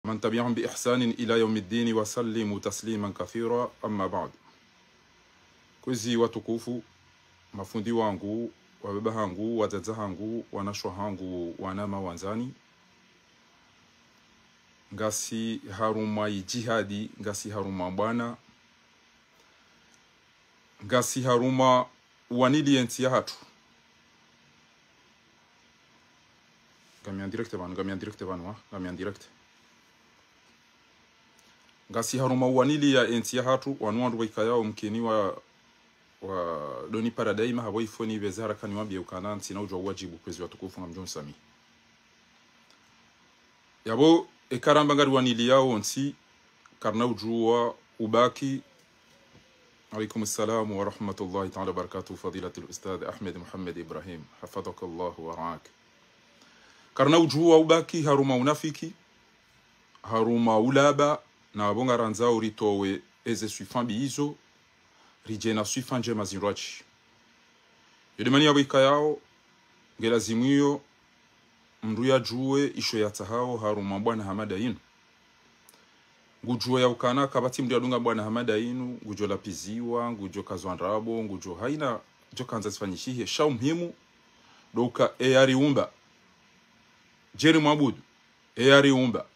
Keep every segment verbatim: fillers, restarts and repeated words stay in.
ومن تبعهم بإحسان إلى يوم الدين وسلموا تسليما كثيرا، أما بعد. Kwezi watukufu, mafundi wangu, wababa hangu, wadzadze hangu, wanashe hangu, wananya wandzani. Ngasi harumwa yi djihadi, ngasi harumwa bwana, ngasi harumwa wanili yentsi yahatru. Ngami en direct pvanu, ngami en direct pvanu, ha? Ngami en direct. Ngasi harumwa wanili ya entsi yahatru, wanu wandru waikayao mkeni wa, wa doni para daima, hapvo ifoni pveze haraka niwambie ukana ntsina udjuwa uwajibu kwezi watukufu ngamdjo nisamihi. Yapvo, eka ramba ngari wanili yao ntsi, karina udjuwa ubaki. عليكم السلام ورحمة الله تعالى وبركاته، فضيلة الأستاذ أحمد محمد إبراهيم، حفظك الله ورعاك. Karina udjuwa ubaki harumwa unafiki, harumwa ulaba, na pvo ngarandzao ritowe eze swifa mbi izo, ridje na swifa ndjema zindrwadji. Yo de mani yapvo ikayao, nge lazimu iyo, mndru yadjuwe isho yatsahao harumwa bwana hama da inu. Ngudjuwe ya ukana kapvatsi mndru yadunga bwana hama da inu, ngudjo lapviziwa, ngudjo kazwa ndrabo, ngudjo haina djo kandza zifanyishihe, sha umuhimu, ndo uka eye yariumba. Djeri mwabudu, eye yariumba.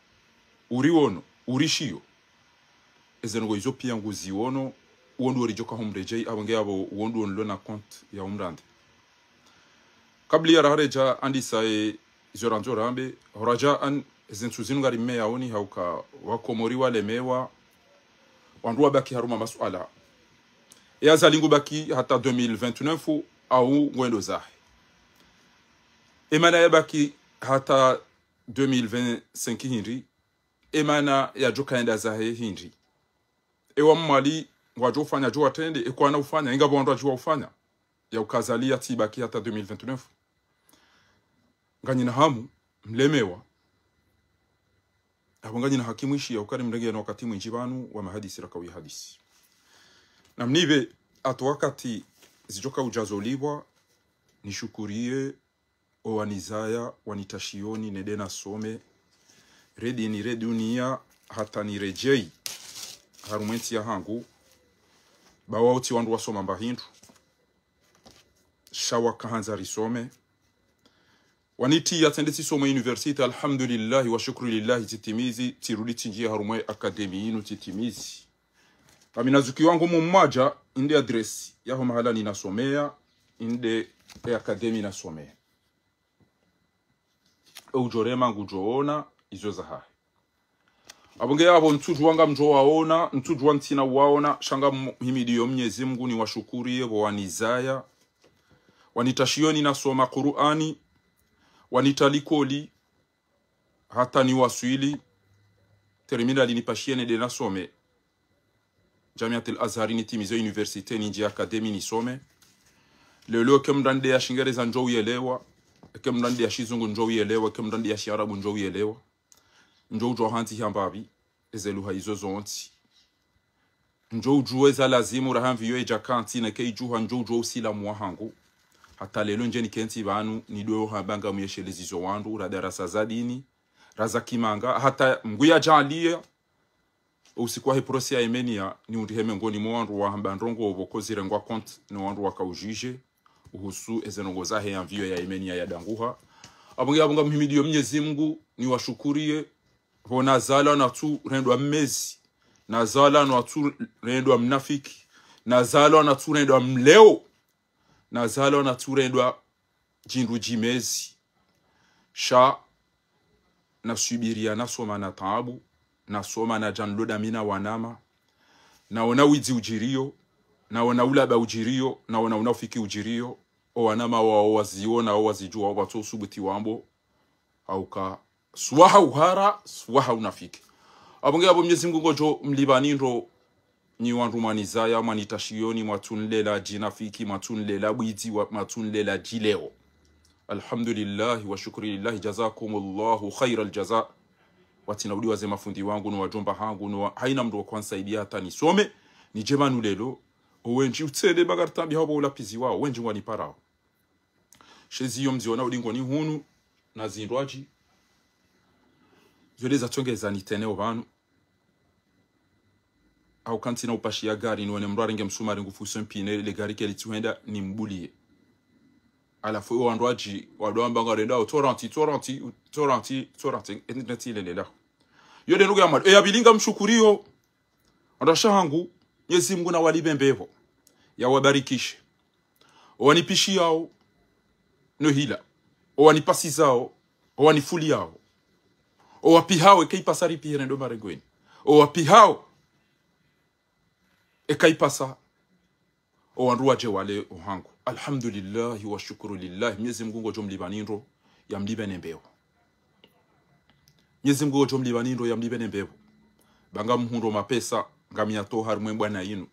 Uriwono, urishiyo. Eze ndrongo izo pia nguziono, uwo ndo ridjo kahumredjei, apvo nge apvo uwo ndo nilo na compte ya umrande. Kabla ya raharedja andisa e izo randzo rambe, horadja an, eze ntsu zinu ngari mmeyaoni hauka wakomori walemewa, wandru wabaki harumwa masuala. E Azali ngubaki hata deux mille vingt-neuf au ngwendo zahe. E mana yabaki hata deux mille vingt-cinq hindri, e mana yadjo kaenda zahe hindri. Ewa Mwali ngwadjo ufanya djo watrende, e kwana ufanya, inga pvo wandru wadjuwa ufanya. Ya uka Azali yatsibaki hata deux mille vingt-neuf. Nganyina hamu, mlemewa. Apvo nganyina haki mwishi ya ukari mrenge na wakati mwindji pvanu wa mahadisi rakauya hadisi. Na mnipve, hata wakati zidjoka udjazolipvwa, nishukuriye, o wanizaya, wanitashioni, nende nasome, redini, re dunia, hata niredjei harumwa entsi yahangu, ba wao tsi wandru wasoma mba hindru, sha wakahandza risome. Wanitiya tsende tsisome université, alhamdulillahi, wa shukru lillahi, tsitimizi, tsirudi tsinjiye harumwa e akademi inu, tsitimizi. Pvami na zuki wangu mumwadja, inde adresse yaho mahala ninasomeya, inde e akademi nasomeya. E udjorema ngudjoona izo zahahe. Apvo nge apvo ntsudjuwa ngamdjo waona, ntsudjuwa ntsina waona, sha ngamuhimidiyo Mnyezi Mngu niwashukuriye pvo wanizaya, wanitashiyo ninasoma Kur'ani, wanitra likoli, hata niwaswili terminale nipashiye nende nasome Jamiatul Azhar, nitimize université, ninjiye akademi nisome. Leo leo eke mndru nde ya Shingereza ndjo uyelewa, eke mndru nde ya Shizungu ndjo uyelewa, eke mndru nde ya Shiarabu ndjo uyelewa. Ndjo udjuwa hantsi hamba pvi eze lugha izo zontsi. Ndjo udjuwa eza lazimu raha mviyo edja kantsi neke idjuha, ndjo udjuwa usilamu wahangu. Hata leo ndje nikentsi pvanu, nidjo hamba ngamuyeshelezi zo wandru, ra darasa za dini, ra za kimanga, hata Mngu yadjaaliya, usiku wahe procès ya Yemenia, niundrihe mengoni mwa wandru wahamba ndrongo pvoko zirengwa compte, no wandru waka ujije, uhusu eze ndrongo zahe ya mviyo ya Yemenia yadanguha. Apvo nge apvo ngamuhimidiyo Mnyezi Mngu, niwashukuriye, pvo nazalwa natsurendwa mmezi, nazalwa natsurendwa mnafiki, nazalwa natsurendwa mleo, nazalwa natsurendwa djindru djimezi. Sha naswubiriya, nasoma na taabu, nasoma nadja nilo dami na wanama, naona widzi udjiriyo, naona ulaba udjiriyo, naona unafiki udjiriyo, o wanama wao waziona, wao wazidjuwa, wao watso usubuti wambo, hauka swaha uhara, swaha unafiki. Apvo nge apvo Mnyezi Mngu ngodjo mlipvani ndro, nyi wandru mwanizaya, mwanitashiyoni, mwatsunlela djinafiki, mwatsunlela bwidzi, wa-, mwatsunlela djileo. Alhamdulillahi wa shukri lillahi, jazakumullahu khairal jaza. Watsina udiwa ze mafundi wangu, no wadjomba hangu, no wa-, haina mndru wakwanisaidiya hata nisome, nidje pvanu leo, o wendji utsende ba ngaritambi hapvo ulapvizi wao, wendji ngwaniparao. She ziyo mziona udingoni hunu, na zindrwadji. Zo nde zatsongeza nitreneo pvanu. Au kantsina upashiya gari, niwone mdru arenge msumari ngufuse mpine, le gari kalitsuhenda, nimbuliye. Halafu iwo wandru wadji, wandru wamba ngarendao, toranti, toranti, toranti, toranti, eti neti lelela. Yo nde ndugu ya mali. E ya pvili ngamshukuriyo, wandru washe hangu, Mnyezi Mngu nawalipve mbepvo, yawabarikishe. Owanipishiyawo no hila, owanipasizao, owanifuliyawo, owapvihawo eka ipasa ripvihe rende omarengweni, owapvihawo eka ipasa owandru wadje wale ohangu. Alhamdulillahi wa shukuru lillahi. Mnyezi Mngu ngodjo mlipva nindro, yamlipve ne mbepvo. Mnyezi Mngu ngodjo mlipva nindro, yamlipve ne mbepvo. Ba ngamhundro mapesa, ngamyatowa harumwa e bwana yinu,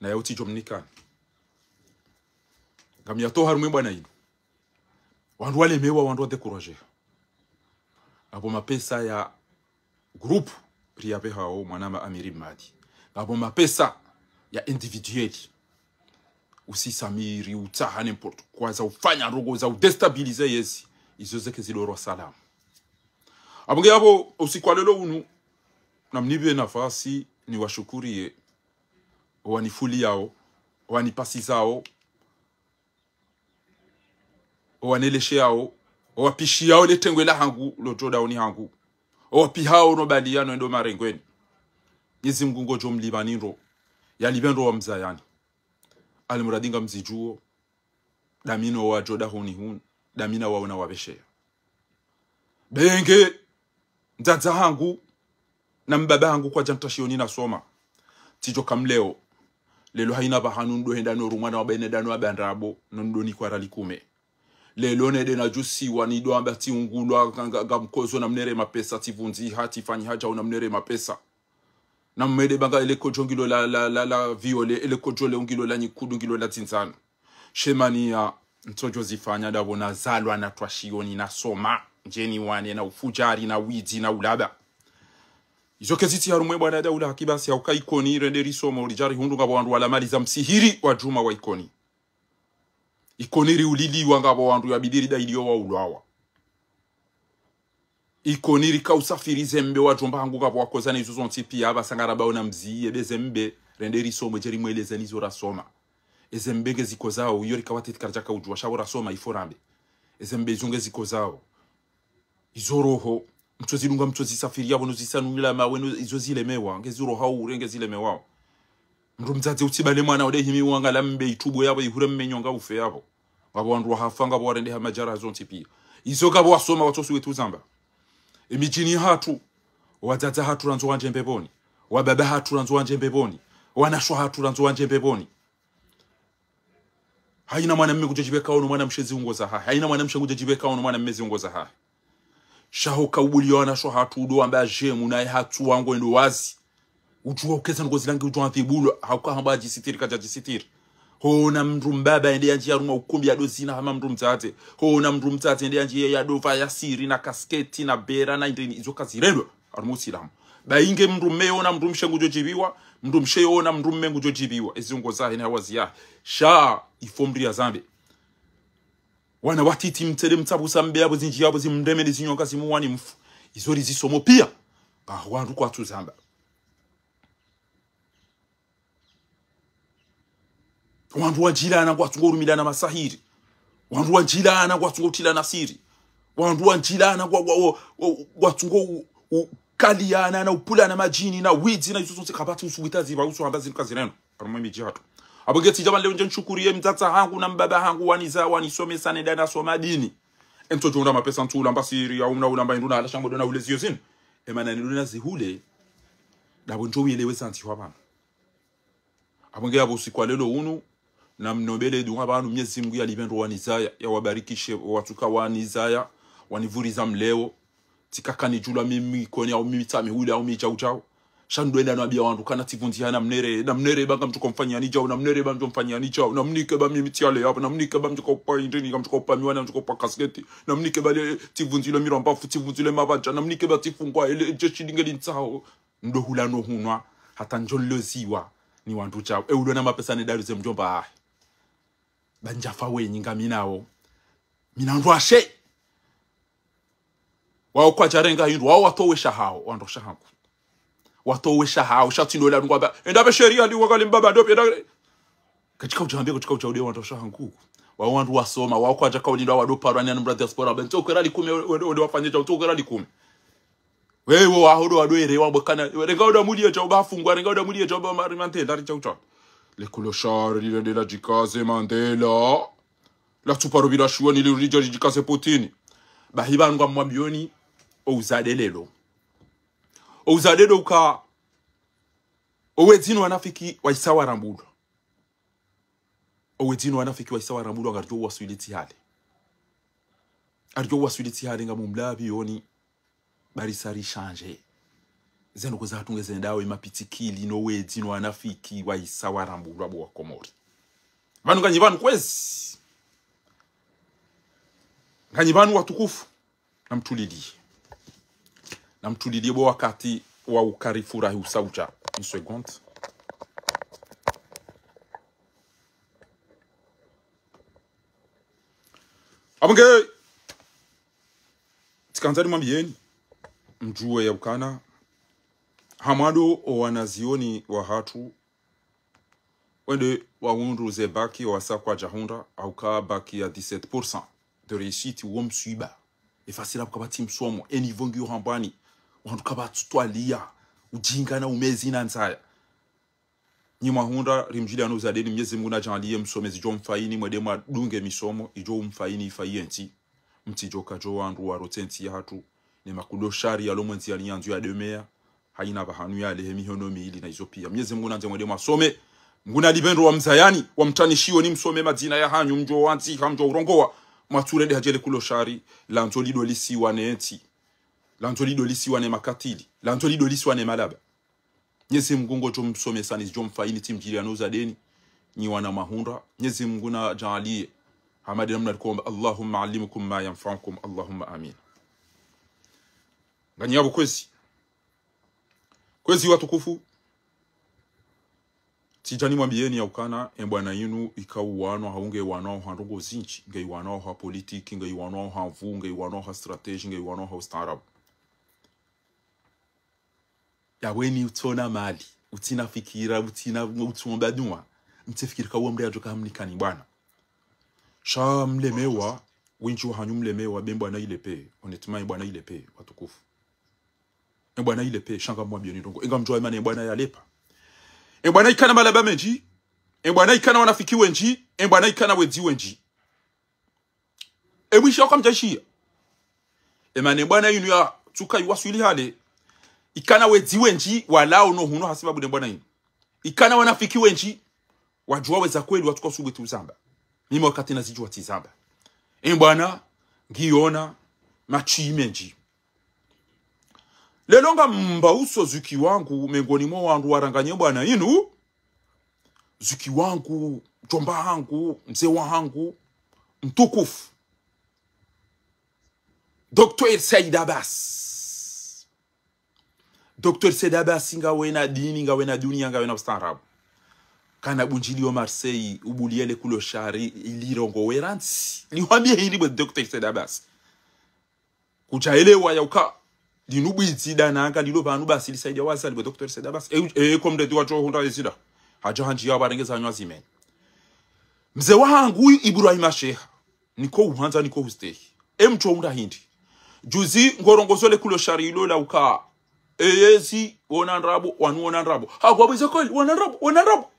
na yautsidjo mnikani. Ngamyatowa harumwa e bwana yinu. Wandru walemewa, wandru wadécouragé. Ngapvo mapesa ya groupe, riyapvehao mwanama Amiri Mmadi. Ngapvo mapesa ya individuel. Usisamiri, utsaha n'importe quoi, za ufanya ndrongo, za udéstabilisé yezi. Izo zeke zidorwa salamu. Apvo nge apvo, usiku wa leo unu, namnipve nafasi, niwashukuriye, owanifuliyao, owanipasizao, owanelesheyao, owapvishiyao le tengwe lahangu, lo djodaoni hangu, owapvihao no baliya no endo marengweni. Mnyezi Mngu ngodjo mlipva nindro, yalipve ndro wamzayani. Alimuradi ngamzidjuo, damino wadjo dahoni hunu, damina waona wapvesheya. Benge, mdzadze hangu, na mbaba hangu kwadja ntrashiyo ni nasoma. Tsidjo ka mleo. Leo haina pvahanu ndo henda no rumwa na wabene dano waba ndrabo, no ndo nikwa riali kume. Leo nende nadjusiwa nido amba tsiungulwa, nga, nga, ngamkozo namnere mapesa, tsivundzi ha, tsifanyi haja unamnere mapesa. Namwede banga ele kodjo ngilo la, la, la, la violet, ele kodjo le ungilo la nyikudu, ngilo la tsindzano. Shemaniya, ntsodjo zifanya ndapvo nazalwa na twashiyo ni nasoma, ndjeni wane na ufudjari na widzi na ulaba. Izo kezitsi harumwa e bwana daula haki basi hauka Ikoni rende risomo ridja rihundru ngapvo wandru wala mali za msihiri wa djuma wa Ikoni. Ikoni riuliliwa ngapvo wandru yabidi ridailiyo waulwawa. Ikoni rika usafiri zembe wadjomba hangu ngapvo wakoza na izo zontsi piya, apvasa ngaramba ona mziye be zembe, rende risomwe dje rimweleze nizo rasoma. Ezembe ngezikozao, iyo rika watiti karadjaka udjuwa, sha pvo rasoma ifo rambe. Ezembe izo ngezikozao. Izo roho, mtsozidunga mtsozisafiri yapvo no zisanula mawe no izo zilemewa, ngeziroha ure ngezilemewao. Mndru mdzadze utsibale mwana ode himi wangala mbe itubu yapvo ihure mmenyo nga ufe yapvo. Ngapvo wandru wahafa ngapvo warendeha madjara zontsi piya. Izo ngapvo wasoma watsosi wetu zamba. Emidjini hatru, wadzadze hatru randzo wandje mbepvoni. Wababa hatru randzo wandje mbepvoni. Wanashe hatru randzo wandje mbepvoni. Haina mwanamme ngudjo djipveka ono mwanamshe ziungo zahahe. Haina mwanamshe ngudjo djipveka ono mwanamme ziungo zahahe. Sha ho kaubuliyo wanashe hatru udo wamba dje munaye hatru wangu endo wazi. Udjuwa ukeza ndrongo zilangi udjuwa adhibulwa. Hauka hamba adjisitiri kadja djisitiri. Hona mndru mbaba ende yandji yaruma ukumbi yado zina hama mndru mdzadze. Hona mndru mdzadze ende yandji yado pva yasiri na kasketi na bera na indrini izo kazirendwa. Harumwa usilamu. Ba inge mndru mme yona mndru mshe ngudjo djipviwa, mndru mshe yona mndru mme ngudjo djipviwa. Eziungo zahe na hawazi yahe. Sha, ifo mndru yazambe. Wana watiti mtsele mtsapvusa mbe yapvo zindji yapvo zimndeme ne zinyonga zimuwani mfu. Izo rizisomo piya. Ba wandru kwatsu zamba. Wandru wandjilana ngwatsungo urumilana masahiri. Wandru wandjilana ngwatsungo utilana siri. Wandru wandjilana ngwa, ngwa, ngwa, ngwa, ngwatsungo u, u, kaliyana na upvulana madjini na widzi na izo zontsi kapvatsi usuwita zipva usuhamba zinu kazireno. Harumwa emidji hatru. Apvo ngetsi djama leo ndje nshukuriye mdzadze hangu na mbaba hangu waniza, wanisomesa nende nasoma dini. Entsodjo unda mapesa ntsu ulamba siri, ya umna ulamba indru na hala shango dona ule ziyo zinu. Emana ni dona zihule. Ndapvo ndjo uyelewe zandzihwa pvanu. Apvo nge apvo usiku wa leo unu, namnombele dua pvanu Mnyezi Mngu yalipve ndro wanizaya, yawabarikishe, owatsuka wanizaya, wanipvuriza mleo, tsikaka nidjulwa mimi Ikoni au mimi Tsamihuli au mi djau djau. Sha ndo enda nabiya wandru kana tsivundziha namnere, namnere ba ngamdjo mfanyani djau, namnere ba ngamdjo mfanyani djau, namnike ba mimi tsiale yapvo, namnike ba ngamdjo upa indrini, ngamdjo upa miwani, ngamdjo upa kasketi, namnike ba le tsivundzile mirambafu, tsivundzile mapvadja, namnike ba tsifungwa, ele djeshi linge lintsaho. Ndo hula no hunwa, hata ndjo nloziwa ni wandru djau. E ulo na mapesa ne daru ze mdjomba hahe. Ba ndjafa wenyi ngaminawo. Mina ndrwashe. Wao kwadjarenga hindru, wao watowesha hawo, wandru washe hangu. Watowesha hawo, sha tsi ndo ola ngwamba, enda pve sheria ndi wakali mbaba ndo pvi, enda. Katsika udjambe, katsika udjaude wandru washe hangu. Wao wandru wasoma, wao kwadjaka ulinda wado parwa ni anu mra diaspora, be ntso kwera likume, wende, wende wafanye djau, ntso kwera likume. Wewe waho ndo wado ere, wabwekana, renga uda mulie djau bafungwa, renga uda mulie djau ba mari mante, ndari djau djau. Le clochard, lile ndela djikaze Mandela. La tsuparo bila shuwa ni lirudja lidjikaze Poutine. Bahi pvanu ngamwambioni, o uzade lelo. O uzade ndo uka, o wedzinu wanafiki waisa warambulwa. O wedzinu wanafiki waisa warambulwa ngaridjo waswili tsi hale. Aridjo waswili tsi hale ngamumlapvioni, bari sa rishanje. Zendrongoo zahatru ngeze ndawe mapitsikili no wedzinu wanafiki waisa warambulwa bo wa Komori. Pvanu nganyi pvanu kwezi. Nganyi pvanu watukufu. Namtulilie. Namtulilie bo wakati wa ukari furahi usa udja. Une seconde. Abonge. Tsikandza nimwambieni. Mdjuwe ya ukana. Hamwando o wanazioni wahatru wende wahundru ze bac wasa kwadjahundra, hauka bac ya dix-sept pour cent de réussite wo mswiba. Efasila kapvatsi msomo, e niveau ngiyo hambwani, wandru kapvatsu twaliya, udjinga na umezi na ndzaya. Nyi mwahundra, rimdjiliano uzadeni, Mnyezi Mungu nadjaanliye msome zidjo mfaini, mwende mwadunge misomo, idjo umfaini ifayi yentsi. Mtsidjo kadjo wandru warotse ntsi yahatru, ne makuloshari yalo mwendzi yali nyandzo ya demeya, hayina pvahanu yalehe mihono mili na izo piya. Mnyezi Mungu nandze mwende mwasome, Mungu nalipve ndro wamzayani, wamtanishiyo ni msome madzina yahanyu, mdjo wandziha, mdjo urongowa, mwatsurende hadjele kuloshari, landzo lidolisiwa ne ntsi, landzo lidolisiwa ne makatili, landzo lidolisiwa ne malaba. Mnyezi Mungu ngodjo msomesani zidjo mfaini tsi mdjiliano uzadeni, nyi wana mwahundra, Mnyezi Mungu nadjaanliye. Hamadi namna rikomba, اللهم علمكم ما ينفعكم، اللهم آمين. Nganyi apvo kwezi. Kwezi watukufu. Tsidja nimwambieni ya ukana, e bwana inu, ika uwanwa, hau nge wanwa, ha ndrongoo zindji, nge iwanwa, ha politiki, nge iwanwa, ha nvu, nge iwanwa, ha stratégie, nge iwanwa, ha ustaarabu. Yaweni utsona mali, utsina fikira, utsina, utsomba dua, mtsifikiri ka uwa mdru yadjoka hamnikani bwana. Sha mlemewa, wendji wahanyu mlemewa, be bwana ilepe, honnêtement, e bwana ilepe, watukufu. E bwana ilepe, sha ngamwambioni ndrongoo, e ngamdjuwa e mana e bwana yalepa. E bwana ikana malaba mendji, e bwana ikana wanafiki wendji, e bwana ikana wedzi wendji. E mwisho wakamdjashiya. E mana e bwana inu yatsuka iwaswili hale. Ikana wedzi wendji, walao no hunu hasibabu ne bwana inu. Ikana wanafiki wendji, wadjuwa weza kweli watsuka usubuti uzamba. Mimi wakati nazidjuwa tsizamba. E bwana, ngiyona, matshi mendji. Lelo ngamba uso zuki wangu, mengoni mwa wandru waranganye bwana inu, zuki wangu, mdjomba hangu, mze wahangu, mtukufu. Docteur Said Abbas. Docteur Said Abbas ngawena dini, ngawena duniya, ngawena ustaarabu. Kana bundjiliyo Marseille, ubuliye le kuloshari, ilirongowe rantsi. Niwambiye hindri bo Docteur Said Abbas. Kudjaelewa ya uka, linu bwidzi dananga lilo pvanu basi lisaidiya wazali bo Docteur Said Abbas. E, e, komdedi wadjo hundra ezida. Hadja handjiya warenge zanyu azimeni. Mze wahangu Ibrahima Sheha. Niko uhandza, niko ustehi. E mdjo hundra hindri. Juzi ngorongozo le kuloshari ilo la uka. Eyezi, wona ndrabo, wanu wona ndrabo. Ha, ngwabwiza kweli, wona ndrabo, wona ndrabo.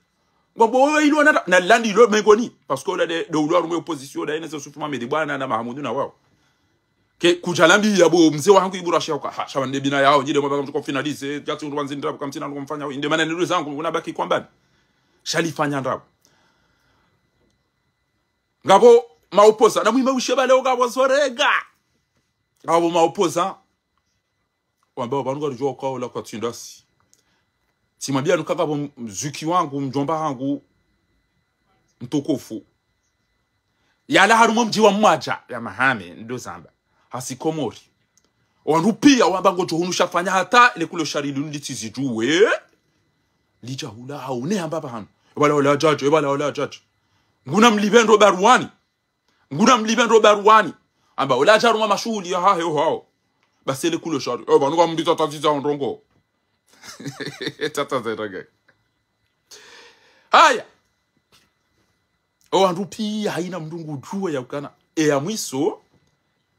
Ngwambo wewe ilo wana na landi ilo mengoni. Parce que ola nde, nde ulo harumwa opposition, nda yeneze Youssouf Mohamed, bwana na Mahamudu na wao. Ke kudjalambiya bo mze wahangu Ibrahima Sheha uka, ha, sha wande bina yawo, nyi nde mwapvaka mtsuko finaliser, djatsi undru wandzindra, buka mtsina ndrongoo mfanyao, inde mana nilo zangu, una baki kwambani. Sha lifanya ndrabo. Ngapvo maopoza, na mwima ushe pvale ngapvo zorega. Ngapvo maopoza. Wamba pvanu ngaridjuwa uka ola kwatsi ndasi. Tsimwambiya nuka ngapvo mzuki wangu, mdjomba hangu, mtukufu. Yalawa harumwa mdji wa Mwadja, ya Mahame, ndo zamba. Hasi Komori. Wandru piya wamba ngodjo hunu shafanya hata, le kuloshari linu litsizidjuwe. Lidja hula hau, ne hamba pvahanu. Ebala ola djadjo, ebala ola djadjo. Nguna mlipve ndro baruwani. Nguna mlipve ndro baruwani. Amba ola dja harumwa mashuhuli yahahe ohawo. Basi ele kulo shari. Eh, pvanu kamditataziza ndrongo. Tata zerege. Haya. O wandru pia haina mndru ngudjuwa ya ukana. E ya mwiso,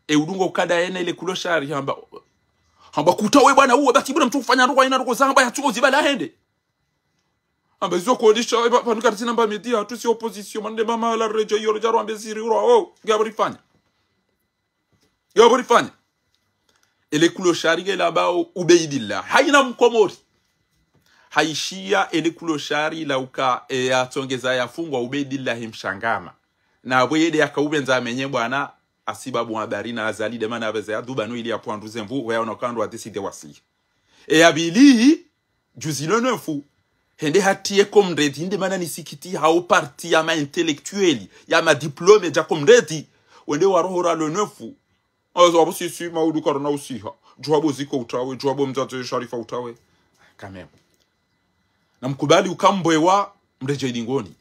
e udunga ukada ene ele kulo shari hamba. Hamba kutawe bwana uwe, basi bwana mtru ufanya ndrongo haina ndrongo zamba ya tsuko zibala hende. Hamba izo kodisha, e, pva-, pvanu karitsi namba media, tu si opposition, mande mama la rejo, iyo rejo, ambe ziri, ura, o, ngiya buri fanya. Yo buri fanya. Ele kulo shari gela bao Ubeidillah. Haina mkomori. Haishiya ele kulo shari la uka e ya tsongeza ya fungwa Ubeidillah mshangama. Na abwe yede yaka ubenza amenye bwana asibabu habari na Azali de mana abeze ya duba no ili ya pwandu zemvu, we ya ona kandru wa décider wasi. E ya bili, juzi le neuf, hende hatiye Comrade, inde mana nisikiti hao parti ya ma intellectuel, ya ma diplôme ja Comrade, wende warohora le neuf. Azo abu sisi maudu karona usiha. Djuwa bo ziko utawe, djuwa bo mdzadze Sharifa utawe. Quand même. Na mkubali ukambwewa mreje idingoni.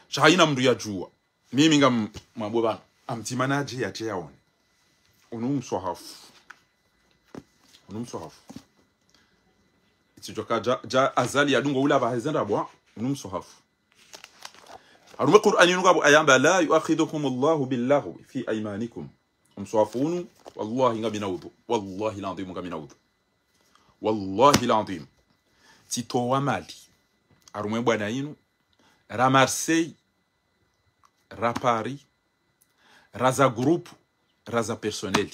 Sha haina mndru ya djuwa. Mimi ngam-, mwambo pvanu. Amtima nadje yadje yaone. Unu mswahafu. Unu mswahafu. Itsidjoka ja, ja Azali ya dungo ula pvaheze ndrabwa. Unu mswahafu. Harumwa Qur'ani inu ngapvo aya amba, "لا يؤاخذكم الله باللغو في أيمانكم." Mswahafu unu, wallahi ngamina udhu. Wallahi l'adhim ngamina udhu. Wallahi l'adhim. Tsitowa mali. Harumwa bwana inu. Ra Marseille. Ra Paris, ra za groupe, ra za personnel.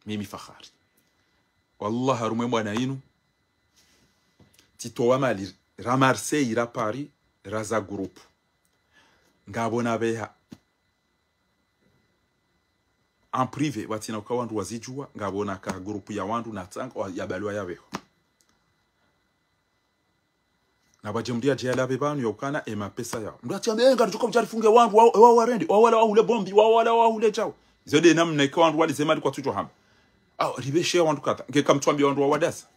Mimi Fakhari. Wallah, harumwa bwana inu, tsitowa mali, ra Marseille, ra Paris, ra za groupe. Ngapvo na beha. En privé, watsina uka wandru wazidjuwa, ngapvo na ka groupe ya wandru na tsanga, wa-, ya balwa ya beho. Na pvadje mndru yadje yalawe pvanu ya ukana e mapesa yao. Mndru atsi ambe, "Eh, ngaridjoka udjarifunge wandru, wa, wa, warende, wa, wala, wahule bombi, wa, wala, wahule djao." Izo de namna ike wandru walize mali kwatsudjo hamba. Ah, ribeshe wandru kata. Nge kamtsu ambe wandru wa wadasa.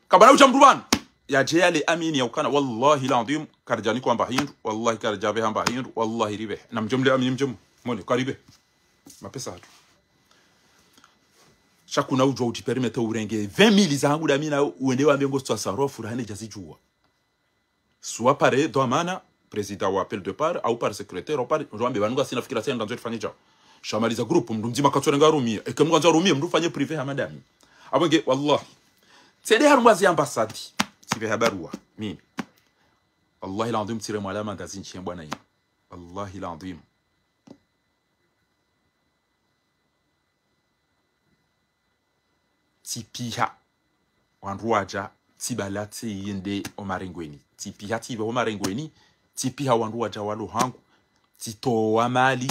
Kabala udja mndru pvanu. Yadje yale amini ya ukana, wallahi l'adhim, karidjani kwamba hindru, wallahi karidja be hamba hindru, wallahi ribe. Na mdje mle amini mdje mu. Mone, karibe. Mapesa hatru. Sha kuna udjuwa udji permettre urenge vingt mille zangu damina uende wambe ngo sitwa sarofu, rahane djazidjuwa. Soit par dhwamana, président wa appel de part, au par secrétaire, au par, udjo wambe pvanu ngasina fikira tsena ngandzo rifanye djao. Sha mali za groupe, mndru mdzima katsorenga rumia. Eke mndru ngandzo rumia, mndru fanye privé ha madami. Apvo nge, wallahi. Tsende harumwa zi ambassade. Tsibe ha barua. Mimi. Wallahi l'adhim tsire mwalama ndazi ntshe bwana inu. Wallahi l'adhim. Tsipiha. Wandru wadja, tsibala tsiyende omarengweni. Tsipiha, tsibe omarengweni, tsipiha wandru wadja walo hangu, tsitowa mali,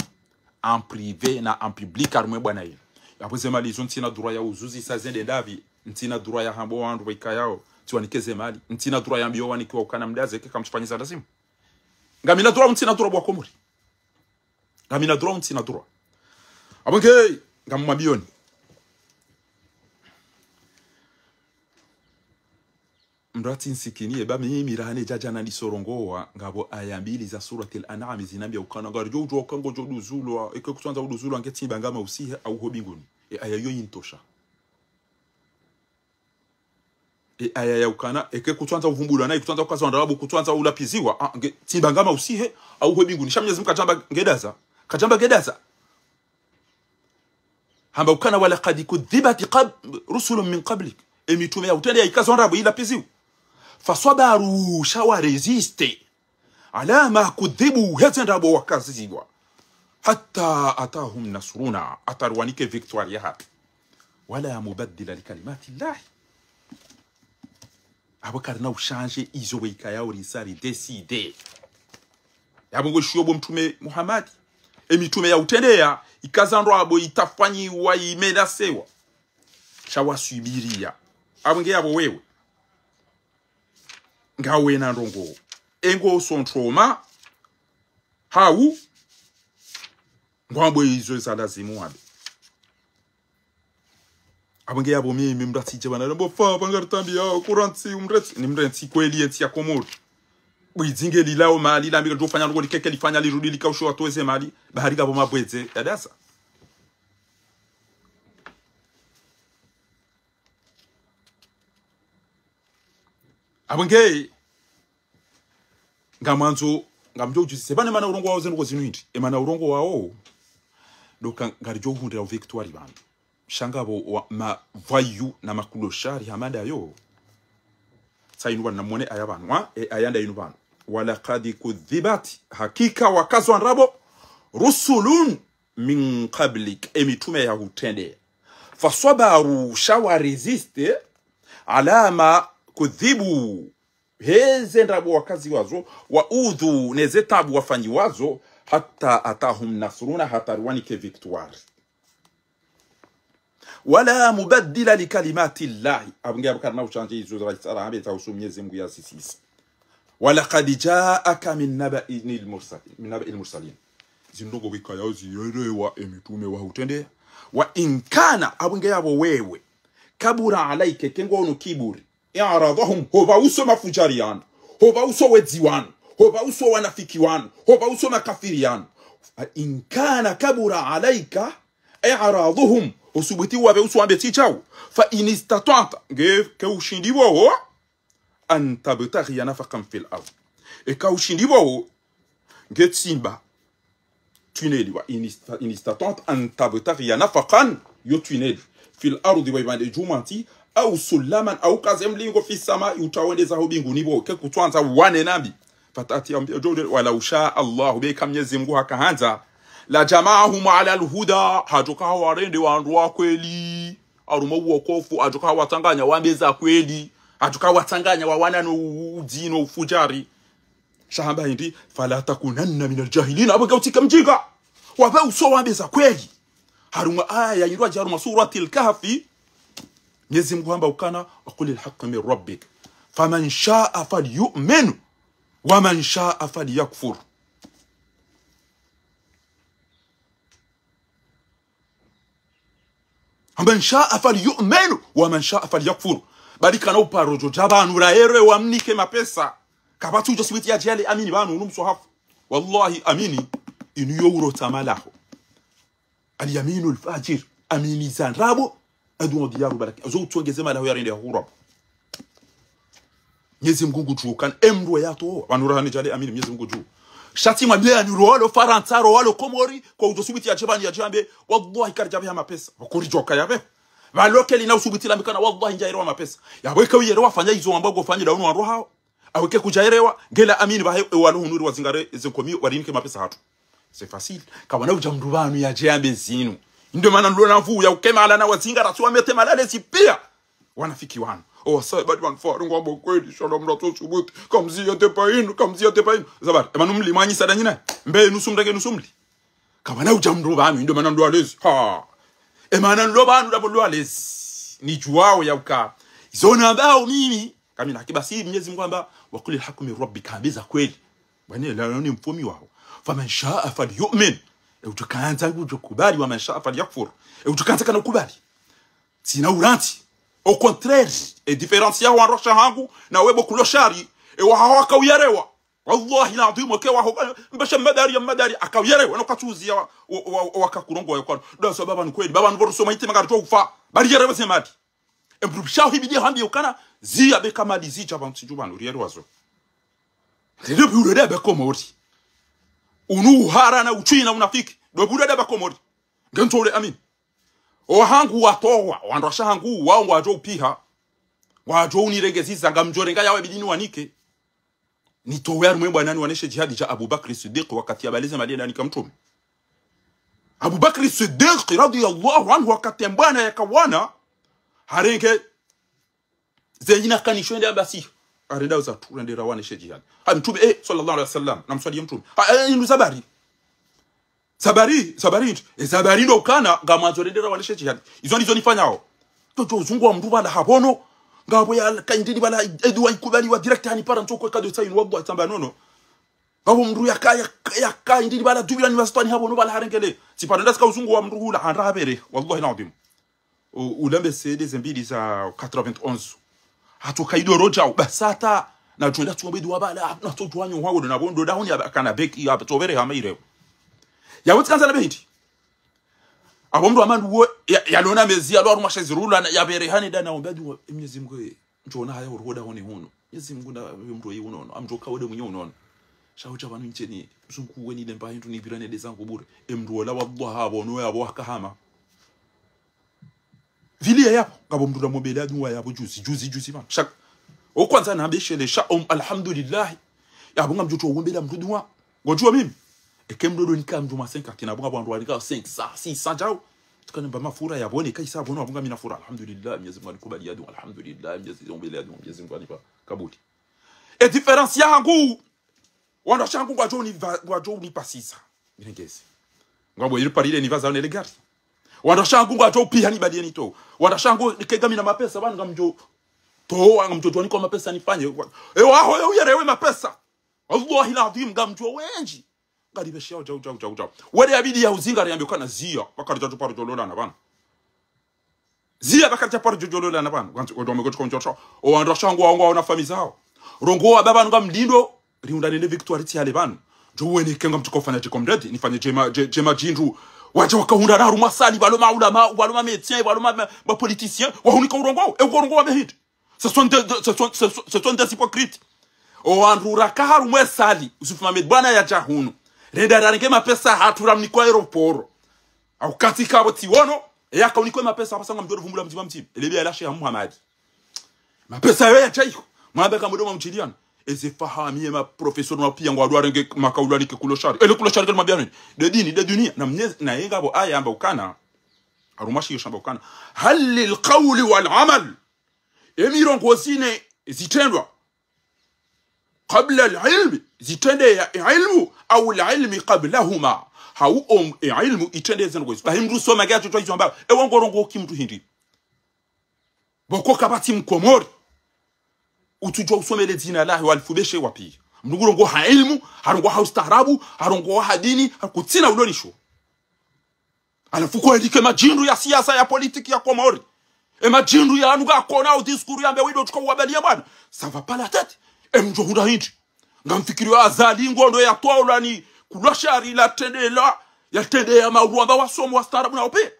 en privé na en public harumwa bwana inu. Yapvo ze mali izo ntsina droit ya uzuzisa zende ndapvi, ntsina droit ya hamba wandru waikayao, tsiwanike ze mali, ntsina droit ya mbiyo wanikiwa ukana mdaze ke kamtsufanyisa lazimu. Ngamina droit, ntsina droit bwa Komori. Ngamina droit, ntsina droit. Apvo nge, ngamwambiyoni. Mndru atsi nsikini, eba mimi rahane djadja na nisorongowa, ngapvo aya mbili za Suratil An'am zinambia ukana, ngaridjo udjuwa uka ngodjo duzulwa, eke kutsandza uduzulwa nge tsimba ngama usihe, au ho mbinguni. E aya yo yintosha. E aya ya ukana, eke kutsandza uvumbulwa na, kutsandza ukazwa ndrabo, kutsandza ulapiziwa, ah, nge, tsimba ngama usihe, au ho mbinguni. Sha Mwenyezi Mungu kadjamba ngedaza. Kadjamba ngedaza. Hamba ukana, "ولقد كذبت قب-، رسل من قبلك." E mitrume ya utrende ya ikazwa ndrabo ilapiziwa. "فصبروا", sha wa résister. "على ما كذبوا", heze ndrabo wakaziziwa. "حتى أتاهم نصرنا", hata riwanike victoire yahatru. "ولا مبدل لكلمات الله." Apvo karina ushanje izo we ikayao risa ridécider. Yapvo ngo shiyo bo mtrume Muhammad. E mitrume ya utrendeya, ikazwa ndrabo, itafanyiwa, imenasewa. Sha waswubiriya. Apvo nge yapvo wewe. Ngawena ndrongo. Engo sontroma. Hau. Ngwambo izo za lazimu wambe. Apvo nge yapvo mimi mndru atsidje pvanu, mbo fa, pvanu ngaritambiyao, kurantsi, umrentsi, nimrentsi kweli yentsi ya Komori. Bwidzi nge lilao mali, lambi ngadjo fanya ndrongo likeke lifanya lirudi likaushe watowe ze mali, bahari ngapvo mabwedze, yadasa. Apvo nge, ngamwandzo, ngamdjo udjuzise pvanu emana urongowawo zendrongo zinu hindri. Emana urongowawo, ndo uka ngaridjo uhundra victoire pvanu. Sha ngapvo wa, ma voyous na ma clochards hama ndayo. Sa inu pvanu namwone aya pvanu, wa? E, aya nda inu pvanu. ولقد كذبت, hakika wakazwa ndrabo, رسل من قبلك, emitrume yahutrende. فصبروا, sha wa résister, على ما كذبوا, heze ndrabo wakaziwazo, وأوذوا, neze tabu wafanyiwazo, حتى أتاهم نصرنا, hata riwanike victoire. ولا مبدل لكلمات الله. Apvo nge apvo karina ushanje izo za isara ambe za usu Mnyezi Mngu ya sisisa. ولقد جاءك من نبأ المرسل، من نبأ المرسلين. Zindrongo wikaya ziyerewa emitrume wahutrende. وإن كان, apvo nge yapvo wewe. كبر عليك, kengo ono kiburi. إعراضهم, hopva uso mafujari yanu. Hopva uso wedzi wanu. Hopva uso wanafiki wanu. Hopva uso makafiri yanu. فإن كان كبر عليك إعراضهم, usubuti wapve uso wambe tsi shawo. فإن استطعت, nge ke ushindi pvowo, أن تبتغي نفقا في الأرض. Eka ushindi pvowo, nge tsimba tunnel, وإن است-، إن استطعت أن تبتغي نفقا, yo tunnel, في الأرض, wa ipvandre djumwa ntsi, أو سلما, au kaze mlingo, في السماء, utsawendeza ho mbinguni pvo, ke kutswandza wane nambi. Fatati ambi, djo-, ولو شاء الله, be ka Mnyezi Mngu hakahandza, لجمعهم على الهدى, hadjoka hawarende wandru wa kweli, harumwa uwokofu, hadjoka hawatsanganya wambe za kweli, hadjoka hawatsanganya wawana no u-, udzi no ufujari. Sha hamba hindri, فلا تكونن من الجاهلين, apvo nge utsike mjinga. Wapve uso wambe za kweli. Harumwa aya yayirwa dja harumwa Suratil Kahfi, Mnyezi Mngu hamba ukana, وقل الحق من ربك فمن شاء فليؤمن ومن شاء فليكفر. ومن شاء فليؤمن ومن شاء فليكفر. Bali kana uparo djo dja pvanu rayerewa mnike mapesa. Kapvatsi udjo subuti yadje yale amini pvanu unu mswahafu. Wallahi amini, inu yo urota malaho. اليمين الفاجر, amini za ndrabo, adu wa diyaru baraki. Azo utsongeze malaho yarende ya hurwa. Mnyezi Mngu ngudjuo kana emdru yatowa, pvanu rahane djale amini, Mnyezi Mngu ngudjuo. Sha tsi mwambe yani ro walo Farantsa, ro walo Komori, kwa udjo subuti yadje pvanu yadje yambe, wallahi karidjapveha mapesa. Wakori djoka yapve. Pvalo keli na usubuti lambe kana, wallahi ndjayerewa mapesa. Yapvo eka uyerewa fanya izo wamba ngofanya nda unu wandru hawo. Apvo ke kudjayerewa, ngela amini pvahe, e walo hunu ri wazingare, eze nkomi, warinike mapesa hatru. C'est facile. Kapvana udja mdru pvanu yadje yambe zinu. Ndo mana nlo na nvu ya ukema ala na wazingara, tsi wamete malale zi pia. Wanafiki wanu. O wasaya badi wanu faru ngwambo kweli, shala mdru atso subuti. Kamzi ya tepa inu, kamzi ya tepa inu. Zabari, emanu mli mwanyi sada nyina. Mbe nusu mdru ke nusu mli. Kapvana udja mdru pvanu, ndo mana ndo walezi. Ha. Emana ndo pvanu, ndapvo ndo walezi. Nidjuwao ya uka. Izo nambao mimi. Kamina haki basi Mnyezi Mngu hamba, وقل الحق من ربك, hambe za kweli. Bwana, ela ni mfumi waho. فمن شاء فليؤمن. E udjo kandza ngudjo kubali, ومن شاء فليكفر. E udjo kandza kana ukubali. Tsina urantsi. Au contraire, e différence ya wandru washe hangu, na we bo clochard, e wahaho waka uyerewa. Wallahi ladhwimu, ke waho, mbasha madari ya madari, aka uyerewa, no katsuzi ya wa, wa, wa, waka kurongowa yo kwanu. Ndo sababu ni kweli, baba nvoro soma ite magari djo ufa. Bari yerewa ze mali. Emdru pvisha hibidi hambi ukana, ziya be kamali zidja pvantsi dju pvanu, riyerewa zo. Lelo bi ulele be Komori. Unu uhara na utswina unafiki. Ndo bi ulele be Komori. Nge ntso ule amini. O hangu watowa, wandru washe hangu, wao ngwadjo upiha. Ngwadjo unirengeza, ngamdjo renga yawe bidi niwanike. Nitowe harumwa e bwana niwaneshe djihadi dja Abu Bakri Siddiq wakati yabaleze mali yende yanika mtrume. Abu Bakri Siddiq radhiyallahu anhu wakati mbwana yakawana, harenge ze nyina kanisho yende yabasi. Harenda uzatru, rende rawaneshe djihadi. Ha mtrume, eh, sallallahu alaihi wasallam, namswaliye mtrume. Ha, eh, inu zabari. Zabari, zabari ntsi. E zabari ndo ukana, ngamwandzo rende rawaneshe djihadi. Izo ndizo nifanyao. Toto uzungu wa mdru pvala hapvono. Ngapvo yaka indri pvala, edu wa ikubali wa direct hanipara ntsoko kado tsainu, wallahi tsamba nono. Ngapvo mdru yaka, yaka, yaka indri pvala dubila ni wasitwani hapvono pvala harengele. Tsiparo ndasika uzungu wa mdru hula, handra hapvere. Wallahi ladhwimu. U-, ulambe CD ze mbili za quatre-vingt-onze. Hatsoka idoro djao, basata, na djwenda tsombe dua pvala, na tso djwanyo hwa wodo, na bondo dahoni ya kana beki, ya tsovere hama ireo. Ya wotsi kandza na behiti. Apvo mdru amandu wo, ya, yalona mezi, yalo harumwa shezi rula, na, yapvere hani dana, ombe dua, e Mnyezi Mngu, ndjona haya uruho dahoni hunu. Mnyezi Mungu na mndru ye unono, amdjo kawo nde mwenye unono. Sha udja pvanu ntseni, mzungu weni lemba hindru nipvirane nde zangu bure. E mndru ola wallahi apvo, no yapvo wakahama. Pvili ya yapvo, ngapvo mndru la mwombela dua yapvo juzi, juzi, juzi pvanu. Sha, o kwandza na mbeshele, sha, om, alhamdulillah. Yapvo ngamdjo tso wombela mndru dua. Ngodjuwa mimi. Eka mndru ndo nika mndru ma cinquante, na pvo ngapvo wandru wanika cinq cents, six cents djau. Tsika namba mafura yapvo ne, kaisa pvo no, apvo ngamina fura. Alhamdulillah, Mnyezi Mungu anikubali ya dua. Alhamdulillah, Mnyezi Mungu anikubali ya dua. Mnyezi Mungu anipa kabuli. E différence yahangu, wandru washangu ngwadjo univa-, ngwadjo unipasisa. Mirengezi. Ngwapvo iri parile nivaza one legari. Wandru washangu ngwadjo upiha nibaliye nito. Wandru washangu nike ngamina mapesa, pvanu ngamdjo towa, ngamdjo djuwa niko mapesa nifanye. Wa-, e waho ye uyerewe mapesa. Wallahi ladhim, ngamdjo wendji. Ngalipvesheya udja, udja, udja, udja. Wende yabidi ya uzinga riyambe ukana ziya. Pvakaridja djoparo djololana pvanu. Ziya pvakaridja paro djodjololana pvanu. Kwanza, wandru wamegotsi kwa mdjotso. O wandru washangu wao ngwao na fami zao. Rongowa pvapvanu ngamlindo, riundane ne victoire tsi yale pvanu. Djo wene ke ngamtsuka ufanya dje komredi, nifanye dje ma-, dje, dje madjindru. Wadje wakahundrana harumwa sali, pvalo maulama, pvalo ma médecin, pvalo ma, ma, ma politicien, wahunika urongowa, e urongowa mehidi. Ce sont des, des, ce sont, ce sont, ce sont des hypocrites. O wandru raka harumwa e sali, Yusuf Mohamed bwana yadja hunu. Renda rarenge mapesa hatru ramnikwa aéroport. Au kati kapvo tsi wono, e yaka unikwe mapesa, apvasa ngamdjo vumbula mdzima mdzima. Ele biya lashe ya Muhammad. Mapesa yo yadja iyo. Mwambe kamwe ndo mamdjiliana. Eze fahami ye ma professeur na piya ngwadjo warenge makaulu anike kuloshari. Ele kuloshari kali mabiyano. Nde dini, nde dunia. Na mnyezi, na ye ngapvo aya amba ukana. Harumwa shiyo shamba ukana. هل للقول والعمل. E mirongozi ne zitrendwa. قبل العلم, zitrende ya ilmu, أو العلم قبلهما. Hau om, e ilmu itrende ze ndrongo izo. Bahi mndru usoma nge atsotso izo amba, e wo ngorongowo ki mndru hindri. Pvoko kapvatsi mkomori. Utsudjuwa usomele dzina lahe walifubeshe wapi. Mndru ngurongowa ha ilmu, harongowa ha ustaarabu, harongowa ha dini, hakutsina ulonisho. Halafu kweli ke madjindru ya siasa ya politiki ya Komori. E madjindru yanu ngakona o discours yambe wido tsuka uwabaliya mwana. Ça va pas la tête. E mdjo hundra hindri. Ngamfikiri wa Azali ngondo yatwaula ni kuloshari la tendela, ya tende ya maulu amba wasomo wastaarabu na upe.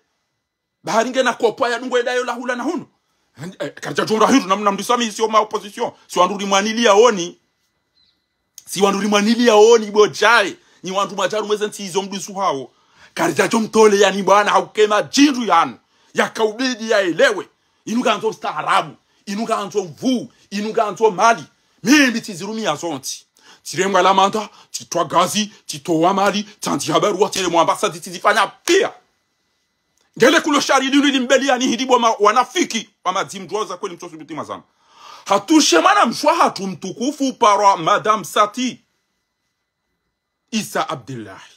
Bahari ngena kopwa ya dungo edayo la hula na hunu. Eh, karidja djo hundra hindri na mna mdisami si o ma opposition. Si wandru rimwaniliya oni. Si wandru rimwaniliya oni bo djaye. Nyi wandru mwadja harumwa eze ntsi izo mdusu hawo. Karidja djo mtole yani bwana hauke madjindru yanu. Yakaubidi yaelewe. Inu ngandzo ustaarabu. Inu ngandzo mvu. Inu ngandzo mali. Mimi tsizirumiya zontsi. Tsiremwa lamanda. Tsitwa gazi. Tsitowa mali. Tsandzi habaruwa tsiremwa ambasadi tsizifanya piya. Ngele kuloshari linu limbeli yani hidi bo ma-, wanafiki. Wa madzimdjuwa za kweli mtsosubuti mazama. Hatushe mwana mshe wahatru mtukufu parwa Madame Sati. Isa Abdullahi.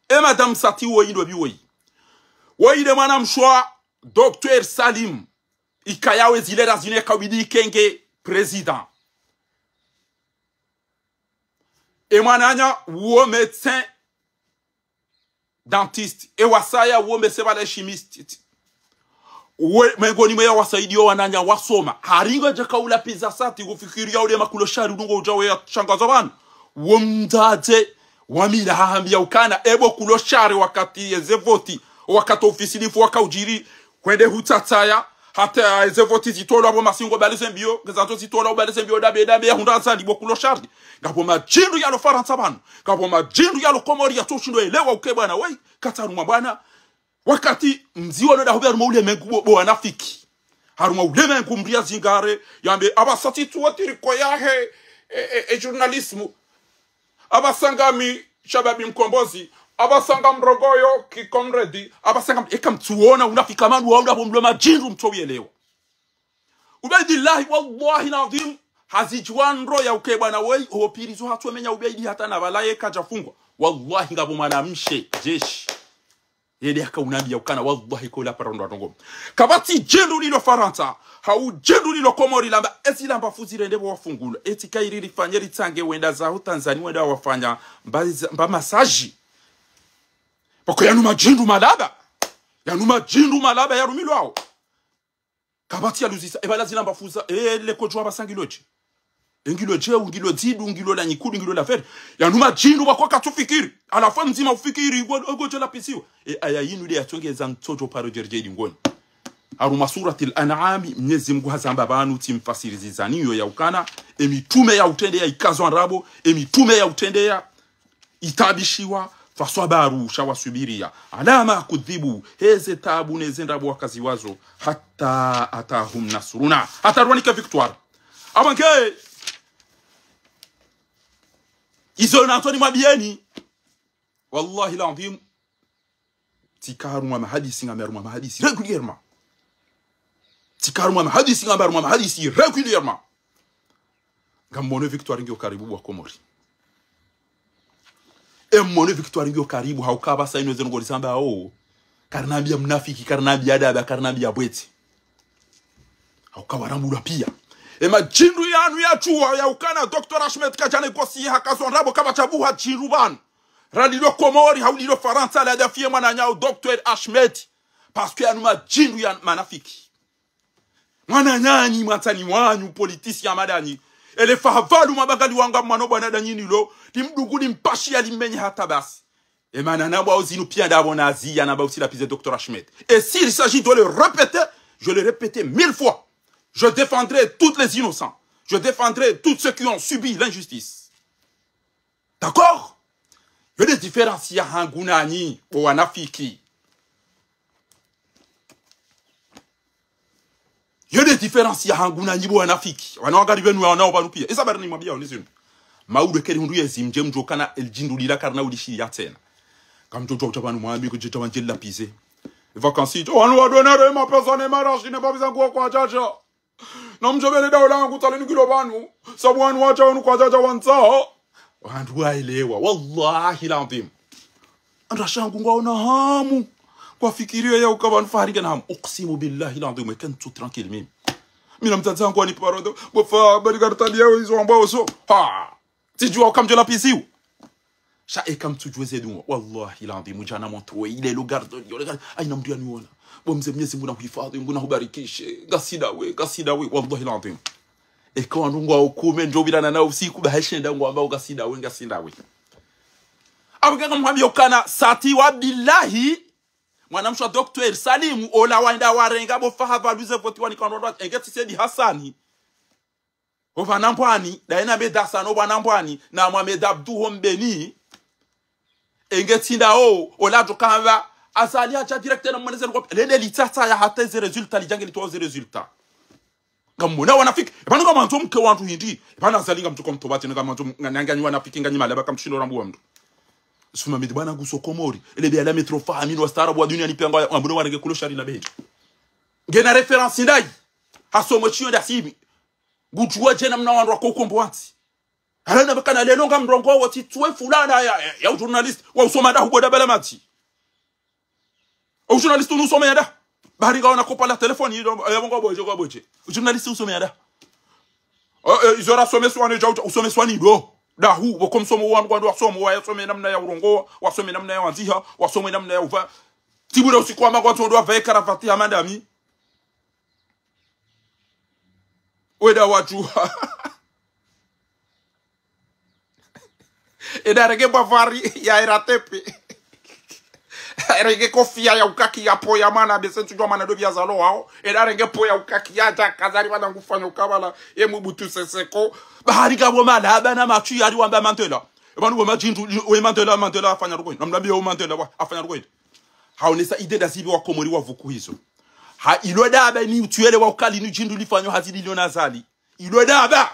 E Madame Sati woyi ndo bi woyi. Woyi nde mwana mshe wa Docteur Salim. Ikaya we zilera zine kabidi ikenge président. E mwananya wo médecin dentiste, e wasaya wo mbese bala chimiste. We, mengoni mwe ya wasaidiyo wananya wasoma. Haringo dje kaula piza Sati kufikiri ya ule makuloshari udungo udja we ya shangaza pvanu. Wo mdzadze wa mila hahambiya ukana, e bo kuloshari wakati yeze voti, wakati ofisilifu wakaudjiri, kwende hutsatsaya, hata eze voti zitolwa bo masingo bali zembiyo, ngezandzo zitolwa bali zembiyo dabe dabe ya hundra Azali bo kuloshari. Ngapvo madjindru yalo Farantsa pvanu, ngapvo madjindru yalo Komori yatsoshindo elewa uke bwana woyi, katsa harumwa bwana. Wakati mziwa no dahubi harumwa ulemengu bo, bo wanafiki. Harumwa ulemengu mriya zingare, yambe, apvasa tsi tsuwa tiriko yahe, e, e, e journalisme. Apvasa ngami Shababi Mkombozi, apvasa ngamrongoyo ki comrade, apvasa ngam, eka mtsuona unafika manu wa unda bo mlo madjindru mtso uyelewa. Ubaidillahi, wallahi ladhim, hazidjuwa ndro ya uke bwana woyi, ho pirizo hatsomenya Ubaidi hata na pvala ye kadjafungwa. Wallahi ngapvo mwana mshe, jeshi. Yende yakaunambiya ukana, wallahi kola parando atongo. Kapvatsi djindru lilo Farantsa, hau djindru lilo Komori lamba, ezi lamba fuzi rende bo wafungula. Eti kairi rifanye ritsange wenda zaho Tanzania wenda wafanya mba, mba massage. Pako yanu madjindru malaba. Yanu madjindru malaba yarumilwao. Kapvatsi yaluzisa, e pvala zilamba fuza, e leko djuwa apvasa ngilo dje. E ngilo dje, u ngilo dzidu, u ngilo la nyikudu, u ngilo la feri. Yanu madjindru pako katsufikiri. Halafu mdzima ufikiri, ngo, ngo dje la pisiwa. E aya yinu nde yatsongeza ntsodjo paro djerejedi ngoni. Harumwa Suratil An'ami, Mnyezi Mungu hazamba pvanu tsi mfasiri zizaniyo ya ukana, Emitrume ya utrendeya ikazwa ndrabo, emitrume ya utrendeya itabishiwa, fasabaru, sha wasubiriya. Ala ma kudhibu, heze tabu neze ndrabo wakaziwazo, hata atahum nasruna. Hata rwanika victoire. Apvo nge, izo nandzo nimwambiyeni. Wallahi l'adhwim, tsika harumwa mahadisi, ngami harumwa mahadisi, régulièrement. Tsika harumwa mahadisi, ngami harumwa mahadisi, régulièrement. Ngamwono victoire ngiyo karibu bo wa Komori. E mwono victoire ngiyo karibu, hauka apvasa inu eze ndrongoo nizambao. Karinambiya mnafiki, karinambiya daba, karinambiya bwete. Hauka warambulwa piya. E madjindru yanu yatsuwa, ya ukana docteur Ahmed kadja négocier hakazwa ndrabo kapvatsabuha djindru pvanu. Ralilo Komori, haulilo Farantsa, la dafiye mwananyawo docteur Ahmed. Parce que yanu madjindru ya manafiki. Mwananyanyi, mwandzani wanyu, politicien madanyi. Ele fahavalu mabangali wanga mwana bwana danyi nilo, limdugu limpashiya limenye hata basi. E mana nambwao zinu piya ndapvo naziya nambwao usilapize docteur Ahmed. Et s'il s'agit de le répéter, je le répète mille fois. Je défendrai tous les innocents. Je défendrai tous ceux qui ont subi l'injustice. D'accord ? Il y a des différences ya hangu nanyi, bo wanafiki. Il y a des différences ya hangu nanyi bo wanafiki. Wana wangari pvenu wana wo pvanu piya. Esa bari nimwambiya wo ni zinu. Maudu keri hundru yezi mdje mdjo kana el djindru lila karina ulishiya tsena. Kamdjo djo utsa pvanu mwambi kudjeta wandje lapize. Vacances, wanu wadonere mapesa ne marashi ne papiza nguwo kwadjadja. Na mdjo bele daula yangu tale nikilo pvanu. Sabu wanu wadja wanu kwadjadja wantsaho. Wandru waelewa. Wallahi l'adhwim. Wandru washangu ngwaona hamu. Kwafikiriyo ya uka pvanu fahari ngena hamu. Uksimu billahi l'adhwim, we can't too tranquille mimi. Mina mdzadze wangu wanipa rondo. Bo fa, bari garitali yawo izo wambwao zo. Ha! Tsidjuwa uka mdjo lapiziwa. Sha eka mtsudjuwa ze dungo. Wallahi l'adhwim, djana mwandzo we ile lo garde, yo le garde. Ayina mndru yaniona. Bo mze Mnyezi Mngu nahuhifadhwi, Mngu nahubarikishe. Ngasi nawe, ngasi nawe. Wallahi l'adhwim. Eka wandru ngwao kume ndjo pvilana na usiku, ba heshenda ngwambao ngasi nawe, ngasi nawe. Apvo nge ngamhwambiyo kana sati wa billahi, mwanamshe wa docteur Salimu, ola wenda warenga bo fahavalu ze voti wanika wandru wandru, enge tsi Said Hassani. Opvanu mbwani, daye na Meda Hassan opvanu mbwani, na Mohamed Abdou ho Mbeni. Enge tsi ndawo, ola djo kamba, Azali hadja direct na mweneze nkopi. Lele litsatsa ya hata ze résultats, lidjange litowa ze résultats. Ngamwona wanafiki, epvanu ngamwandzo mke wandru hindri, epvanu Azali ngamtsuko mtobati, ngamwandzo m-, nga-, nganyi wanafiki, nganyi malaba, kamtshindo rambu wa mndru. Suma midi bwana nguso Komori, ele be ala metro fahamini wa staarabu wa duniani piya ngwa, ngambone warenge kulo shari na behi. Ngena référence ndayi, hasomo shiyo nda sibi. Ngudjuwa dje namna wandru wako ukombo wantsi. Hala na bakana lelo ngamrongowo tsi tsuwe fulana ya, ya, ya ujournaliste, wa usoma dahu bo dabala matsi. Ujournaliste unu usome ya dahu. Bahari ngaona kopa la téléphone, yido, ya bongo boje, kwa boje. Ujournaliste usome ya dahu. Eh, eh, izo rasomeswa ne djau, usomeswa ni do. Dahu, bo komsomo wanu kwando wasomo, wayasome namna ya urongowa, wasome namna ya wandziha, wasome namna ya uva. Tsi bure usiku wamba kwatsondo wavaye karavati ya madami. Weda wadjuwa. Eda renge bwavari ya R A T P. Renge kofia ya ukaki ya po ya mana bese tsudjuwa mana dobi ya zalo wao. Eda renge po ya ukaki ya dja kazari wana ngufanya ukabala ye Mobutu Sese Ko. Bahari ngapvo malaba na matsu yari wamba Mandela. Epvanu we madjindru, we Mandela, Mandela hafanya rukwenda. Namnambiye we Mandela wa, hafanya rukwenda. Haonesa idée nda zibi wa Komori wa vuku hizo. Ha, ilo daba ni utswele wa ukali ni djindru lifanywa hazi lilo na Azali. Ilo daba.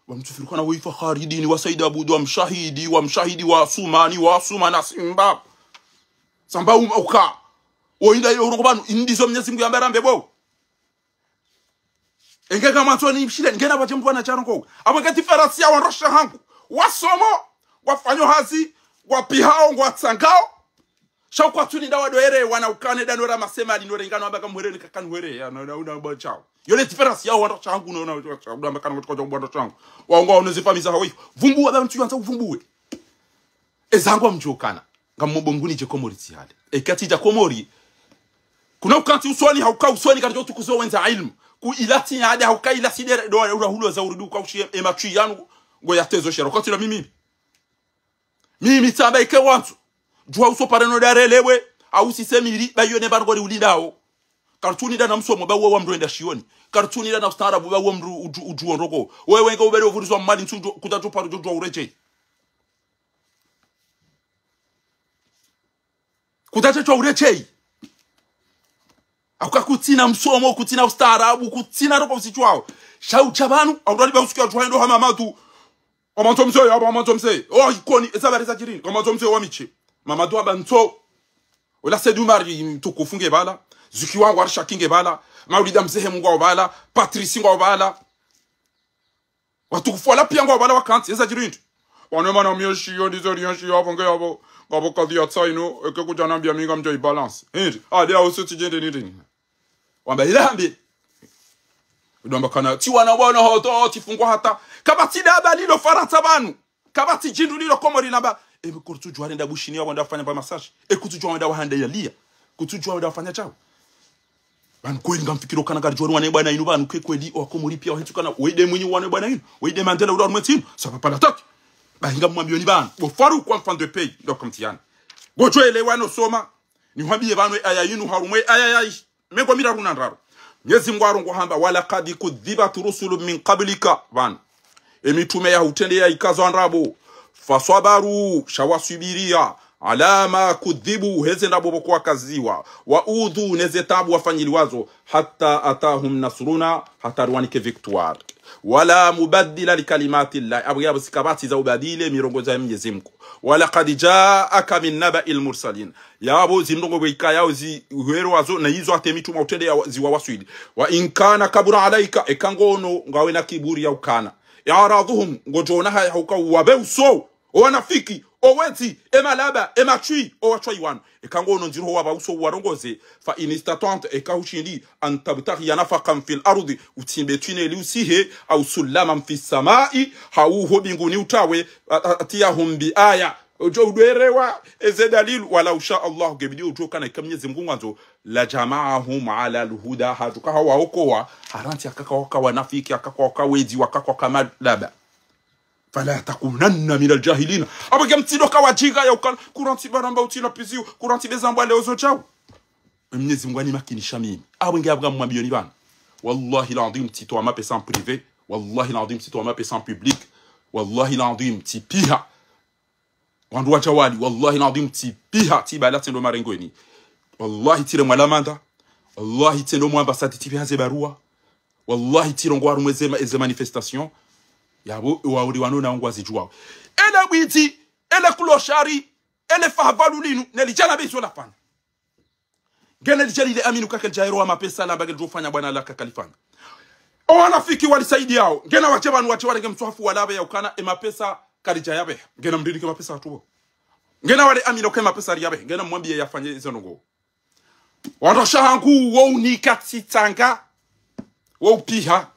Wa mtsufirikana we Fakharidini, wa Said Abdou, wa Mshahidi, wa Mshahidi, wa Asumani, wa Asuma na Simba. Samba uma uka. Wo inda yo urongo pvanu, indizo Mnyezi Mngu yamba rambe bo. Enge ngamwandzo ni mshile, ngena wadje mndru wana sharongowa. Apvo nge différence ya wandru washe hangu. Wasomo, wafanyo hazi, wapvihao, ngwatsangao. Sha ukwatsu ni ndawa doere, wana ukane dano ra masema, lino rengano amba kamwere, ni kakanwere, ya, na, na, una mba chao. Yo le différence ya wandru washe hangu, na, na, na, na, kana wandru washe hangu. Waongo, wano zifamiyi za hawo. Vumbuwa, ba mtsu yandza uvumbuwe. Ezangu amdjokana. Ngamombo Mngu nidje Komori tsi hale. Eka tsidja Komori. Kuna ukantsi usoni, hauka usoni, karidjo tukuzo wendza ilmu. Ku ila tsi yade, hauka ila tsi dere, do, ula hulo za urudi, uka ushiye, e matsu yanu, ngo ya tezo shero. Ukantsi la mimi. Mimi tsamba ike wandzo. Djuwa uso pareno dare lewe, au sise miri, ba yo ne bargori ulindao. Karitsuni nda na msomo, ba uwe wa mdru enda shioni. Karitsuni nda na ustaarabu, ba uwe mdru udju-, udjuo ndrongoo. Wewe nge ubele uvurizwa mali ntsu udju-, kutsatsoparo udjo udjuwa uredjeyi. Kutsatsoparo uredjeyi. Hauka kutsina msomo, kutsina ustaarabu, kutsina ndrongoo usitsuwao. Sha utsha pvanu, hau ndaliba usikia udjuwa endo ha Mamadu. Wa Mamadu mze, ya Mamadu mze. Oh, Ikoni, eza habari za djirini. Wa Mamadu mze wa miche. Mamadu wa Bantso. Ola Said Umar mtukufu nge pvala. Zuki wangu Arshaki nge pvala. Maulida Mzehe Mungu wa pvala. Patrice ngwa pvala. Watukufu wala piya ngwa pvala wakantsi, eza djiri ndri. Wane mana myeshi yo ndizo riyenshi yapvo nge yapvo. Ngapvo kadhi ya tsaino, eke kudja nambiya mi ngamdjo ibalance. Hindri, ade ya usu tsidjende ni ndrini. Wamba ilambe. Udomba kana, tsi wana wana hoto, tsi fungwa hata. Kapvatsi daba lilo Farantsa pvanu. Kapvatsi djindru lilo Komori lamba. Ebe kuritsudjuwa wenda Bushini ya wenda wafanya mba massage. E kutsudjuwa wenda wahanda ya liya. Kutsudjuwa wenda wafanya shawo. Pvanu kweli ngamfikiri ukana ngaridjuwa wane bwana inu pvanu ke kweli wa Komori piya wahitsi ukana wende mwinyi wane bwana inu. Wende Mandela ula rumwe tsinu. Ça va pas la tête. Ba hinga mwambioni pvanu. Bo Farouk wa mfando pays. Ndo kamtiyani. Ngodjo elewa no soma. Nihwambiye pvanu aya inu harumwa aya yayi. Mengo miraru na ndraru. Mnyezi Mungu arongowa hamba, "ولقد كذبت رسل من قبلك." Pvanu. Emitrume ya hutrendeya ikazo ndrabo. "فصبروا", sha waswubiriya. "على ما كذبوا", heze ndrabo pvoko wakaziwa. "وأوذوا", neze taabu wafanyiliwazo. "حتى أتاهم نصرنا", hata riwanike victoire. "ولا مبدل لكلمات الله", apvo yapvo tsi kapvatsi za ubadili mirongozo ya Mnyezi Mungu. "ولقد جاءك من نبأ المرسلين". Yapvo zindrongoo pvo ikayao zihwelewazo na izo hata emitrume utrendeya ziwawaswili. "وإن كان كبر عليك", eka ngono ngawe na kiburi ya ukana. "إعراضهم", ngodjo ona haya hauka uwapve uso. O wanafiki, o wezi, e malaba, e matswi, o watswayi wanu. Eka ngono ndziro wapve uso uwarongoze. "فإن استطعت", eka hushindi, "أن تبتغي نفقا في الأرض", utsimbe tswine ili usihe, "أو سلما في السماء", hau ho mbinguni utawe, a-, a-, "أتيهم بآية". Udjo udwerewa, eze dalilu, "ولو شاء الله", ngebidi udjo kana ika Mnyezi Mungu ngwandzo, "لجمعهم على الهدى", hadjo ka hawaokowa, harantsi akaka waka wanafiki, akaka waka wezi, wakaka waka malaba. "فلا تكونن من الجاهلين". Apvo nge mtsindo ka wadjinga ya ukana, kurantsi baramba utsina piziu, kurantsi bezambwa leo zo djau. Mnyezi Mungu ani makinisha mimi. Apvo nge apvo ngamwambioni pvanu. Wallahi l'adhwim, tsitowa mapesa en privé. Wallahi l'adhwim, tsitowa mapesa en public. Wallahi l'adhwim, tsipiha. Wandru wa Djawali, wallahi l'adhwim, tsipiha, tsibala tsendo marengweni. Wallahi tsiremwa lamanda. Wallahi tsendo mwa ambassade tsipiha ze barua. Wallahi tsirongowa harumwa eze ma-, eze manifestation. Yapvo, wauri wanu na ngwazidjuwao. Ele bwidzi, ele kuloshari, ele fahavalu linu, nelidjana be izo lafanya. Ngena lidja lile amini uka kalidja yero wa mapesa lamba kalidjo fanya bwana laka kalifanya. O wanafiki walisaidiao. Ngena watshe pvanu watshe warenge mswahafu walapve ya ukana e mapesa kalidja yapveha. Ngena mndru nike mapesa hatru pvo. Ngena wale amini uka e mapesa riyapveha. Ngena mwambiye yafanye izo ndrongoo. Wandru washe hangu wo unika tsitsanga. Wo upiha.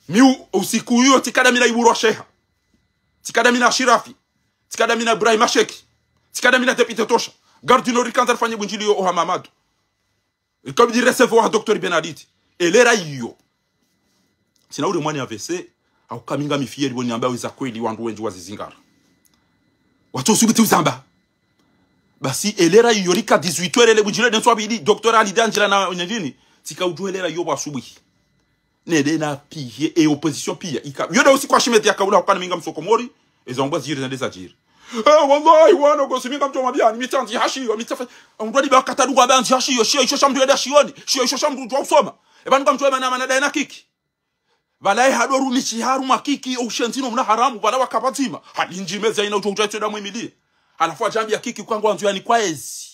Mi u-, usiku uyo tsikada mi na Iburu wa Sheha. Tsikada mi na Ashirafi. Tsikada mi na Ibrahima Sheki. Tsikada mi na député Tosha. Gare du Nord rikandza rifanye bundjiliyo oha Mamadu. Ikabidi recevoir oha Docteur Benaditi. Elera iyo. Tsina uri mwani A V C, hauka mi ngami fier pvo niamba weza kweli wandru wendji wazizingara. Watso subuti uzamba. Basi elera iyo rika dix-huit heures ele bundjiliyo dentsu abidi, Docteur Ali Dandjila na nyendjini, tsika udjuwa elera iyo pvo asubuhi. Nede na pihe, e opposition piya, ika. Yo nda usiku wa shimeti yaka ula hukana mi nga msokomori, eza umbwa ziri na ndeza ziri. Eh, wallahi, wana gosi mi ngamdjo mwambiyani, mi tsandzi hashiyo, mi tsafa, ngwadi ba kata dungwa bandzi hashiyo, shiyo isho sha mndru yenda shiyoni, shiyo isho sha mndru udjuwa usoma. Eba ngamdjo emana mana daye na Kiki. Pvala ye hado rumishi harumwa Kiki, o ushenzi no mna haramu, pvala waka pvadzima. Hali ndji meza ina udjo udja tsoda mwimiliye. Halafu adjambiya Kiki uka ngwandzo yanikwa ezi.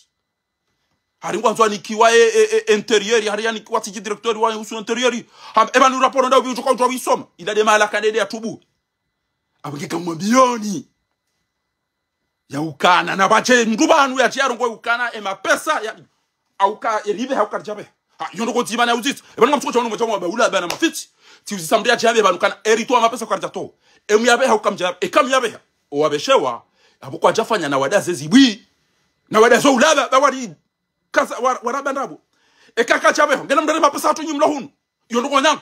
Hari ngwandzo anikiwa e, e, e, intérieur, hari yanikiwa tsidji directeur wa usu intérieur. Ham, eba ni rapport nda ubi udjo ka udjuwa wisoma. Ila de mahala ka dede ya tubu. Apvo nge kamwambiyoni. Ya ukana, na pvadje, mndru pvanu ya djiyarongowa ukana, e mapesa, ya, auka, e ribe, auka djabe. Ha, iyo ndoko dzima na uzitso. Eba nga mtsuko dja wanu mwa dja wamba ula bana mafitsi. Tsi uzisa mndru ya djabe pvanu kana, e ritowa mapesa uka djatowa. E myabe, auka mdja, e kamyabe. O wabeshewa, apvo kwadjafanya na wada zezi bwi. Na wada zo ulaba, ba wari, kaza, wa, waraba ndrabo. E kaka djabe, ngena mndru ne mapesa hatru nyi mlo hunu. Iyo ndoko nyangu.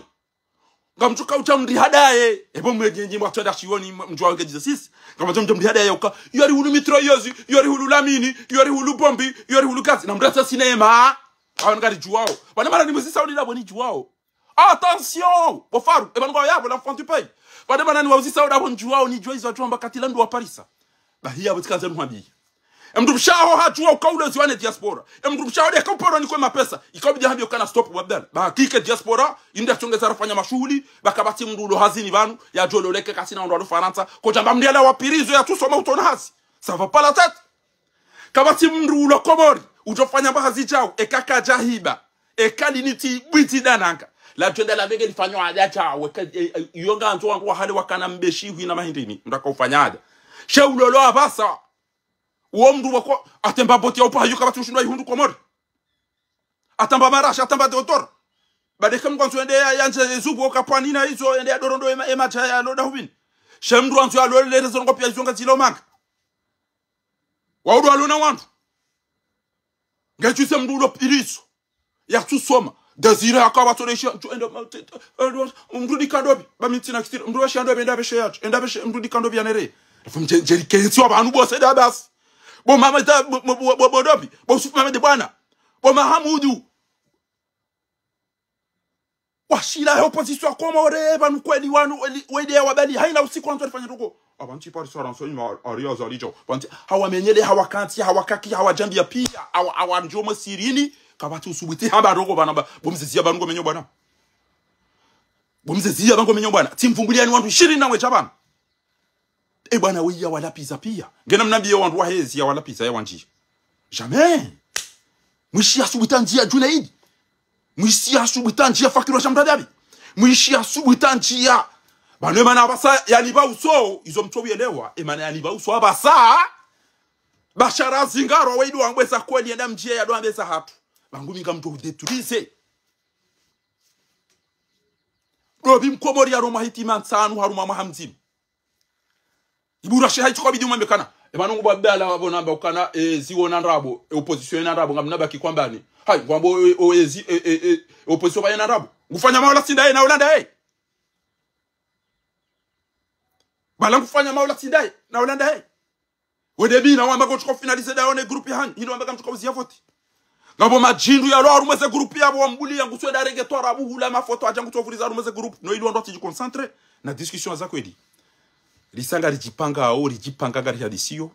Ngamtsuka udja mndri hadaye. Ebo mwe nyi, nyi mwatsoda shiyoni, mdjuwa nge djiza sisi. Ngamtsuka udja mndri hadaye uka. Iyo ari hulu mitrailleuse, iyo ari hulu lamini, iyo ari hulu bombi, iyo ari hulu gazi. Na mndru asa sinema. Awo ngaridjuwao. Pvane mana nimuzisa uli ndapvo nidjuwao. Attention! Bo Faru, eba ngwa yapvo l'enfant du pays. Pvane mana niwauzisa uli ndapvo nidjuwao, nidjuwa izo wadjo amba katila ndo waparisa. Bahi yapvo tsikandza nuhwambiye. E mndru mshe waho hadjuwa uka ulozi wane diaspora. E mndru mshe waho de kauparo nikwe mapesa. Ikabidi hambiye ukana stop wa Abdallah. Ba hakike diaspora, inde atsongeza rafanya mashuhuli, ba kapvatsi mndru ulo hazini pvanu, yadjo loleke kasina mndru alo Farantsa, kodjamba mndru yala wapvirizo yatsusoma utsona hazi. Ça va pas la tête. Kapvatsi mndru ulo Komori, udjofanya mba hazi djau, eka kadjahiba, eka linitsi bwitsi dananga. Ladjo enda lavenge lifanywa ada djau, eka, e, e, iyo ngandzo wangu wahale wakana mbeshi hwina mahindrini, mndru aka ufanya ada. She ulolo apvasa, uwo mndru wako, atamba boti ya upa hayo kapvatsi ushindwa ihundru Komori. Atamba marashi, atamba dotora. Ba de eka mndru ngwandzo ende ya, yandze zubu, okapvani na izo, ende ya dorondo ema, ema dja ya loda hubini. She mndru ngwandzo ya lole lezo ngo piya izo ngazilo manga. Waudu alona wandru. Ngedjuse mndru ulo pvirizo. Yatsusoma. Désiré akaba tsoresha, tsu enda, ma-, te-, te-, enda, mndru dika ndopvi, ba mi ntsina kisiri, mndru washa ndopvi, enda pveshe yatsu, enda pveshe, mndru dika ndopvi yanere. Efu mdje, mdje rikentsi wa pvanu bo Said Abbas. Bo Mohamed, bo, bo, bo, bo, bo ndopvi, bo Yusuf Mohamed Bwana. Bo Mahamudu. Washila he opposition ya Komori, pvanu kweli wanu, weli, wede ya wabali, haina usiku wandzo rifanye ndoko. Apvantsi pari saranso ima, ari Azali djau. Apvantsi, hawamenyele, hawakantsi, hawakaki, hawadjambiya piya, hawa, hawa ndjomo sirini, kapvatsi usubuti hamba ndoko pvanu ba, bo mzezi ya pvanu ngo menyo bwana. Bo mzezi ya pvanu ngo menyo bwana. Tsimvumbuliyani wandru shirini na wedja pvanu. E bwana, weyi ya walapviza piya. Ngena mnambiye wandru wahezi ya walapviza ya wandji. Jamais. Mwishi ya subuta ndziya Junaidi. Mwishi ya subuta ndziya Fakiri wa Shamdadabi. Mwishi ya subuta ndziya. Pvanu emana apvasa yalipva uso, izo mtso wuyelewa. Emana yalipva uso apvasa. Bashara zingarwa weyi do wambweza kweli yenda mdjiye ya do wambeza hatru. Pvangu mi ngamdjo hudétruise. Ndopvi mkomori ya roma hitima ntsanu harumwa mwaha mdzima. Ibura sheha itsi kwabidi umwambe kana. E pvanu ngo bo Abdallah wapvo namba ukana, e, ziwona ndrabo, e, opposition yena ndrabo, ngamna baki kwambani. Hayi, ngwambo, e, o, e, zi, e, e, e, opposition pvayena ndrabo. Ngufanya maola tsi ndaye, na Hollande ye. Bala ngufanya maola tsi ndaye, na Hollande ye. Wede bina wamba ko tsuko finaliser dayo ne groupe yahanyu, hino wamba kamtsuko uziya vote. Ngapvo madjindu yalo harumwa ze groupe yapvo wambuliya ngusweda renge twarabu hula mafoto adja ngutso vuriza harumwa ze groupe. No ili wandru watsi djiconcentrer na discussion za kweli. Lisa ngaridjipanga awo, ridjipanga ngarihadisiyo.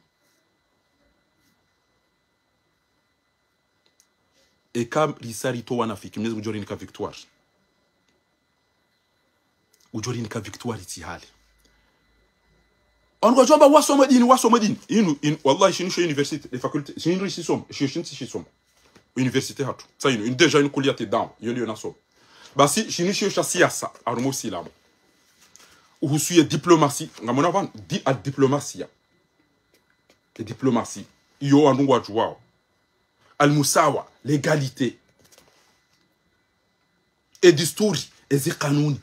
Eka lisa ritowa wanafiki, Mwenyezi Mungu udjo rinika victoire. Udjo rinika victoire itsi hale. Wandru wadjo amba wasoma dini, wasoma dini. Inu, inu, wallahi, shinu sho université, les facultés, shinu risisoma, sho shinu sisoma. Université hatru. Sa inu, inu déjà inu kuliya te dawa, iyo liyo nasoma. Basi, shinu sho sha siyasa, harumwa usilamu. Uhusu ye diplomasi, ngamona pvanu, di, al diplomasiya. E diplomasi, iyo wandru ngwadjuwao. Al musawa, l'égalité. E desturi, eze kanuni.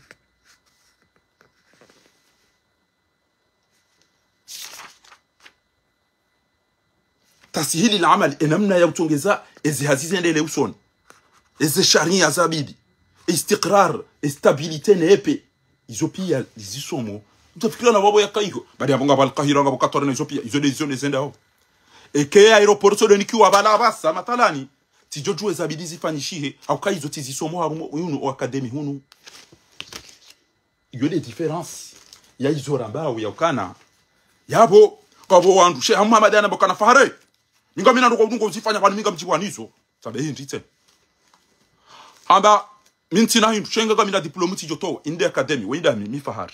Tasihili la amali, e namna ya utsongeza, eze hazi zendele usoni. Eze shariya zabidi. Istiqrar, e stabilité ne paix. Izo piya, izisomo. Utafikira na wapvo yaka iho. Badi apvo ngapvo Al Qahira, ngapvo Qatar na izo piya. Izo de, izo de zenda ho. Eke aéroport so de nikiwa pvala apvasa, matalani. Tsidjo djuwa zabidi zifanyishihe. Hauka izo tsizisomo harumwa, unu, o akademi hunu. Iyo de différence ya izo rambao ya ukana. Yapvo, kwapvo wandru, Sheikh Muhammad anamba ukana Fahari. Mi ngamina ndoko udungo uzifanya pvanu mi ngamdjipvwa nizo. Sabe hindri tse. Amba, mi ntsina hindru, sha ngamina diplôme tsidjo towa, inde académie, wenda mi, mi Fahari.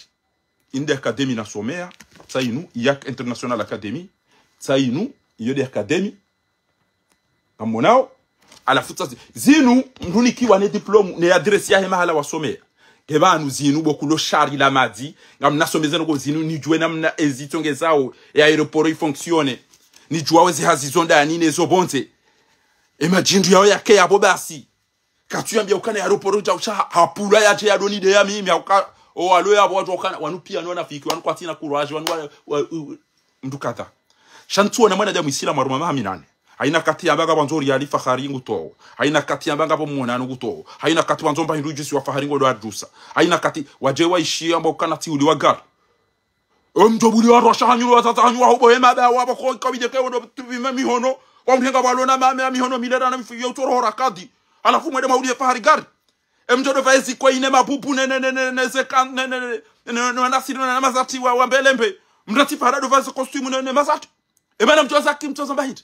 Inde académie nasomeya, tsa inu, I A C International Academy, tsa inu, iyo de académie, ngamonao, halafu tsa zi-, zinu, mndru nikiwa ne diplôme, ne adresse yahe mahala wasomeya. Nge pvanu zinu, bo kulo shari la madzi, ngamnasomeza ndoko zinu, nidjuwe namna ezitsongezao, e aéroport ifonctionne, nidjuwa weze hazi zo ndani, ne zo pvondze. E madjindu yao yake yapvo basi. Katsuyambiya ukana ya aéroport dja usha ha-, hapvulwa yadje yadoni de ya mimi, hauka, o walo yapvo wadjuwa ukana, wanu piya no wanafiki, wanu kwatsina courage, wanu wa, wa, u-, mndru kadha. Sha ntsuona mwanadamu isilamu harumwa maha minane. Haina kati yamba ngapvo wandzo riyali Fahari ngutowo. Haina kati yamba ngapvo mwonano ngutowo. Haina kati wandzo mba hindru djusi wa Fahari ngodo adjusa. Haina kati wadje waishiya amba ukana tsi uli wa gari. Omdjo buli warosha hanyu, wazaza hanyu, wahubo hema ba, wapvo ko kabide ke wodo tupvima mihono. Wamhenga walona mame ya mihono milera na mifu ya utoro hora kadi. Halafu mwende mwahuliye Fahari gari. E mdjo ndo pvaye zikwe ine mabubu ne, ne, ne, ne, ne, ze kan-, ne, ne, ne, ne, ne, ne, wanasiri ne, ne, mazati wa, wa mbelembe. Mdru tsi Fahari ndo pvaye ze costume ne, ne, mazati. E mana mdjo zaki mdjo zamba hindri.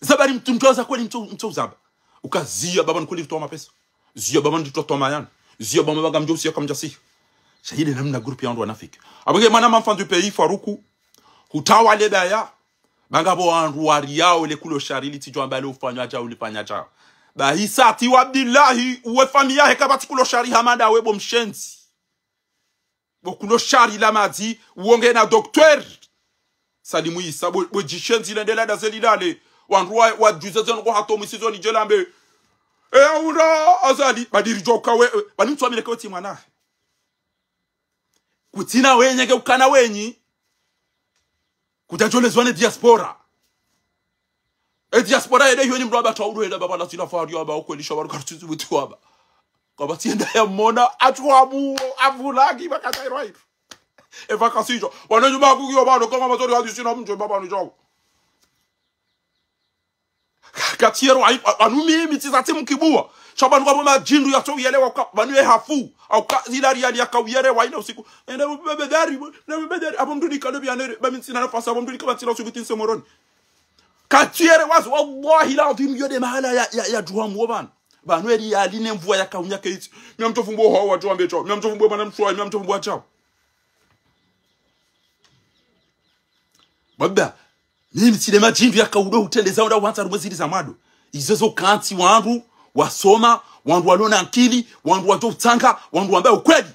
Zaba ni mdru mdjo za kweli mdjo, mdjo zaba. Uka ziya baba ni kweli ritowa mapesa. Ziya baba ni ritowa mayani. Ziya baba banga mdjo usiya kamdja siya. Sha yile namna groupe ya wandru wanafiki. Abonge mana mamfandu peyi Faruku. Hutawa le daya. Banga bo wandru wariyao le kulo shari litsidjo amba le ufanywa djao ulifanya djao. Bahi sa tiwa billahi, uwe famiyi yahe kapvatsi kulo shari hama ndawe bo mshenzi. Bo kulo shari la madzi, uwo nge na docteur Salimu Isa, bo, bo djishenzi lende la daze lilale. Wandru wa, wa djuze zeno ko hato mwisizo ni djelambe. E, aunda, Azali, badi ridjoka we, e, bani mtsu amile ke wetsi mwana. Kutsina wenyi, nge ukana wenyi. Kudjadjolezwa ne diaspora. E diaspora yende hiyo ni mdru amba tawudu yende baba la zila Fahari amba ukweli sha wanu kartsuzi buti wamba. Kaba tsienda ya mona, atsu wabu, abulagi, bakata irwa hitu. E vakasi djo. Wano nyuma kukiyo bano, kama mazori hadi sina mdjo baba ni djao. Katiero ayi, anu mimi tsi za timu kibuwa. Sha banu kwa bo madjindru ya tso yelewa kwa, banu ye hafu. Au ka, zila riyali ya kawiyere wa ina usiku. Enda bebe dari, na bebe dari. Abo mdru ni kale biyanere. Ba mi ntsina nafasi, abo mdru ni kaba tsina usiku tinse moroni. Katiere wazi, wallahi la adhim, yo nde mahala ya, ya, ya djuwa mwo banu. Banu eri ya line mvua ya kaunya keitsi. Mia mtofu mbo hawa djuwa mbecho. Mia mtofu mbo mana mshuwa, mia mtofu mbo achao. Baba, mimi tsi nde madjindru ya kaudo utrendeza onda wantsa rumwe zili za mwado. Izo zo kantsi wandru, wasoma, wandru walona ankili, wandru wadjo utsanga, wandru wamba ukweli.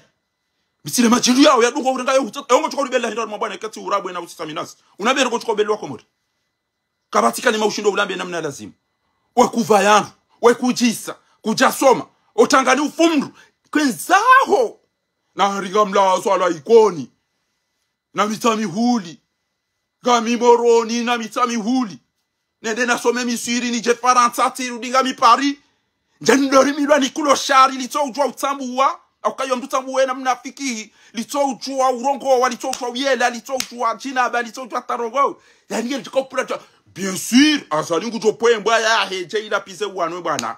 Mi tsi nde madjindru yao ya dunga urenga yo hutsa, yo ngo tsuka ulibela hindra mwa bwana kati urabwe na usisa minazi. Unabere ngo tsuka ubelwa Komori. Kapvatsi kalima ushindo ulambe namna lazimu. We kuva yanu, we kudjisa, kudjasoma, otangani ufumndru, kwenzaho. Na haringa mlazo ala Ikoni, na Mitsamihuli, ngami Moroni, na Mitsamihuli. Nende nasome Miswiri, nidje Farantsa, tsi rudi ngami Paris. Ndje ndori milwa ni kulo shari, litso udjuwa utsambuwa. Au kayo mdru tsambuwe na mnafiki. Litso udjuwa urongowa, litso udjuwa uyela, litso udjuwa djinaba, litso udjuwa tarongo. Yani yeli tiko pula tsa. Bien sûr, Azali ngudjo pwembwa ya hedje ila pize wanwe bwana.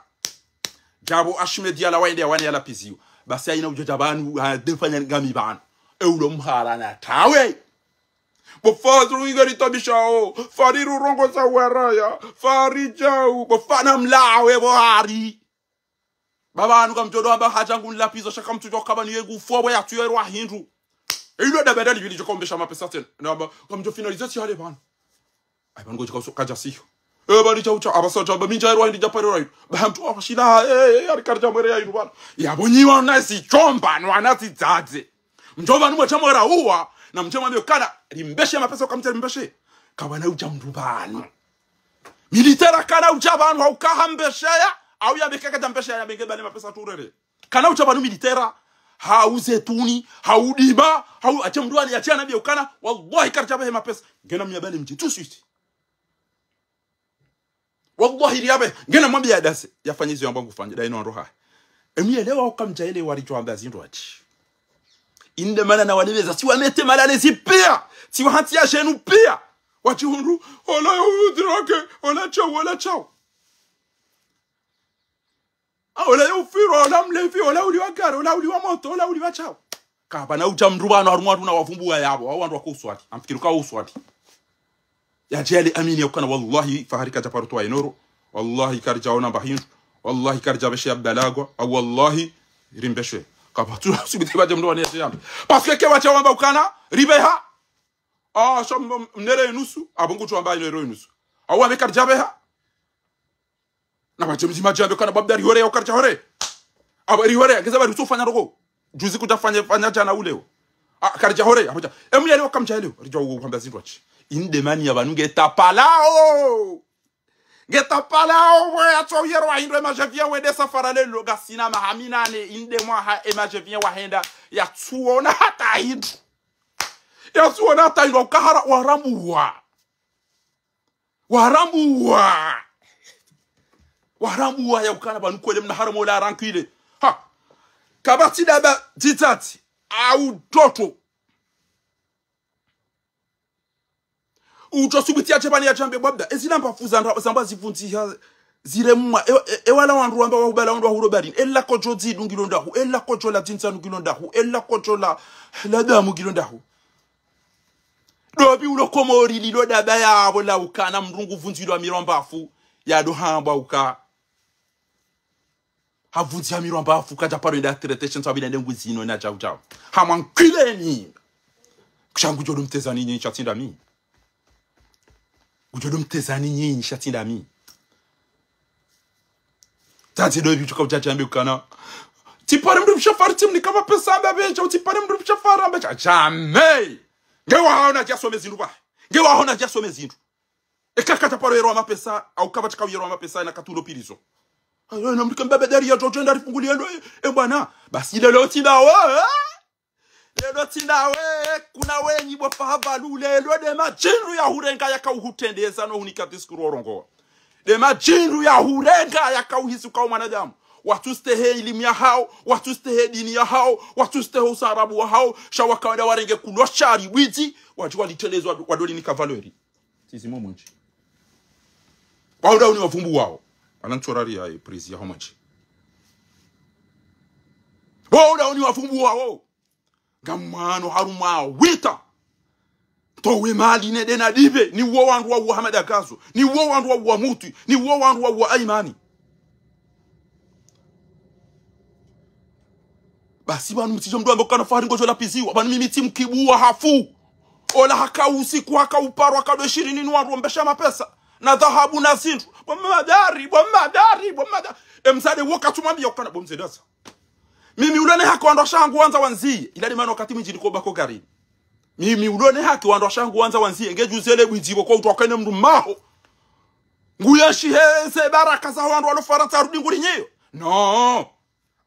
Djabo Ahmed yala waende ya wane yala piziyo. Basi ayina udjo djabanu, ha, defanya ngami banu. E ulo mhala na tawe. Bo Fahari ngeri tabishao. Fahari rurongoza waraya. Fahari djau. Bo fana mlawe bo hari. Baba anu kamdjo ndo amba hadja ngu nlapizo sha kamtsudjo kaba niye ngu fwa bo ya tuyerwa hindru. Ilo dabada libili djo kombesha mapesa tsena. Na amba kamdjo finaliser tsi hale banu. Ayi banu ngo djika uso kadja siyo. E bani djau dja, abasa dja, ba mi ndja erwa hindru dja pare erwa hindru. Ba mdru wa shila, e, e, e, ari kari dja mwere ya hindru banu. Ya bo nyi wana zi djomba, no wana zi dzadze. Mdjomba numwe dja mwera uwa, na mdjomba mbe kana, rimbeshe mapesa uka mdja rimbeshe. Kabana udja mdru banu. Militaire kana udja banu, hauka hambesheya, au ya beke kadja mbesheya, ya benge bale mapesa turere. Kana udja banu militaire, hau zetuni, hau dima, hau atse mdru wani, atse anabi ukana, wallahi kari dja bahe mapesa. Ngena mnyabale mdji, tout de suite. Wallahi riyabe, ngena mwambi ya dase, ya fanya izo yamba ngufanya, da ino anroha. Emi yelewa uka mdja yelewa ridjo amba zindru ati. Inde mana na walebeza, tsi wa mete malale zi piya, tsi wa hantsi ya shenu piya. Watsi hundru, ola yo udrake, ola chau, ola chau. Ah, ola yo ufiro, ola mlevi, ola uli wa gari, ola uli wa moto, ola uli wa chau. Kabana udja mdru banu harumwa wandru na wavumbuwa yabo, wao wandru wako uswali. Amfikiri uka uswali. Ya djeli amini ya ukana wallahi, Fahari kadja paro towa enoro. Wallahi, kari dja ona mba hindru. Wallahi, kari dja beshe ya balagwa. Au wallahi, rimbeshe. Kapvatsu subite badje mdru wani ya djeyambe. Parce que ke wadja wamba ukana, ribeha. Ah, sha m-, mnere enusu. Abo ngudjo amba enero enusu. Au ambe kari dja beha. Na badje mdzima djambe kana babda rihore, au kari dja hore. Abo rihore, ngeza bari usufanya rogo. Juzi kudja fanya, fanya djana uleo. Ah, kari dja hore, abo dja. Emu yelewa uka mdja yelewa, ridja uhamba zindru ati. Inde mani ya banu nge tapalao. Nge tapalao, bo ya tso yero wa hindru e majevien wende safara lelo, ngasina maha minane, inde mwaha e majevien wahenda, ya tsuona hata hindru. Ya tsuona hata hindru, ukahara warambuwa. Warambuwa. Warambuwa ya ukana banu kwele mna haramu ola rankile. Ha. Kapvatsi daba dzitsatsi. Au toto. Udjo subiti ya djebani ya djambe bwabda. Ezi namba fuza nda, zamba zivunzi ya, Ziremwa, e, e, e wala wandru wamba wahubala wandru wahuro baharini. Ela kodjo dzidu ngilo ndahu, ela kodjo la dzinza ngilo ndahu, ela kodjo la, la damu ngilo ndahu. Dobi ulo Komori lilo daba yapvo la ukana mndru nguvundzilwa mirwa mbavu, yado hambwa uka. Havundziha mirwa mbavu, kadja paro enda traité, sha ntsu abila ndengu zinu na djau djau. Hamwa nkwileni. Kusha ngudjo do mtezani nyinyi sha tsi ndami. Ngudjo do mtezani nyinyi sha tsi ndami. Tadze dobi tuka udja djambe ukana. Tsipare mndru mshafari tsimnika mapesa amba bedja, tsipare mndru mshafari amba dja. Jamais. Nge wahaona djasome zindru ba. Nge wahaona djasome zindru. Eka kadja paro yerwa mapesa, au kapvatsi ka uyerwa mapesa, na katulo pilizo. Ayo, na mndru kamba badari ya djodjo nda rifungulie ndo, e, e bwana. Basi lelo tsi ndawe, eh? Lelo tsi ndawe, kuna wenyi bo fahabalu, lelo de madjindru ya hurenga yaka uhutrendeza no hunika discours orongoa. De madjindru ya hurenga yaka uhisi uka o mwanadamu. Watsustehe ilimu yahao, watsustehe dini yahao, watsustehe usarabu wahao, sha wakaenda warenge kulo shari bwidzi, wadji walitelezwa wadolinika valeur. Sisi mo mwenje. Wauda uni wavumbuwao. Ana ntsorari ya e prezi ya ho mwenje. Wauda uni wavumbuwao. Ngamwano harumwa wita. Towe mali ne dena dibe. Ni wo wandru wa uwa Hamada Gazo. Ni wo wandru wa uwa Mutwi. Ni wo wandru wa uwa Aimani. Basi pvanu mtsidjo mndru ambe ukana fahari ngodjo lapiziwa. Pvanu mimi tsi mkibuwa hafu. Ola haka usiku haka uparo haka do shirini ni wandru wambesha mapesa. Na dhahabu na zindru. Bo madari, bo madari, bo madari. E mzade woka tsumwambia ukana bo mze daza. Mimi ulo ne haki wandru washangu wandza wandziye. Ila de mana wakati mwindji niko bako garini. Mimi ulo ne haki wandru washangu wandza wandziye. Nge djuzele bwidzi bo kwa utwakene mndru maho. Nguyeshi heze baraka za wandru walo Farantsa arudi nguri nyiyo. No.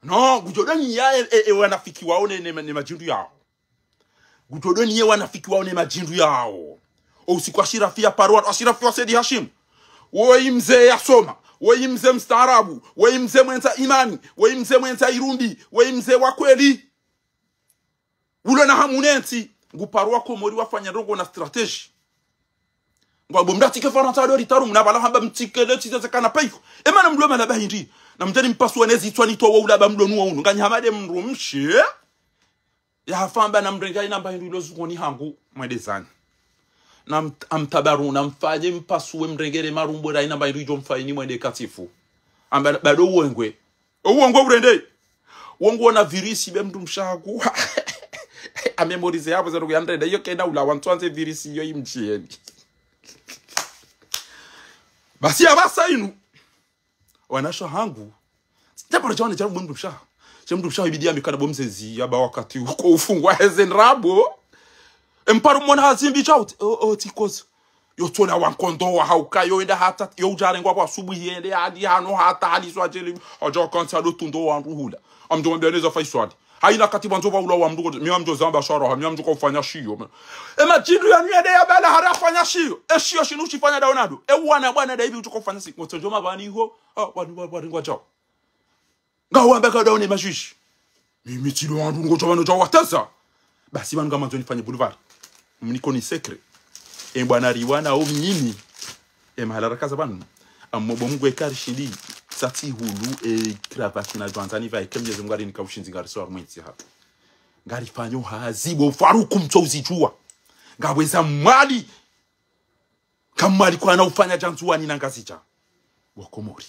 No, ngudjo do niya e, e, e wanafiki wao ne, ne, ne madjindru yao. Ngudjo do niya e wanafiki wao ne madjindru yao. O usiku Ashirafi ya paro wandru, Ashirafi wa Saidi Hashim. Woyi mze yasoma, woyi mze mstaarabu, woyi mze mwendza imani, woyi mze mwendza irumbi, woyi mze wa kweli. Ulo na hamu ne ntsi, nguparo wa Komori wafanya ndrongo na stratégie. Ngwambo mndru atsike Farantsa ado ritaru, mna pvala hamba mtsike le tsiteze kana peiko. E mana mndru e mana bahindri. Na mteni mpasuwa ne zitswa nitowa ula ba mndru nuwa unu. Nganyi hama de mndru mshe. Ya hafamba na mrenge ina mba hindru ilo zukoni hangu mwende zanyu. Na mt-, amtabaru, na mfanye mpasuwe mrengere marumbo ra ina mba hindru idjo mfayini mwende katifu. Amba bado uwengwe. Uwengwe urende. Wongo na virisi be mndru mshaku. A mémorisé yapvo zero kuyandrenda. Iyo kena ula wantsu wandze virisi iyo imdjieni. Basi ya basa inu. Wanasho hangu. Teparo chawane cha mndru mshaha. Cha mndru mshaha ibidi ya mikana bo mzezi ya ba wakati uko ufungwa heze ndrabo. Emparo mwana hazimbi chao. O, o, tikozo. Yo tsona wankondo wa hauka, yo enda hata, yo udjarengwa kwa asubuhi yende, hadi hano hata, hadi swadjeli, adjo kantsi ado tundo wandru hula. Amdjo mwambia neza faiswali. Haina kati bandzo ba ula wa mndru, mi amdjo zamba sharaha, mi amdjo kufanya shiyo. E madjindru ya nyende ya bala hari afanya shiyo. E shiyo shinu shifanya daonado. E wana bwana da hivi udjo kufanya si. Ngotsodjo mabani ho. Ah, wanu, wanu, wanu, ngwadjao. Ngawamba ka daone majuge. Mimi tsilo wandru ngodjo pvanu dja wateza. Basi pvanu ngamandzo nifanye boulevard. Mniko ni secret. E bwana riwana o mimi. E mahala rakaza pvanu. Ammo bo mgwe kari shindi. Satsi hulu e cravate na djwanza ni vaike Mnyezi Mngu arinika ushindzi ngariso harumwa entsi hapvo. Ngarifanyo hazi bo Faruku mtso uzidjuwa. Ngaweza mwali. Kamwali kwana ufanya dja Ndzuwani na Ngazidja. Wa Komori.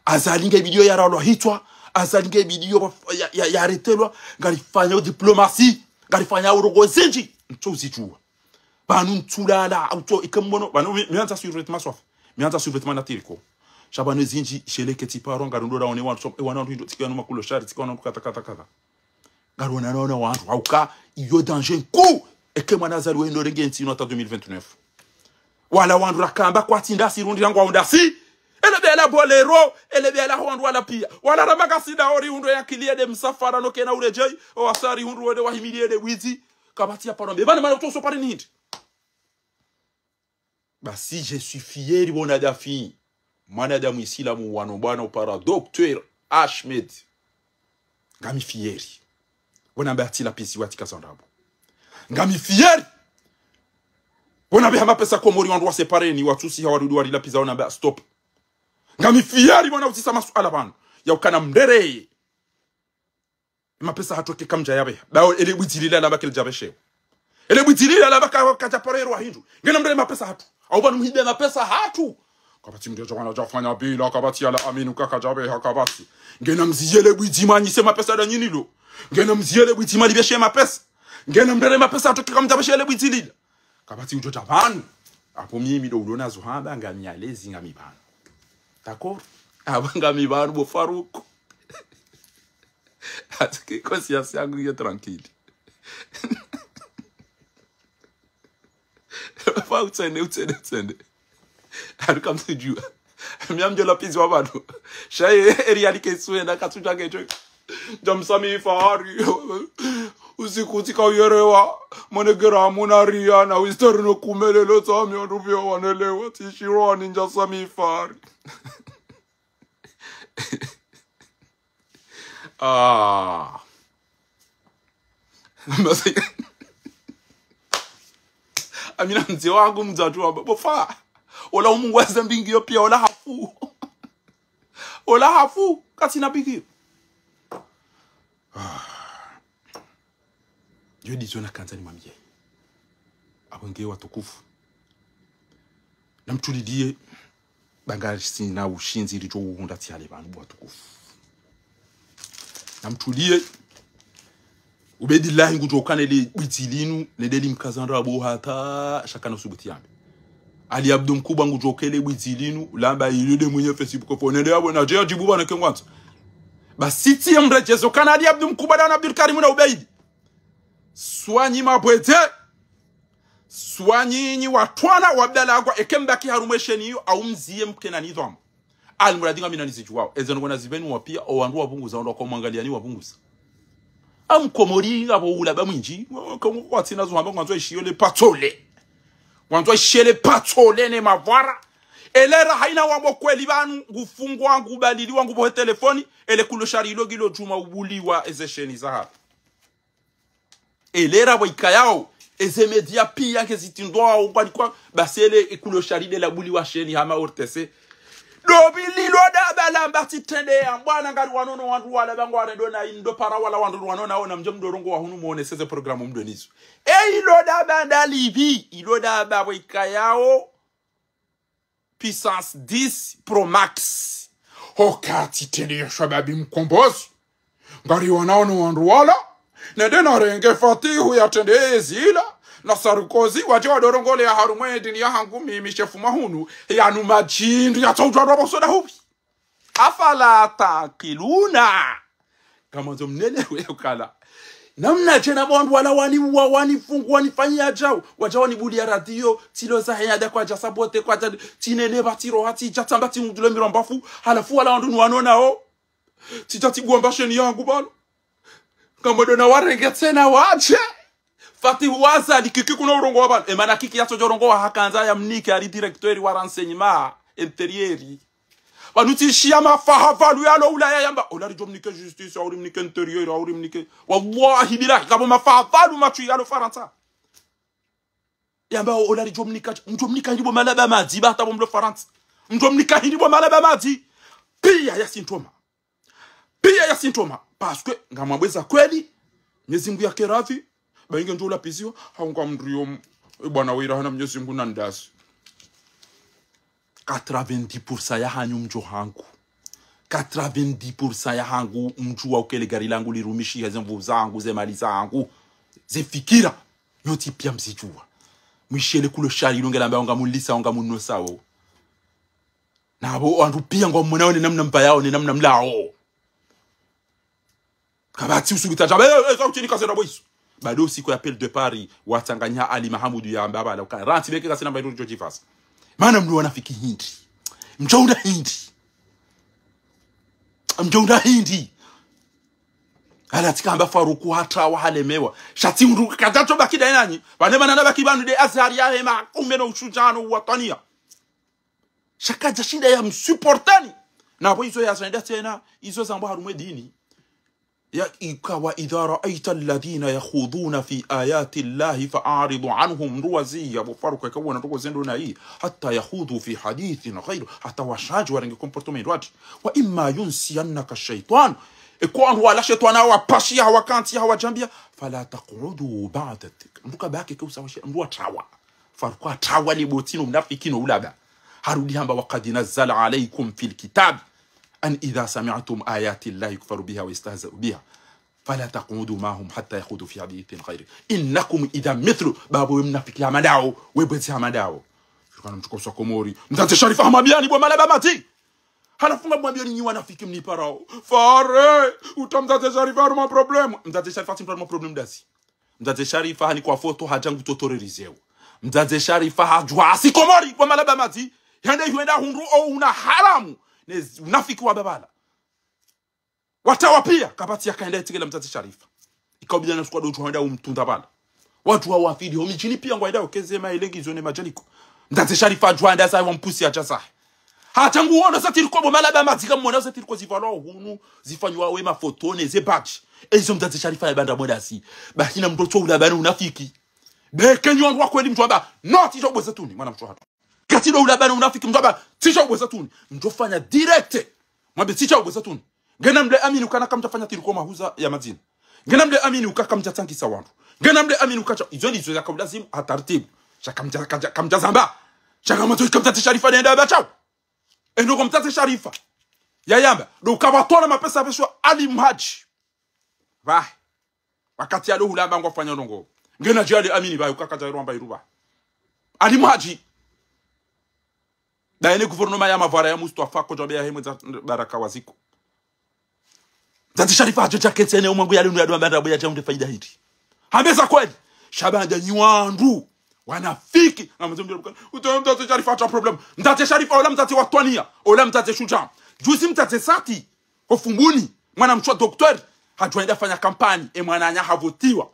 Azali nge bidiyo ya ralwa hitswa, Azali nge bidiyo ya, ya, ya retelwa, ngarifanya diplomasi, ngarifanya urongo zindji, ntso uzidjuwa. Pvanu ntsulala, au tso, ike mbono, pvanu mi, miandza survêtement swafi, miandza survêtement na tricot. Sha pvanu zindji, sheleke tsiparo, ngarundora one wantru, so, e wana wantru indo, tsike wanu makulo shari, tsike wanu kata, kata, kata. Ngarona nona wandru, hauka, iyo danger nkuu. Eke mwana Azali wendo renge ntsi ino hata deux mille vingt-neuf. Wala wandru rakamba kwatsi ndasi rundi rangu wao ndasi. Ele bela Bolero, ele bela wandru wala pia. Wala ramba kasida ori hundro ya kilie de msafara no kena uredjei, o asari hundro wende wahimilie de wizi. Kapvatsi ya paro mbe. Bana mana utoso pare ni hindri. Basi, je suis fier, bona dafi. Mwanadamu isilamu wano bwana upara Docteur Ahmed. Ngami fier. Bona mbe atila pisi watika zandrabo. Ngami fier. Bona mbe hama pesa Komori wandru wasepareni, watsusi hawarudi warilapiza, bona mbe stop. Ngami fier mwana uzisa masuala pvanu. Ya ukana mrereye. Mapesa hatru eka kamdja yapveha. Bawo ele bwidzi lila lamba keli djapveshewa. Ele bwidzi lila lamba ka-, kadjaparerwa hindru. Ngena mrereye mapesa hatru. Au pvanu mhibe mapesa hatru. Kapvatsi mndru yadja wana djafanya bila, kapvatsi yala aminu kaka djapveha, kapvatsi. Ngena mziye le bwidzi manyise mapesa nda nyinyi lo. Ngena mziye le bwidzi malipveshe mapesa. Ngena mrereye mapesa hatru eka kamdjapveshe ele bwidzi lila. Kapvatsi udjo dja pvanu. Apvo mimi ndo ulo nazo hamba ngami alezi ngami pvanu. D'accord? Apvo ngami pvanu bo Faruku. Hata ki conscience yangu iyo tranquille. Fa utsende, utsende, utsende. Aluka mtsudjuwa. Mia mdjo lapvizi wa pvanu. Sha ye, eri yalike suwe na katsu dja ngejo. Djamsamihi Fahari. Usiku tsika uyerewa. Monegera muna Rihanna. Wistori no kumelelo tsami ondru pvia wanelewa. Tsishirwa ni ndjasamihi Fahari. Ah. Basi, amina mze wangu mdzadze wa bo Fa. Ola umungu wa ze mbingi yo pia, ola hafu. Ola hafu, katsina mbingi yo. Ah. Yo ndizo nakandza nimwambiye. Apvo nge watukufu. Namtulilie, ba ngasina ushindzi ridjo uhundra tsi hale pvanu bo watukufu. Namtulie, Ubedillahi ngudjo kana le bwidzi linu, nende limkaza ndrabo hata, sha kana usubuti yambe. Ali Abdu Mkubwa ngudjo kele bwidzi linu, lamba ilo nde mwenye Facebook fo, nende yapvo nadje yadjibu pvanu ke ngwandzo. Basi tsi ye mredjezo kana Ali Abdu Mkubwa nda na Abdul Karim na Ubeidi. Swanyi mabwedze. Swanyi nyi watwana wa Abdallah Agwa eke mbaki harumwa esheni iyo, au mziye mkena nidhwamu. Almuradi ngamina nizidjuwao. Eze ndrongo nazipveni wa pia, o wandru wapvunguza, wandru wako mwangaliani wapvunguza. Amkomori ngapvo ulaba mwindji, wa-, wa-, kwatsina zo hamba ngwandzo ishiyo le patsole. Ngwandzo ishiye le patsole ne mavwara. Elera haina wambo kweli pvanu, ngufungwa, ngubaliliwa, ngupvohe telefoni, ele kulo shari ilo ngilo djuma ubuliwa eze sheni zaha. Elera pvo ikayao, eze media pia ngezitindwao, ngwalikwa, basi ele ekulo shari nde labuliwa sheni hama O R T C. Ndopvi lilo daba lamba tsi trende ya, mbwana ngari wanono wandru wala pvangu warendo na indo para wala wandru wanono ona mdje mdorongo wa hunu mwone seze programu mdwe nizo. E ilo daba ndalipvi, ilo daba pvo ikayao. Puissance dix Pro Max. Hokati trende ya Shababi Mkombozi. Ngari wanaono wandru wala. Nende narenge Fatihu ya trende ezila. Na Sarkozy wadje wadorongole ya harumwa edini ya hangu mimi shefu mahunu. Yanu madjindu ya tsaudjwa rwabo soda hubi. Afala taqiluna. Kamandzo mnelewe ukala. Namna djena wandru wala waniuwa, wanifungu, wanifanyia djau. Wadja wanibulia radio, tsilo za heya da kwadja sabote, kwadja tsinene pvatsi roha, tsidja tsamba tsi mdjule mirombafu, halafu wala wandru ni wanonao. Tsidja tsigwamba sheni yangu pvalo. Ngamdjo na warenge tsena wadje. Fatihu Azali kiki kuna urongowa pvalo. Emana kiki yatsodjo rongowa hakandza yamnike ali directeur wa renseignement intérieur. Pvanu tsishiya mafaha pvalu yalo Ulaya yamba, ola ridjo mnike justice, au rimnike intérieur, au rimnike. Wallahi billahi, kapvo mafaha pvalu matsu yalo Farantsa. Yamba, ola ridjo mnika, mdjo mnika hindri bo malaba madzi, ba hata bo mlo Farantsa. Mdjo mnika hindri bo malaba madzi. Pia ya sintoma. Pia ya sintoma. Parce que, ngamwambeza kweli, Mnyezi Mngu yake radhi, ba inge ndjo ulapiziwa, haunga mndru yo, e bwana wira hana Mnyezi Mngu na ndasi. Quatre-vingt-dix pour cent ya hanyu mdjo hangu. Quatre-vingt-dix pour cent ya hangu mdjuwa ukele gari langu lirumishi, ze nvu zangu, ze mali zangu, ze fikira. Nyontsi pia mzidjuwa. Mwishele kulo shari ilo ngelamba onga mulisa, onga munosao. Na apvo wandru pia ngwamwonao ne namna mpayao, ne namna mlao. Kapvatsi usuku tata, eh, eh, sauti ni kasera boiso. Bado usiku ya appel de Paris, watsanganya Ali Mahamudu yamba pvala, uka, rantsi beke kasina mba ndo djodjifasa. Mana mdru wanafiki hindri. Mdjo unda hindri. Mdjo unda hindri. Ala tsikamba Faruku hata wahalemewa. Sha tsi mdru kadjatso baki da enanyi. Pvane mana na baki pvanu nde Azhari ya hema, kumbe no ushudjano uwatwaniya. Sha kadja shinda ya msupportani. Na apvo izo ya zaenda tsena, izo zambwa harumwa edini. Ya, ika, وإذا رأيت الذين يخوضون في آيات الله فأعرض عنهم. Ndruwazi ya bo Faruku, eka wona ndrongo zendo nayi, حتى يخوضوا في حديث غيره, hata washandzi warenge comportement ndrwadji. وإما ينسينك الشيطان. Eka wandru wala shetwani hawapashiya, hawakantsi, hawajambia, فلا تقعدوا بعد الذكر. Mbuka baki ke usawashe, mndru watrawa. Faruku atrawa le botsi no mnafiki no ulaba. Harudi hamba, وقد نزل عليكم في الكتاب أن إذا سمعتم آيات الله يكفر بها ويستهزأ بها فلا تقعدوا معهم حتى يخوضوا في حديث غيره إنكم إذا مثلهم. Babo we mnafiki hama ndawo, we bwezi hama ndawo. Kana mtukufu wa Komori. Mdzadze Sharifa hamwambiani bo malaba madzi. Halafu ngamwambiani nyi wanafiki mniparao. Fare, uta mdzadze Sharifa harumwa problème. Mdzadze Sharifa tsi mndru harumwa problème ndasi. Mdzadze Sharifa hanikwa foto hadja ngutotorerizeo. Mdzadze Sharifa hadjuwa asi Komori bo malaba madzi. Hende hwenda hundru o una haramu. Ne z-, unafiki wa babala. Watrawa piya, kapvatsi yakaenda yatsikila mdzadze Sharifa. Ika ubidana squad udjuwa hwenda umtunda bala. Wadjuwa wafidi, ho midjini piya ngwaenda ukeze ma élections ne madjaliko. Mdzadze Sharifa hadjuwa hwenda zahe wa mpusi hadja zahe. Hata nguwono za tiriko bo malaba madzi kamwona za tiriko zivalwa hunu, zifanywa we mafoto ne ze badge. Ezo mdzadze Sharifa ya banda mwendasi. Bahina mndru tso ulaba ne unafiki. Beke nyi wandru wa kweli mndru amba, no, tsidja ubweza tuni, mwana mndru hatru. Kati ndo ulaba ne unafiki mndru amba, tsidja ubweza tuni. Mndru fanya direct. Mwambe tsidja ubweza tuni. Ngena mle amini ukana kamtsafanya tiriko mahuza ya madzina. Ngena mle amini uka kamtsatsangisa wandru. Ngena mle amini uka tsa, izo ndizo zaka ulazimu ha taratibu. Sha kamtsa, kamtsa, kamtsazamba. Sha kamtsa, kamtsa Sharifa nenda bachao. Endo kwa mdzadze Sharifa. Yayamba, ndo ukapvatwala mapesa peshwa Ali Mhadji. Pvahe. Wakati yalo hula amba ngwafanya ndrongo. Ngena djali amini pvahe, ukakadja iro amba iru pvahe. Ali Mhadji. Daye ne gouvernement ya mavara ya Mustafa, kodja beya hemwe za baraka waziko. Mdzadze Sharifa hadjo dja kentsi ne umwangu yale nu yadwa mbanda boya dja unde faida hili. Hambe za kweli. Sha banda nyi wandru. Wanafiki. Ngamdze mdjero bukana. Utowe mdzadze Sharifa hata problème. Mdzadze Sharifa ola mdzadze wa twaniya. Ola mdzadze shudja. Juzi mdzadze Sati. Ho Fumbuni. Mwana mshe wa docteur. Hadjuwa hwenda fanya kampani. E mwananya havotiwa.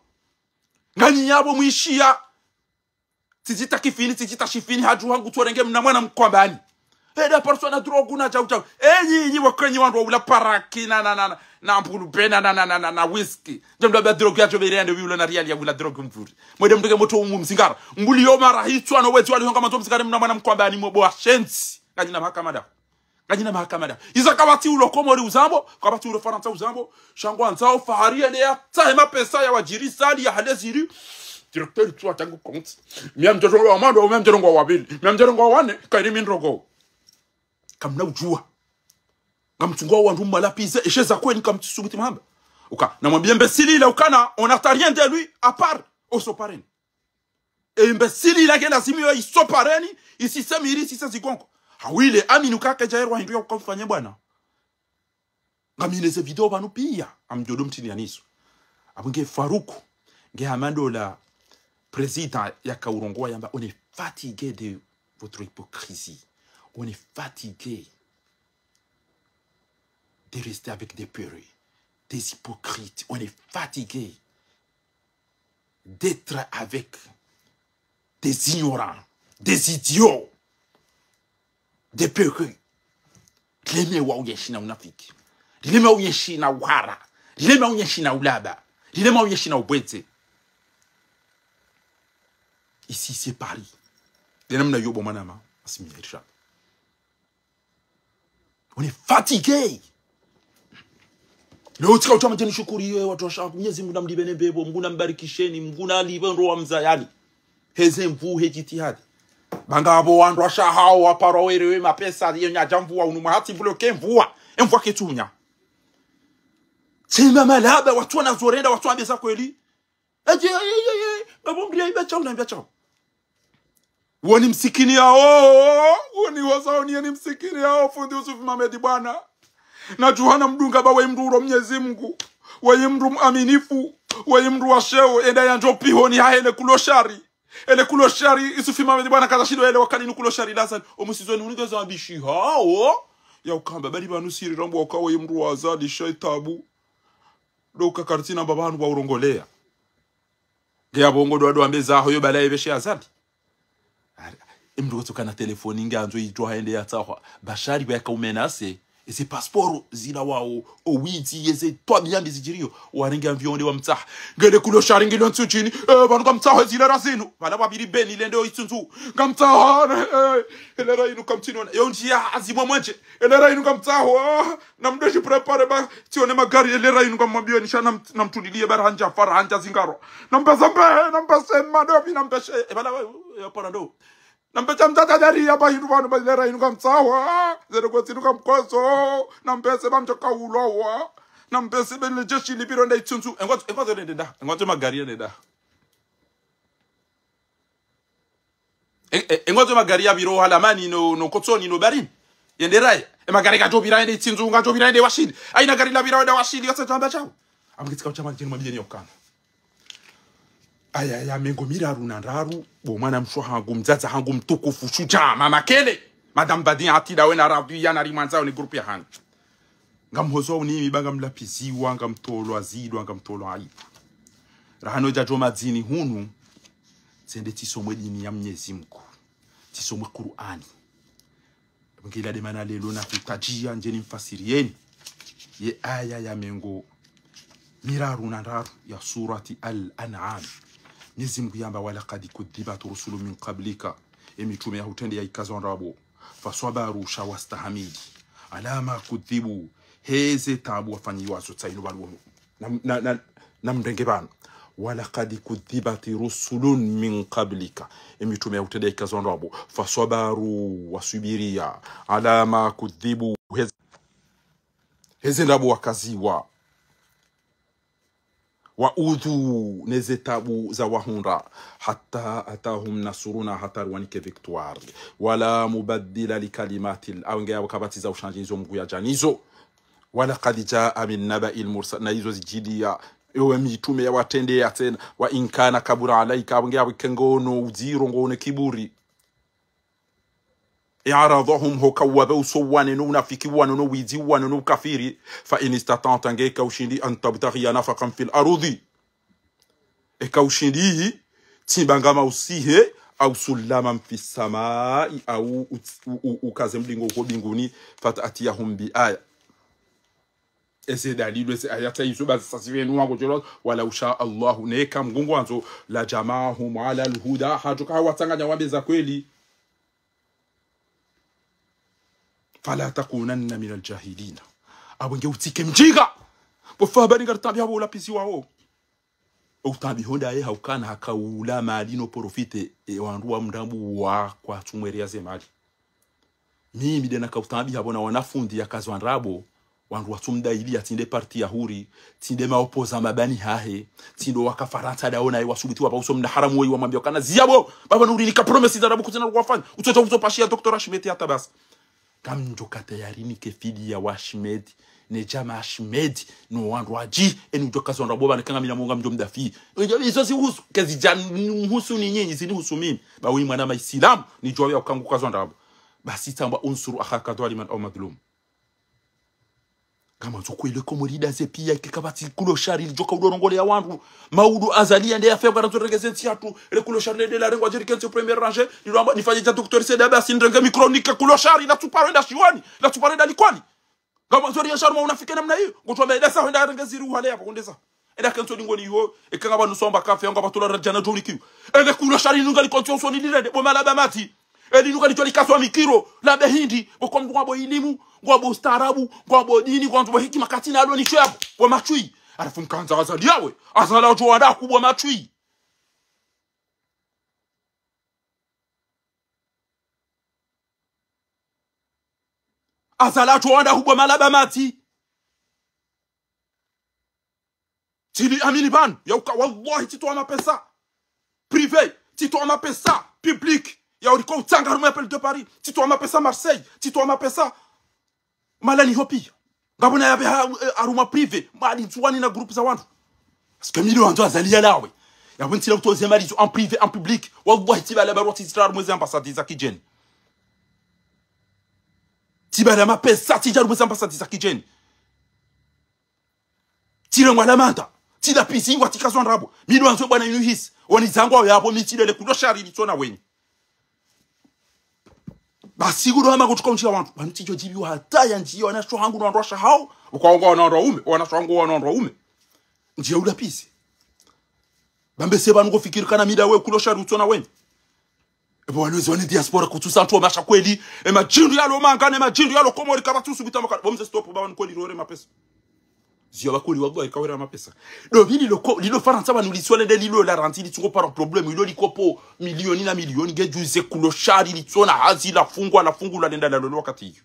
Nganyi yapvo mwishiya. Tsidjita kifini, tsidjita shifini, hadjuha ngutsorenge mna mwana mkwambani. Eda parso na drogue na djau djau. Enyi, enyi wakwe nyi wandru wa ula paraki na, na, na, na, na mbulube na, na, na, na, na, na whisky. Ndje mdru amba drogue yadjo bere yande wiula na riali ya ula drogue mvuri. Mwende mdreke motro umu mzingara. Mbuli yo mara hitswa no wezi wali honga mandzo mzingara mna mwana mkwambani mwe bo wa shenzi. Nganyi na mahakama da. Nganyi na mahakama da. Iza kapvatsi ulo Komori uzambo, kapvatsi ulo Farantsa uzambo, sha ngwandzao Fahari yende yatsahe mapesa ya wadjiri sali ya hale ziri. Directeur tu atangu compte. Miya mdjero wa mwando, miya mdjero wa wapvili. Miya mdjero wa wane, kayiri mi ndrongo. Kamna udjuwa. Ngamtsungo wandru mwalapize, eshe za kweni kamtsusubuti mwamba. Uka, na mwambiye imbécile ila ukana, on n'attend rien de lui, à part, oso pareni. E imbécile ila ke lazimu yo iso pareni, isise miri, isise zigongo. Hawile, amini uka kedja yerwa hindru ya ukamfanye bwana. Ngamine ze video pvanu piya, amdjodo mtini ya niso. Apvo nge Faruku, nge hama ndola président yaka urongowa yamba, on est fatigué de votre hypocrisie. On est fatigué de rester avec des peureux, des hypocrites. On est fatigué d'être avec des ignorants, des idiots, des peureux. Rilemewa uyenshi na unafiki. Rilemewa uyenshi na uhara. Rilemewa uyenshi na ulaba. Rilemewa uyenshi na ubwedze. Ici, c'est Paris. Ndena mna yobo mwanama, asimiya irisha. On est fatigué. Leo tsika utama djeni shukuri ye wandru washe, Mwenyezi Mungu namlipveni mbepvo, Mungu nambarikisheni, Mungu nalipve ndro wa mzayani. Heze nvu, he jitihadi. Banga apvo wandru washe hao waparwa werewe mapesa, ye nyadja mvua, unu mwahatsi mvua, lo ke mvua. E mvua ketsunya. Tsima malaba, wandru wana zorenda, wandru wambe za kweli. Eje, eje, eje, ngapvo mdru ya imba chao, na imba chao. Woni msikini yao, woni waza woni yeni msikini yao, fundi Yusuf Mohamed bwana. Na djuha na mdunga ba we mdru uro Mwenyezi Mungu, we mdru mwaminifu, we mdru wa sheo, enda yandjo pihoni hahe ne kuloshari. Ele kuloshari, Yusuf Mohamed bwana kaza shindo ele wakali nu kuloshari lazali. Omusizoni unigeza wabishi hao. Ya ukamba, bali pvanu siri rambo waka we mdru wa Azali, sha itabu. Ndo uka kartsi namba pvanu pva urongoleya. Nge ya bongo ndo wandru wambe zaho yo bala yepveshe Azali. Ari, e mdru kotsoka na telefoni nge andzo idjuwa hende yatsahwa. Bashari pvwa yaka umenase. Eze pasiporo zila wao, owidzi, yeze twabiya mbi zidjiriyo, warenge avion nde wamtsaha. Ngele kulo shari ngilo ntsu shini, eh, pvanu kamtsaho ezilera zinu. Pvala pvapviri Beni lende o Itsundzu. Ngamtsaho, eh, elera inu kamtsinona. Yo ndziya azimwa mwenje. Elera inu ngamtsaho, ah, namdwe djiprépare ba, tsione magari, elera inu ngamwambiyo nisha nam-, namtuliliye bara handja fara, handja zingarwa. Nampese mbehe, nampese madovi, nampese, eh, pvala, eh, pvala ndo. Nampese mtata dari ya ba hindru pvanu ba lera inu ngamtsaho, ah, zero kotsi inu ngamkoso, nampese ba mtsoka ulowa, nampese be le jeshi lipviro nda Itsundzu, engwazo, engwazo nende nda, engwazo magari nende nda. E, e, engwazo magari yapviro Halamani no, no Kotsoni no Barini, yende raye, e magari kadjopvira yende Itsundzu, kadjopvira yende Washili, ayina gari lapvira yende Washili, yotse tamba tsao. Amukitsika uchama ndjeni mwambiye ni okana. Aya ya mengo miraru na ndraru, bo mwana mshe hangu, mdzadze hangu mtukufu, shudjaa, mama Kele. Madame Badin Atida wena Rabi ya na rimwandza wene groupe ya hanyu. Ngamhozo unimi ba ngamlapviziwa, ngamtolwa zidwa, ngamtolwa aibu. Rahano djadjo madzini hunu, tsende tsisomwe dini ya Mnyezi Mngu. Tsisomwe Kur'ani. Ngila de mana lelo na hutadjia ndjeni mfasiriyeni ye aya ya mengo miraru na ndraru ya surati Al-An'am. Mnyezi Mngu yamba: ولقد كذبت رسل من قبلك, e mitrume ya hutrende ya ikazwa ndrabo, فصبروا, sha wastahamili, على ما كذبوا, heze tabu wafanyiwa zo tsaino baluo. Na, na, na, na mrenge pvanu. ولقد كذبت رسل من قبلك. E mitrume ya hutrende ya ikazwa ndrabo. فصبروا, wasubiriya. على ما كذبوا, hez-, heze ndrabo wakaziwa. وأوذوا, neze tabu zawahundra. حتى أتاهم نصرنا, hata riwanike victoire. ولا مبدل لكلمات الله, awu nge yawo kapvatsi za ushandji izo Mngu yadja nizo. ولقد جاء من نبأ المرسل, na izo zidjiliya, ewe mitrume ya watrende ya tsena. وإن كان كبر عليك, awu nge yawo kengono udziro ngono kiburi. إعراضهم, hoka uwabe uso wane no unafiki wane no widzi wane no ukafiri. فإن استطعت, nge ka ushindi, أن تبتغي نفقا في الأرض. Eka ushindi, tsimba ngama usihe, أو سلما في السماء, au u-, u-, u-, ukaze mlingo uko mbinguni, فتأتيهم بآية. Eze dalilu, eze aya tsa izo ba zisasiwe nuwa kotsholo, ولو شاء الله, neka Mngu ngwandzo, لجمعهم على الهدى, hadjo ka hawatsanganya wambe za kweli. فلا تكونن من الجاهلين. Awu nge utsike mdjinga. Bo fahaba ni ngari tambi habo ulapviziwa wo. Utambi honda ye haukana haka ula mali no profite, e wandru wa mndrambu wa kwatsumwere ya ze mali. Mimi de naka utambi habo na wanafundi ya kazwa ndrabo, wandru watsumda ili ya tsinde parti ya huri, tsinde maopoza mabani hahe, tsindo waka Farantsa daona ye wasubuti wapva uso mna haramu woyi wamwambia ukana ziyabo, baba nuri nika promesse za ndrabo kutsina kwafanya, utsotsa utsopashiya docteur Ashmed ya tabas. Kamdjo ka tayari nike fidi ya wa Ashmed, ne djama Ashmed, no wandru wadji, eni udjo kazwa ndrabo ba neka ngamina Mngu ngamdjo mdafi. Izo zihusu, kazidja mhusu ni nyinyi, zinihusu mimi. Ba wi mwana ma Islam, nidjuwa ya uka ngu kazwa ndrabo. Basi tsamba انصر أخاك ظالما أو مظلوما. Kamwandzo kwele Komori da ze piya, ike kapvatsi kulo shari lidjoka udo rongole ya wandru. Maudu Azali ya nde ya febra zo rengeze ntsi yatru. Ele kulo shari le de la rengwa djeri kentsi première rangée. Nilo amba nifanye dja docteur Said Abasi nirenge micro nike kulo shari la tsuparo enda shiwani, la tsuparo enda likwani. Ngamwandzo riya shari ma unafike namna iyo. Ngotwa mbe enda sa hwenda renge ziri uhale ya pvakondeza. Enda kentsi lingoni iho, eka ngapva nusomba kafe, ngapva tula radjana djoni kiyo. Ele kulo shari nunga likonti usoni lirende, bo malaba mati. Eli nunga lidjo likaswa mikiro, la behindi, bo kwa mndru ngwabo ilimu, ngwabo ustaarabu, ngwabo dini, ngwabo hikima katsina alo nisho yabo, bo matswi. Halafu mkandza Azali yawe, Azali adjo wanda kubwa matswi. Azali adjo wanda kubwa malaba mati. Tsili amini pvanu, ya uka, wallahi, tsitowa mapesa privé, tsitowa mapesa public, ya uriko utsanga harumwa ya Appel de Paris, tsitowa mapesa Marseille, tsitowa mapesa malani ho piya. Ngapvo na yabe ha-, eh, harumwa privé, mali Ndzuwani na groupe za wandru. Parce que mili wandzo Azali ya lawe. Yapvo ntsila utoze mali zo en privé, en public. Wallahi, tsibala barua tsizitra harumwa ze ambassade za kidjeni. Tsibala mapesa, tsidja harumwa ze ambassade za kidjeni. Tsile mwala manda. Tsila pisi wa tsika zwa ndrabo. Mi ndo wandzo bwana inu hisi. Wani zangu wa yapvo mi tsile le kulo shari litsona weni. Basi kudo hama kutsuka undjia wandru. Pvanu tsidjo djibiwa hata ya ndjia wanasho hangu na wandru washe hawo. Uka wanga wana wandru waume, wanasho hangu wana wandru waume. Ndjia ulapise. Bambe se pvanu ngofikiri kana mida we kulo shari utsona wenyi. Epvo wanu wezi wani diaspora kutsusa ntsu wa masha kweli. E madjindru yalo manga, ne madjindru yalo Komori kapvatsu subita maka. Bo mze stop, ba wanu kweli rore mapesa. Ziyo ba kweli wallahi kawera mapesa. Do pvi lilo ko, lilo Farantsa pvanu litsona nde lilo la rantsi litsungo para problème. Lilo likopo milioni na milioni. Nge djuze kulo shari litsona hazi la fungwa, la fungwa, la lenda la lolo wakati iyo.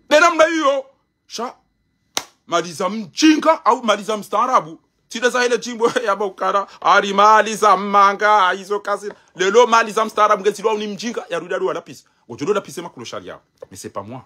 Nde namna iyo. Sha, maliza mdjinga, au maliza mstaarabu. Tsi nde za hele djimbo ya bokara, ari maliza manga, izo kazi. Lelo maliza mstaarabu, nge tsi lwa uni mdjinga, ya rudi adu wa lapise. Ngodjo lapise makulo shari yawo. Mais c'est pas moi.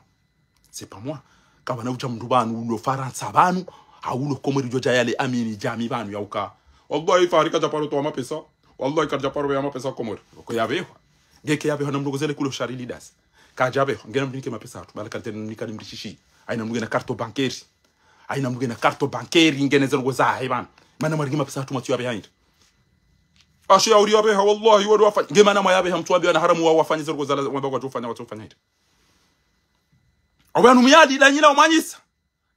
C'est pas moi. Kapvana udja mndru pvanu, ulo Farantsa pvanu, hau ulo Komori djo dja yale amini djami pvanu ya uka. Wallahi, Fahari kadja paro towa mapesa. Wallahi, kadja paro ya mapesa Komori. Ko ya pvehwa. Nge ke ya pvehwa na mndru ngozele kulo shari leaders. Kadja pvehwa. Nge na mndru nike mapesa hatru. Bala kalite nika ni mrishishi. Haina mndru nge na carte bancaire. Haina mndru nge na carte bancaire. Nge ne zero ngoza he pvanu. Mana mwari nge mapesa hatru mwatsu ya pveha hindri. Ashe ya uri ya pveha, wallahi, wadu wafanya. Nge mana mwa ya pveha mtsu wa biwa na haramu wa wafanya zero ngoza la, wamba kwa tsu fanya, watsu fanya hindri. Awe anu miadi, la nyina umanyisa.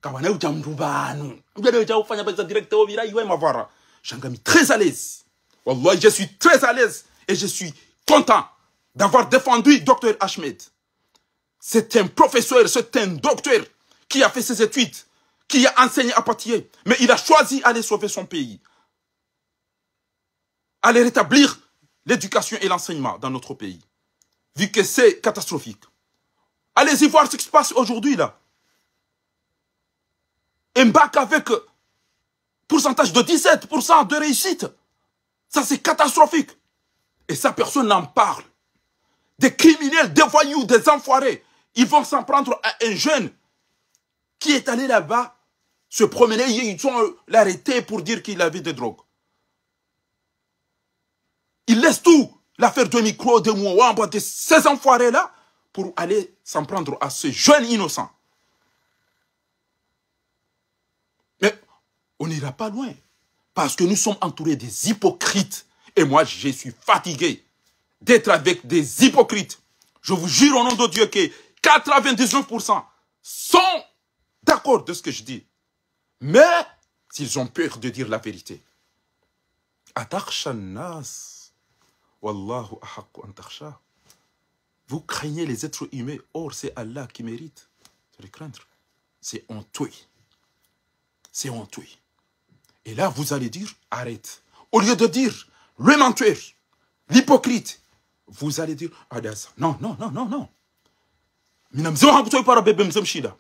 Kapvana udja mndru pvanu. Udja udja ufanya pesa direct au vira iwe mavara. Sha ngami très à l'aise. Wallahi, je suis très à l'aise et je suis content d'avoir défendu docteur Ahmed. C'est un professeur, c'est un docteur qui a fait ses études, qui a enseigné à Poitiers. Mais il a choisi aller sauver son pays. Aller rétablir l'éducation et l'enseignement dans notre pays. Vu que c'est catastrophique. Allez-y voir ce qui se passe aujourd'hui là. Un bac avec pourcentage de dix-sept pour cent de réussite. Ça, c'est catastrophique. Et ça, personne n'en parle. Des criminels, des voyous, des enfoirés, ils vont s'en prendre à un jeune qui est allé là-bas se promener. Ils ont l'arrêté pour dire qu'il avait des drogues. Il laisse tout, l'affaire de micro, de Mouamba, de ces enfoirés-là, pour aller s'en prendre à ce jeune innocent. Mais on n'ira pas loin, parce que nous sommes entourés des hypocrites. Et moi, je suis fatigué d'être avec des hypocrites. Je vous jure au nom de Dieu que quatre-vingt-dix-neuf pour cent sont d'accord de ce que je dis. Mais ils ont peur de dire la vérité. أتخشى الناس والله أحق أن تخشاه. Vous craignez les êtres humains, or c'est Allah qui mérite de le craindre. C'est honteux. C'est honteux. Et là, vous allez dire, arrête. Au lieu de dire, le menteur, l'hypocrite, vous allez dire, ah, ça. Non, non, non, non, non. Mina mze wahangu tso ipara bebe mze mshinda.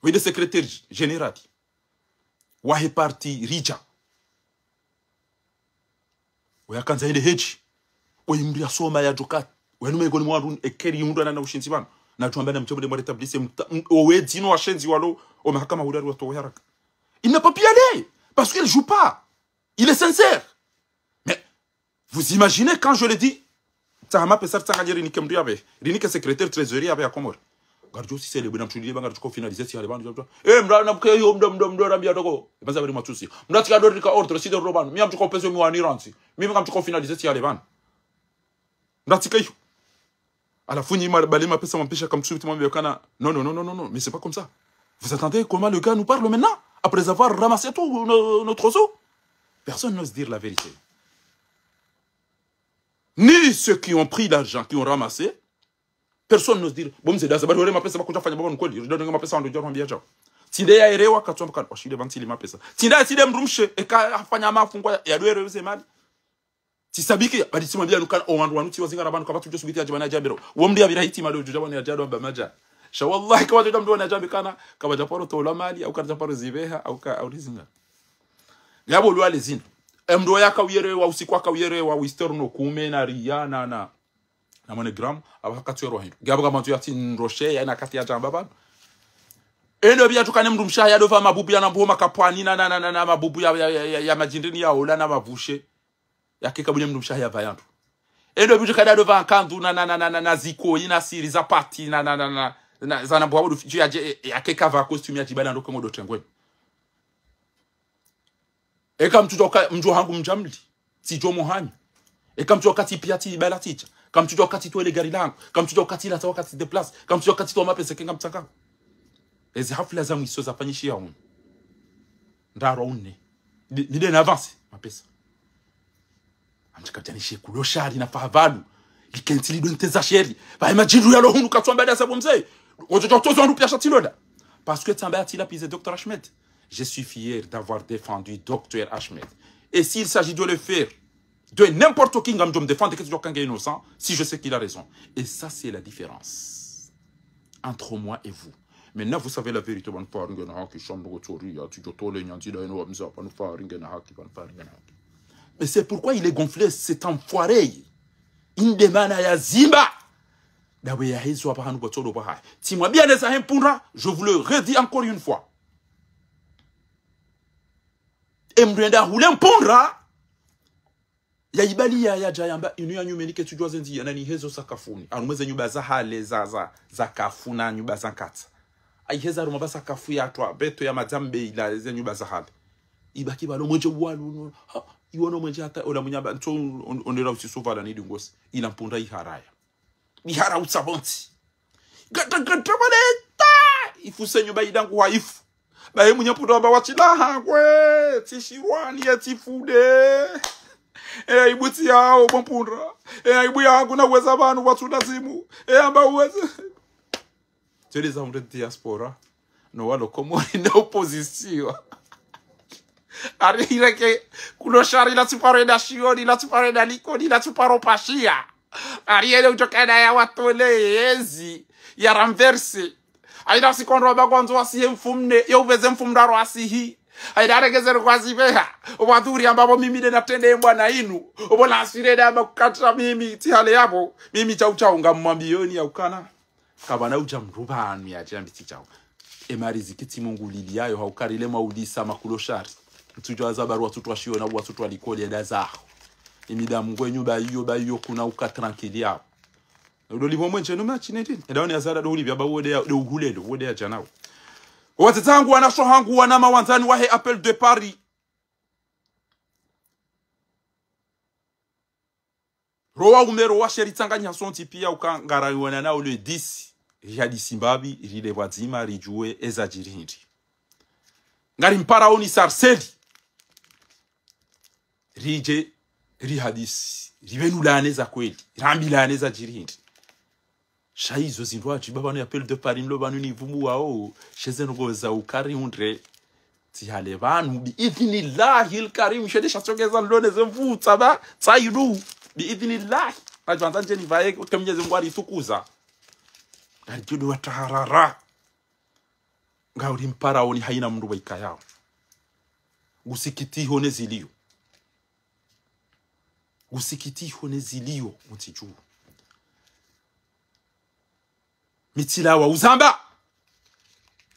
Wende secrétaire général wahe parti Ridja. Oya kandza yende hedji. Oyi mndru ya soma ya djoka. Oya nume ngoni mwa wandru ekeri hundra na, na ushindzi pvanu. Na djwamba na mtsobo de mwa rétablisse mta-, m-, owe dzino washendzi walo, o mahakama hudari watowe haraka. Il n'a pas pu y aller. Parce qu'il joue pas. Il est sincère. Mais vous imaginez quand je le dis, tsaha mapesa tsanga dje rinike mndru ya pvehe, rinike secrétaire trésorier ya pvehe ya Komori. Ngaridjo si célébrer na mtsuliye ba ngaridjo ko finaliser tsi hale pvanu. Eh, mndru na mke yo, mndru, mndru, mndru, rambiya toko. Ebanza bari matsusi. Mndru atsika dori ka ordre, si dori pvanu. Mi ngamtsuko pesa mi wani rantsi. Mi ngamtsuko finaliser tsi hale pvanu. Mndru atsika iyo. Halafu nyi ma-, bale mapesa mwampesha kamtsubi timwambe kana. Non, non, non, non, non, non. Mais c'est pas comme ça. Vous entendez comment le gars nous parle maintenant, après avoir ramassé tout no-, notre ozo ? Personne n'ose dire la vérité. Ni ceux qui ont pris l'argent, qui ont ramassé, personne n'ose dire, bo mze daza, bado wale mapesa bakudja fanya baba nkweli, ridonge mapesa wandru djwa rwambiya djao. Tsi nde ya erewa, katswamba kana, washile pvantsi li mapesa. Tsi nde, tsi nde mdrumshe, eka hafanya mafungwa ya, ya dwere ze mali. Tsi sabiki, badi tsi mwambiya nukana, o wandru wanu tsi wazingara pvanu, kapvatsu djo subiti ya djibana ya djambiro. Wo mndru ya pvira hiti mali, udjo djabana ya djado amba madja. Sha wallahi, kapvatsu djamdru wana djambi kana, kapvatsu paro tola mali, au kapvatsu paro zibeha, au ka, au rizinga. Yabo lwale zinu. Emndru yaka uyere wa usiku waka uyere wa Western no kume na Ria na, na, na MoneyGram, aba haka tsuero hindru. Yabo kamantu ya tsi ndroshe, ya ina kati ya djamba pvanu. Endo biya tukane mndru mshaha ya dopva mabubu ya nambuho makapwani na, na, na, na, na mabubu ya, ya, ya, ya, ya madjindrini ya ola na mavushe. Yake kabule mndru mshaha ya pvayandru. Endo biya tukane ya dopva nkandu na, na, na, na, na, na zikoyi na siri za pati na, na, na, na, na, za nambuho wabudu fidji ya dje, yake kava costume ya djibana ndo kengo do tengweni. Eka mtsuka mdjo hangu mdjamli, tsidjo muhanyu. E kamtsudjuwa wakati piya tsi bala tsidja. Kamtsudjuwa wakati tsi wele gari langu. Kamtsudjuwa wakati latsa wakati déplace. Kamtsudjuwa wakati tsi wa mapesa ke ngamtsakao. Ezi hafla za mwiso zafanyishiha hunu. Ndraru au nne. Ni, ni nde na avance mapesa. Amtsi kapvadjanishe kulo shari na fahabalu. Likentsi lidwe nteza sheri. Pvahe madjindru yalo hunu katsuamba dasa bo mze. Ojo djo tozo andu piya sha tsi lola. Parce que tsamba ya tsi la pize docteur Ahmed. Je suis fier d'avoir défendu docteur Ahmed. Et s'il s'agit de le faire de n'importe qui, ngamdjo mdéfendre, ke tsidjo kanga innocent, si je sais qu'il a raison. Et ça, c'est la différence entre moi et vous. Maintenant, vous savez la vérité, pvanu fahari ngena haki, sha mdru ko tsoria, tsidjo tole nyandzila eno wa mza, pvanu fahari ngena haki, pvanu fahari ngena haki. Mais c'est pourquoi il est gonflé, cet enfoiré. Inde mana ya zimba. Dawe ya hezo apvaha hanu pvwa tsolo pvahahe. Tsimwambiya neza he mpundra, je vous le redis encore une fois. E mdru enda hule mpundra, ya ibali ya, ya dja yamba, inu ya nyumeni ke tsudjuwa ze ndziya, nani hezo sakafuni. Harumwa ze nyumba za hale za, za, za kafu na nyumba za nkatsa. Ayi heza harumwa pva sakafu ya twa, beto ya madzambe ila ze nyumba za hale. Ibaki pvalo mwenje walu, no, ha, iwono mwenje hata, ola mwenye amba, ntso on-, on-, onera usiso pvala ni dungosi. Ila mpundra iharaya. Ihara utsa pvontsi. Gata, gata, pvale, ta! Ifuse nyumba idangu wa ifu. Bahe mwenye mpundra amba watsila hangwe, tsishirwani ye tsifude. E aibu tsi yaho bo mpundra. E aibu yahangu na uweza pvanu watsulazimu. E amba uweze. Tsweleza mdru diaspora. No walo Komori na opposition. Ari ireke kulo shari la tsuparo enda shioni, la tsuparo enda likoni, la tsuparo pashiya. Ari ele utokana ya watole yezi, ya renverse. Aina sikondro amba kwandzo wasihe mfumne, yo uveze mfumdraro asihi. Aina aregeze ro kwazi pveha. Owadhuri amba bo mimi nde natrende mbwana inu. Obo la aswire nde amba kukatra mimi, tsi hale yapvo. Mimi chau chau ngamwambiyoni ya ukana. Kapvana udja mdru pvanu ya djambi tsi chau. E mariziki tsi Mungu lili yayo, ha ukari le maulisa makulo shari. Ntsudjo aza baru watsutwa shiona, watsutwa likoli, enda zaho. Imi damu ngwe nyumba iyo, ba iyo kuna uka tranquille yaho. Udo lipvo mwenje no machi ne dini. Enda one azara do ulipvi amba wode ya, do uhule do, wode ya djanao. Watsatsangu, wanasho hangu, wana mawandzani wahe Appel de Paris. Ro waume ro washe ritsanganyiha sontsi piya uka ngarawana nao le dix. Rihadisi mbapvi, rile pvwadzima, ridjuwe eza djiri hindri. Ngari mpara oni sarseli. Ridje, rihadisi, ripvenulane za kweli, rambilane za djiri hindri. Sha izo zindru adjiba pvanu ya Appel de Paris nlo pvanu ni pvumu wao, she ze ndrongo za ukari hundre, tsi hale pvanu, bi idhnillahi lkarim, she nde sha tsongeza nlone ze mvutsa ba, tsaidu, bi idhnillahi. Nadjwandza ndjeni pvaye, ke Mnyezi Mungu aritukuza. Ngari kyodo wa taharara. Ngauri mpara oni haina mndru wa ikayao. Ngusikitiho ne zilio. Ngusikitiho ne zilio, mutsi dju. Mitsila wa uzamba.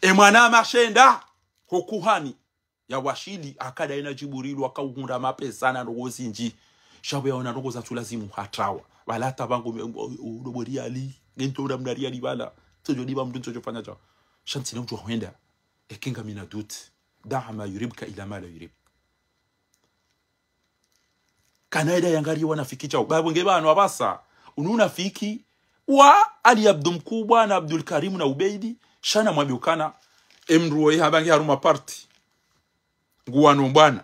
E mwana mashenda, ho kuhani. Ya washili, akada ina Djibrilu, akauhundra mapesa na ndrongo zindji. Sha pvo yaona ndrongo zatsulazimu hatrawa. Pvala hata pvangu me-, u-, u-, udobo riali. Ngento ura mna riali pvala. Ntsodjo diba mndru ntsodjo fanya dja. Sha ntsina udjuwa hwenda. Eke ngamina doute. دع ما يريبك إلى ما لا يريبك. Kana eda yangari wanafiki djao. Ba pvo nge pvanu apvasa. Unu unafiki wa Ali Abdu Mkubwa na Abdul Karimu na Ubeidi. Sha na mwambi ukana. E mndru woyi hamba nge harumwa parti. Nguwano mbwana.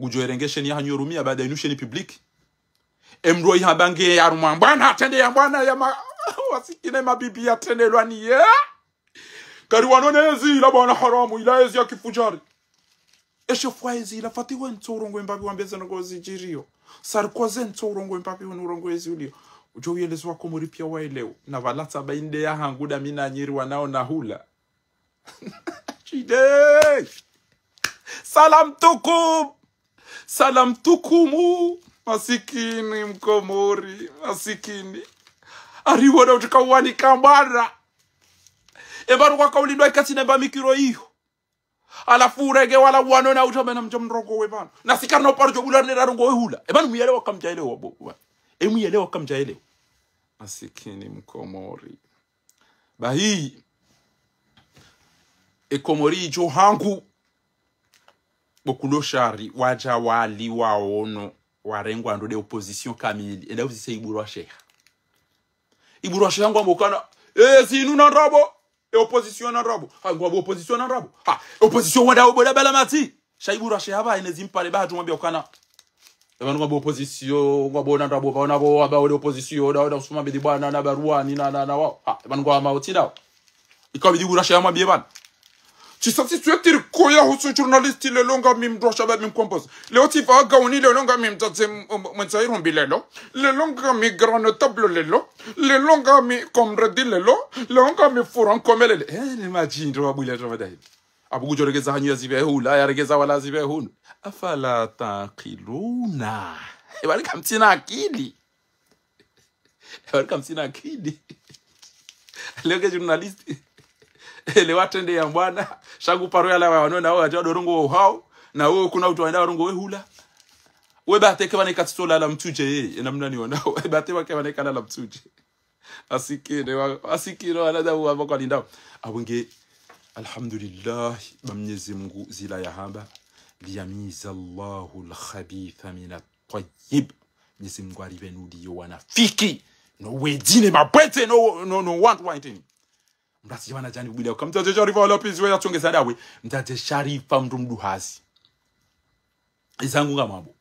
Ngudjo erenge sheni yahanyu rumia baada inu sheni public. E mndru woyi hamba nge harumwa mbwana, hatrende ya mbwana ya ma-, wasikine mabibi yatrendelwa ni ye. Kari wano ne ezi ila bwana haramu, ila ezi ya kifujari. Eshe fwa ezi ila Fatihu ntso urongowe mbapvi wambe ze ndrongo zidjiriyo. Sarkozy ntso urongowe mbapvi wanu urongowe ezi ulio. Udjo uyelezo wa Komori piya waelewo. Na pvala tsa ba inde yahangu da mi na nyiri wanao na hula. Chide. Salam tukum. Salam tukumu. Masikini Mkomori. Masikini. Ariwo da utika uwanika mbwana. E pvanu kwakaulindwa ikatsi ne mba mikiro iyo. Halafu urenge wala wano na utambe na mdja mrongowe pvanu. Na sika no paro djo bula nera rongowe hula. E pvanu muyelewa kamdjaelewa bo. E muyelewa kamdjaelewa. Masikini Mkomori. Bahi. E Komori idjo hangu. Bo kulo shari, wadja wali waono. Warengwa ndo nde opposition kamili. Enda uzise Iburu wa Sheha. Iburu wa Sheha ngwambo kana, eh, zinu na ndrabo. E opposition na ndrabo. Ha, ngwambo opposition na ndrabo. Ha, opposition wanda oboda bala mati. Sha Iburu wa Sheha ba ine zimpare ba hatumwambia ukana. E pvanu ngwambo opposition, ngwambo na ndrabo, pvanu ngwambo wamba ole opposition, oda, oda Usman Bedi bwana, na Baruani, na, na, na wao. Ha, e pvanu ngwambo otsi dao. Ikabidi Iburu wa Sheha amwambie pvanu. Tsi satisfait tiriko ya husu journaliste lelo ngami mdru wa shababi mkombozi. Leo tsi vaga uni lelo ngami mdzadze m-, m-, mwendza irumbi lelo. Lelo ngami grand notable lelo. Lelo ngami comrade lelo. Leo ngami franco melele. Eh, ni madjindro wa bwile tso madahi. Abu kudjoregeza hanyu ya zibe hula, ya regeza wala zibe hunu. Afala taqiluna. Wali kamtsina akili. Wali kamtsina akili. Leo ke journaliste. Ele watrende ya mbwana. Shangu paro ya lawa wano na wao, ati wadorongo wao. Na wao kuna utu waenda warongo we hula. We bate ke wane katitola la mtsudje ye. Ena mnani wanao. We bate wake wane kala la mtsudje. Asikire, wa-, asikire, wanadamu wa mbako alindao. Abunge, alhamdulillah, ba Mnyezi Mungu zila ya hamba. Liyamiza Allahu al-khabitha mina tayyib. Mnyezi Mungu aribe nudi yo wanafiki. No wedine mabwete, no, no, no, want, want. Mrasi jabana jani kubida. Uka mdzadze Sharifa wala pizi we ya tsongeza dawe. Mdzadze Sharifa mdru mduhazi. Izangu ngamambo.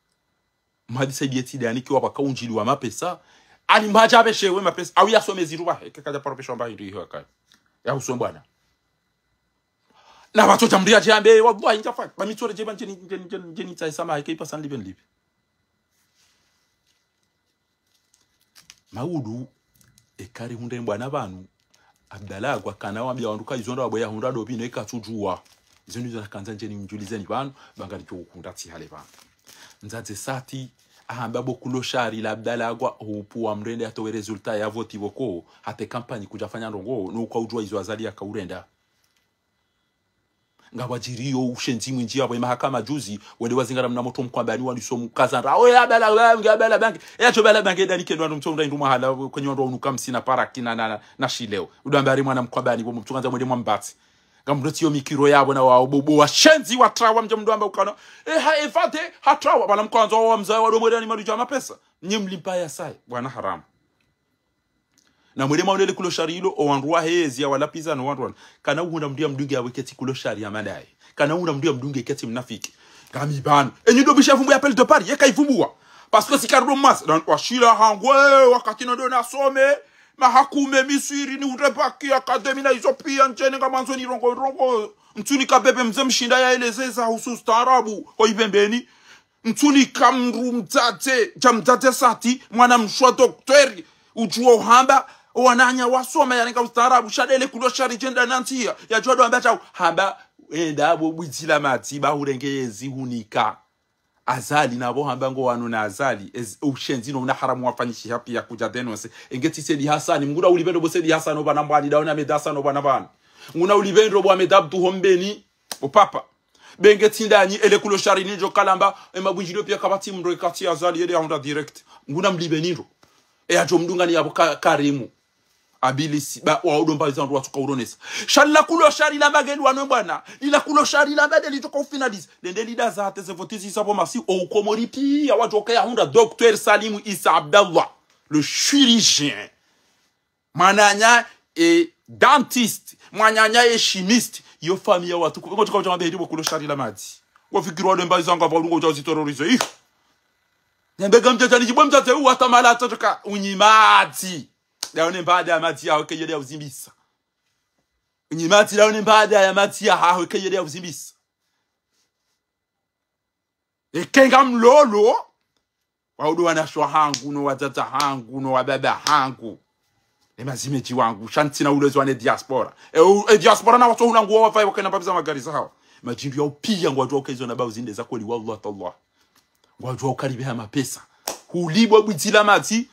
Mhadi Saidi yetsi dani kiwa paka unjili wa mapesa. Ali mhaja apeshewe mapesa. Au yasome ziru bahe. Kakaja paro peshewa mba hindru iho akayo. Ya usome bwana. Na watoja mria jambe, wallahi, njafa. Ba mitsore jeba njeni, njeni, njeni, njeni, tsaisa mahe, keipa san libe nlibe. Maudu, ekari hundre mbwana pvanu, Abdallah Agwa kana wambia wandru ka izo ndo wabwe ya hundra dobi no ikatsudjuwa. Izo ndizo nakandza njeni mdjulizeni pvanu, bangari cho kunda tsi hale pvanu. Mdzadze Sati, ahamba bo kulo shari la Abdallah Agwa, hupu wa mrende atowe resulta ya voti boko, hate kampanyi kujafanya ndrongo, no uka udjuwa izo Azali yakaurenda. Ngapvadjiriyo ushenzi mwindji yapvo emahakama juzi, wende wazingara mna motro Mkwambani waniso mkazandra. Oye, abala bange, abala bange. E acho bala bange, dani kendo wandru mtso unda indru mahala, kwenye wandru unuka msina paraki na, na, na, na shileo. Udo amba ari mwana Mkwambani, bo mtsu kandza mwende mwambatsi. Ngamdro tsiyo mikiro yapvo na wao, bo, bo, washenzi watrawa mdja mdo amba ukana. E, ha, e, fate, hatrawa, bala mkandza wa mzaya, wado mwende ni maduja mapesa. Nye mlimpa ya sai, bwana haramu. Na mwele maonele kulo shari ilo, o wandru wa hezi ya wala piza no wandru wanu. Kana uhundra mndru ya mdunge ya weketi kulo shari ya madaye. Kana uhundra mndru ya mdunge keti mnafiki. Ngami pvanu. Enyi ndo bisha vumbu ya pele de Paris, yeka ivumbuwa. Parce que si karudo mas, dan washila hangwe, wakati no ndo nasome, mahakume Misiri ni hundre baki akademi na izo pia njeni ngamandzo ni rongo rongo. Mtsuni kabebe mze mshinda ya elezeza husu ustaarabu, ho ipembeni. Mtsuni kamdru mdzadze, dja mdzadze Sati, mwana mshe wa dokteri, udjuwa uhamba, owananya wasoma yarenga ustaarabu, sha ndele kulo shari djenda nantsiya, yadjuwa ndo hamba tsawu, hamba, enda bo bwidzila madzi, ba hurenge yezi hunika. Azali na bo hamba ngo wanu na Azali, ez-, ushenzi no una haramu wafanyishiha pia kudja dénoncer. Enge tsi Saidi Hasani, mnguna ulipvendo bo Saidi Hasani, obana mbwani, daona Ahmed Hasani, obana pvanu. Nguna ulipvendo bo Ahmed Abdou Hombeni, o papa. Benge tsi ndanyi, ele kulo shari nidjo kalamba, e mabwindjilio pia kapvatsi mndru ekati Azali yele ya hundra direct. Nguna mlipve nindro. E adjo mdungani yapvo ka-, Karimu. Abilisi, ba, wa udo mba izo wandru watsuka uronesa. Sha lila kulo shari la mageli wanu bwana. Lila kulo shari la mageli djoka ufinalize. Lende lida za hate ze voti zisa pvo masi, o ukomori pia wadjoka ya hundra Docteur Salim Issa Abdallah. Le chirurgien. Mwananya e dentiste, mwananya e chimiste, yo famille ya watukufu. Ngo tsuka udja mabeheri bo kulo shari la madzi. Wafikiri wale mbayi zanga pva ulungo udja uziterroriser. Ih. Nembega mdjadja ni djibwe mdjadje uwa tamala atsotoka unyi madzi. Daone mbada ya madzi yaho keyele ya uzimbisa. Unyi madzi daone mbada ya madzi yaho keyele ya uzimbisa. Eke ngamlolo, waudu wanashe wahangu, no wadzadze hangu, no wababa hangu. E mazimedji wangu, sha ntsina ulezi wane diaspora. E u-, e diaspora na watso hula nguo wapvaye wakena babiza magari zahawo. Madjindru ya upia ngwadjuwa uka izo na ba uzinde za kweli, wallah tallah. Ngwadjuwa uka ripveha mapesa. Hulipvwa bwidzila madzi,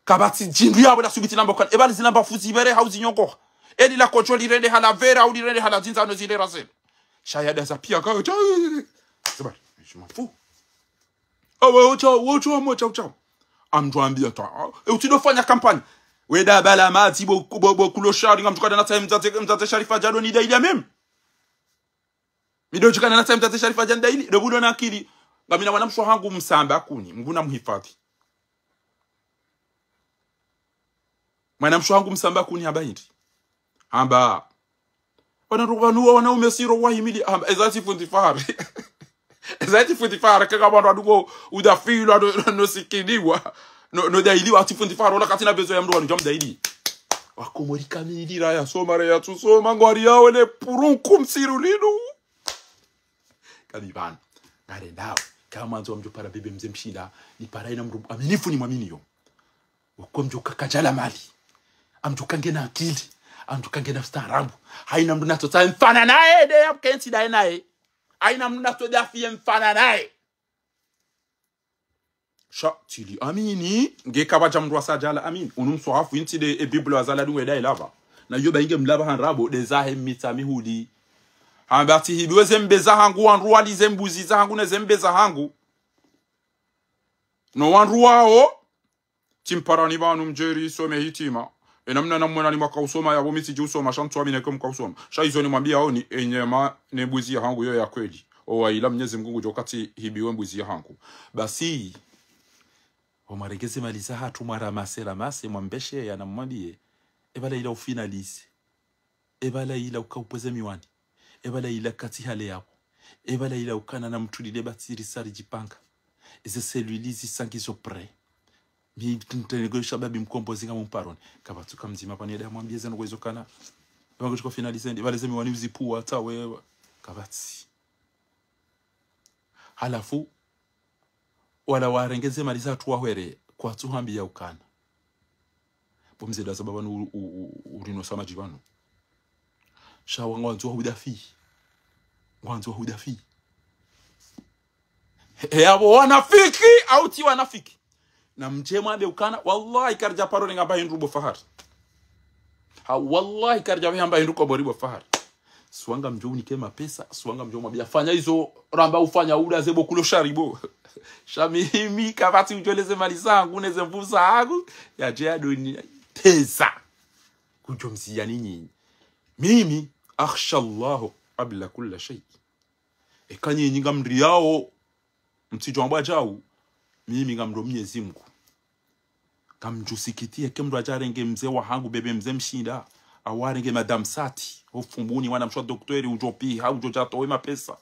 kapvatsi djindru yapvo la subiti lamba ukana. E bali zilamba fuzi pvere hau zinyongoha. Eli la kocho lirende hala pvere hau lirende hala dzinza no zile razelo. Shaya da za pia ka, cha, zabari, je m'en fous. Awe, uchao, uchao, uchao, uchao. Amdjwambia ta, e, utsido fanya kampani. Weda bala madzi bo, bo, bo kulo shari, ngamdjukada na tsaye mdzadze, mdzadze Sharifa djado ni daili ya mimi. Mido djukada na tsaye mdzadze Sharifa djani daili, do budo na akili. Ngamina mwana mshe wahangu Msambakuni, Mngu na mhifadhi. Mwana mshe wahangu Msambakuni hamba hindri? Hamba, wana ndo pvanu wa wanaume siro wahimili, hamba, eza tsi fundi fahari. Eza tsi fundi fahari, kaka pvandru aduko udafilwa, no, no, no sikiliwa, no, no dailiwa, tsi fundi fahari, ola katsina besoin ya mndru wanu djamdaili. Wakomori kamili raya soma, raya tsu soma, ngwari yawo ne purunku msiru linu. Kami pvanu, ngarendao, kama mwandzo wa mdjo para bebe mze mshinda, ni para ina mndru aminifu ni mwaminiyo. Uko mdjo kaka djala mali. Amdjo kangena akili. Amdjo kangena ustaarabu. Haina mndru natso tsaye mfana naye, nde ya mkentsi daye naye. Haina mndru natso dafiye mfana naye. Sha, tsili amini, nge kapvadja mndru asa djala amini. Unu mswahafu intsi nde e Bible azala dungwe daye lava. Na iyo ba inge mlava handrabo, nde zahe mitsa mihuli. Hamba tsi hibiwe ze mbe zahangu, wandru wali ze mbuzi zahangu, ne ze mbe zahangu. No wandru wawo, tsimparani pvanu mdjeri some hitima. Ena mna na mwana ni mwaka usoma yapvo mi tsidji usoma, sha ntsu amini ke mka usoma. Sha izo ni mwambia oni, enyama ne mbuzi yahangu yo ya kweli. Owa ila Mnyezi Mngu ngudjo katsi hibiwe mbuzi yahangu. Basi, omwarengeze mali zahatru mwara mase la mase, mwambeshe ya na mwambie. Epvala ila ufinalise. Epvala ila uka upvweze miwani. Epvala ila katsi hale yapvo. Epvala ila ukana na mtulile batiri sari djipanga. Eze selwili zisangizo prêt. Mi ntene kwe shababi mkombozi nga mumparoni. Kapvatsu ka mdzima pvanu yeda mwambie zeno kwezo kana. Epvangu tsuko finalise ndi. Epvala ze miwani uzipvuwa, tsawe. Kapvatsi. Halafu, wala warengeze mali zahatru wahwere, kwatsu hambia ukana. Bo mze daza baba nu u-, u-, u-, urino sama djipvanu. Sha wa ngwandzo wa hudafi. Ngwandzo wa hudafi. He, he, yapvo wanafiki, au tsi wanafiki. Na mdje mwambe ukana, wallahi karidja paro renga mba hindru bo fahari. Ha, wallahi karidja hamba hindru kobori bo fahari. Swanga mdjo unike mapesa, swanga mdjo mwambia fanya izo, ramba ufanya uda ze bo kulo sharibo. Sha mimi, kapvatsi udjoleze mali zangu, neze mvu zahangu, yadje yadoni, teza. Kudjo mzia ni nyinyi. Mimi, akhsha Allahu qabla kulla shay. Eka nyinyi ngamriao, mtsidjo ambwa djau, mimi ngamrio Mnyezi Mngu. Ngamdjo sikitiye ke mndru adja arenge mze wahangu bebe mze mshinda, au arenge madame Sati, ho Fumbuni wana mshe wa dokteri udjo piha, udjo dja towe mapesa.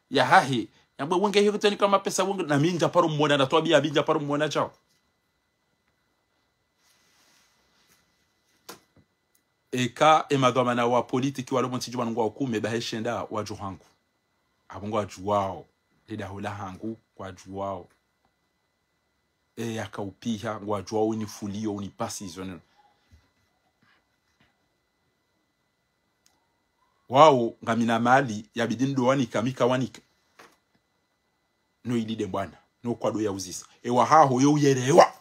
Ya hahe, yambwe wenge hiyo kuteni ka mapesa wenge, na mi ndja paro mwona na twabiya, mi ndja paro mwona djau. Eka, e madhwamana wa politiki walo pvo ntsi djumwa ngwa hukume, ba he shenda wadjo hangu. Apvo ngwadjuwao, le daho lahangu, ngwadjuwao. E yaka upiha, ngwadjuwao unifulio, unipasi izo neno. Wao, ngamina mali, yabidi ndo wanika, mi ka wanika. No ili de bwana, no kwado ya uzisa. Ewa haho yo uyelewa.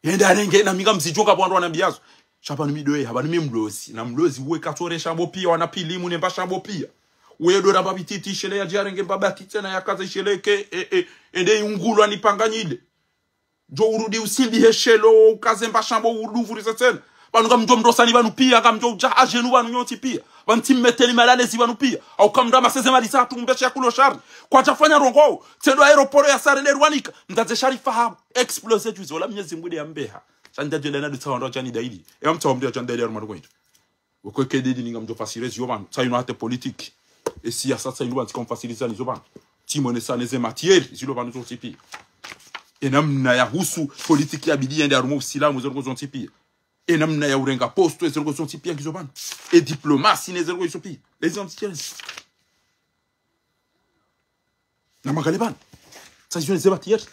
Yenda arenge na mi ngamzidjuwa ka pvwandru wanambiazo. Sha pvanu mi doye, hapvanu mi mlozi. Na mlozi uwe katsoresha mbo piya, wana pilimu ne mbasha mbo piya. Uwe dora mba bititi ishele yadje arenge mba batiti na yakaza ishele ke, e, e, ende yungulwa ni panga nyile. Djo urudi usimbi he shelo, ukaze mbasha mbo urudi uvurize tsena. Pvanu ngamdjo mrosani pvanu piya, ngamdjo udja adjenu pvanu nyontsi piya. Pvanu tsi mmeteni malalezi pvanu piya. Au kamdra maseze mali zahatru mbeshe ya kulo shari. Kwadja fanya ndrongoo. Tsendo aéroport ya Sare ne Ruwanika. Mdzadze Sharifa ha explosé juzi. Ola Mnyezi Mngu de ya mbeha. Sha ndja djenda na dutsa wandru wadjani daili. Ewa mtsa wandru wadjani daili ya rumwa ndrongoo hindri. Wekwe ke didi ninga mdjo fasiri ziyo pvanu. Tsa inu hata politique. E siyasa tsa inu pvanu tsika mfasiri zani zo pvanu. Tsimwone sa neze matière. Zilo pvanu zontsi piya. E namna ya husu politique yabidi yende harumwa usilamu zo ndrongoo zontsi piya. E namna ya urenga poste, eze ndrongoo zontsi piya ngizo pvanu. E diplomasi, ne ze ndrongoo izo piya. Eze zontsi piya. Na mangale pvanu. Tsa izo ne ze matière.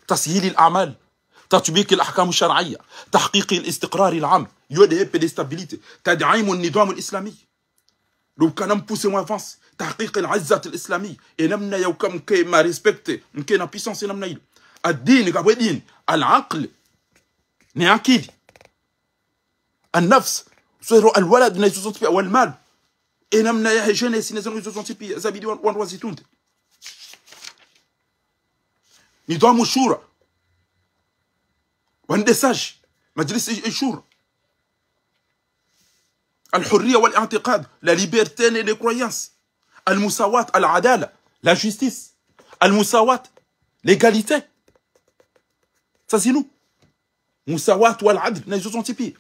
تسهيل الأعمال. تطبيق الأحكام الشرعية. تحقيق الاستقرار العام. Yo de paix, de stabilité. تدعيم النظام الإسلامي. Ndo ukana mpuse mwa avance. تحقيق العزة الإسلامية. E namna ya uka mke ma respecté, mke na puissance e namna ile. الدين, kapvwe dini. العقل. Ne akili. النفس. Swero الولد, na izo zontsi piya. والمال. E namna ya jeunesse, ne zo ndrongoo izo zontsi piya. Zabidi wan-, wandru wazitunde. نظام الشورى. Wande sage. مجلس الشورى. الحرية والاعتقاد, la liberté ne, ne croyance. المساواة, العدالة, la justice, al-musawat, l'égalité. Sa zinu. Musawat wal adl, na izo zontsi pia.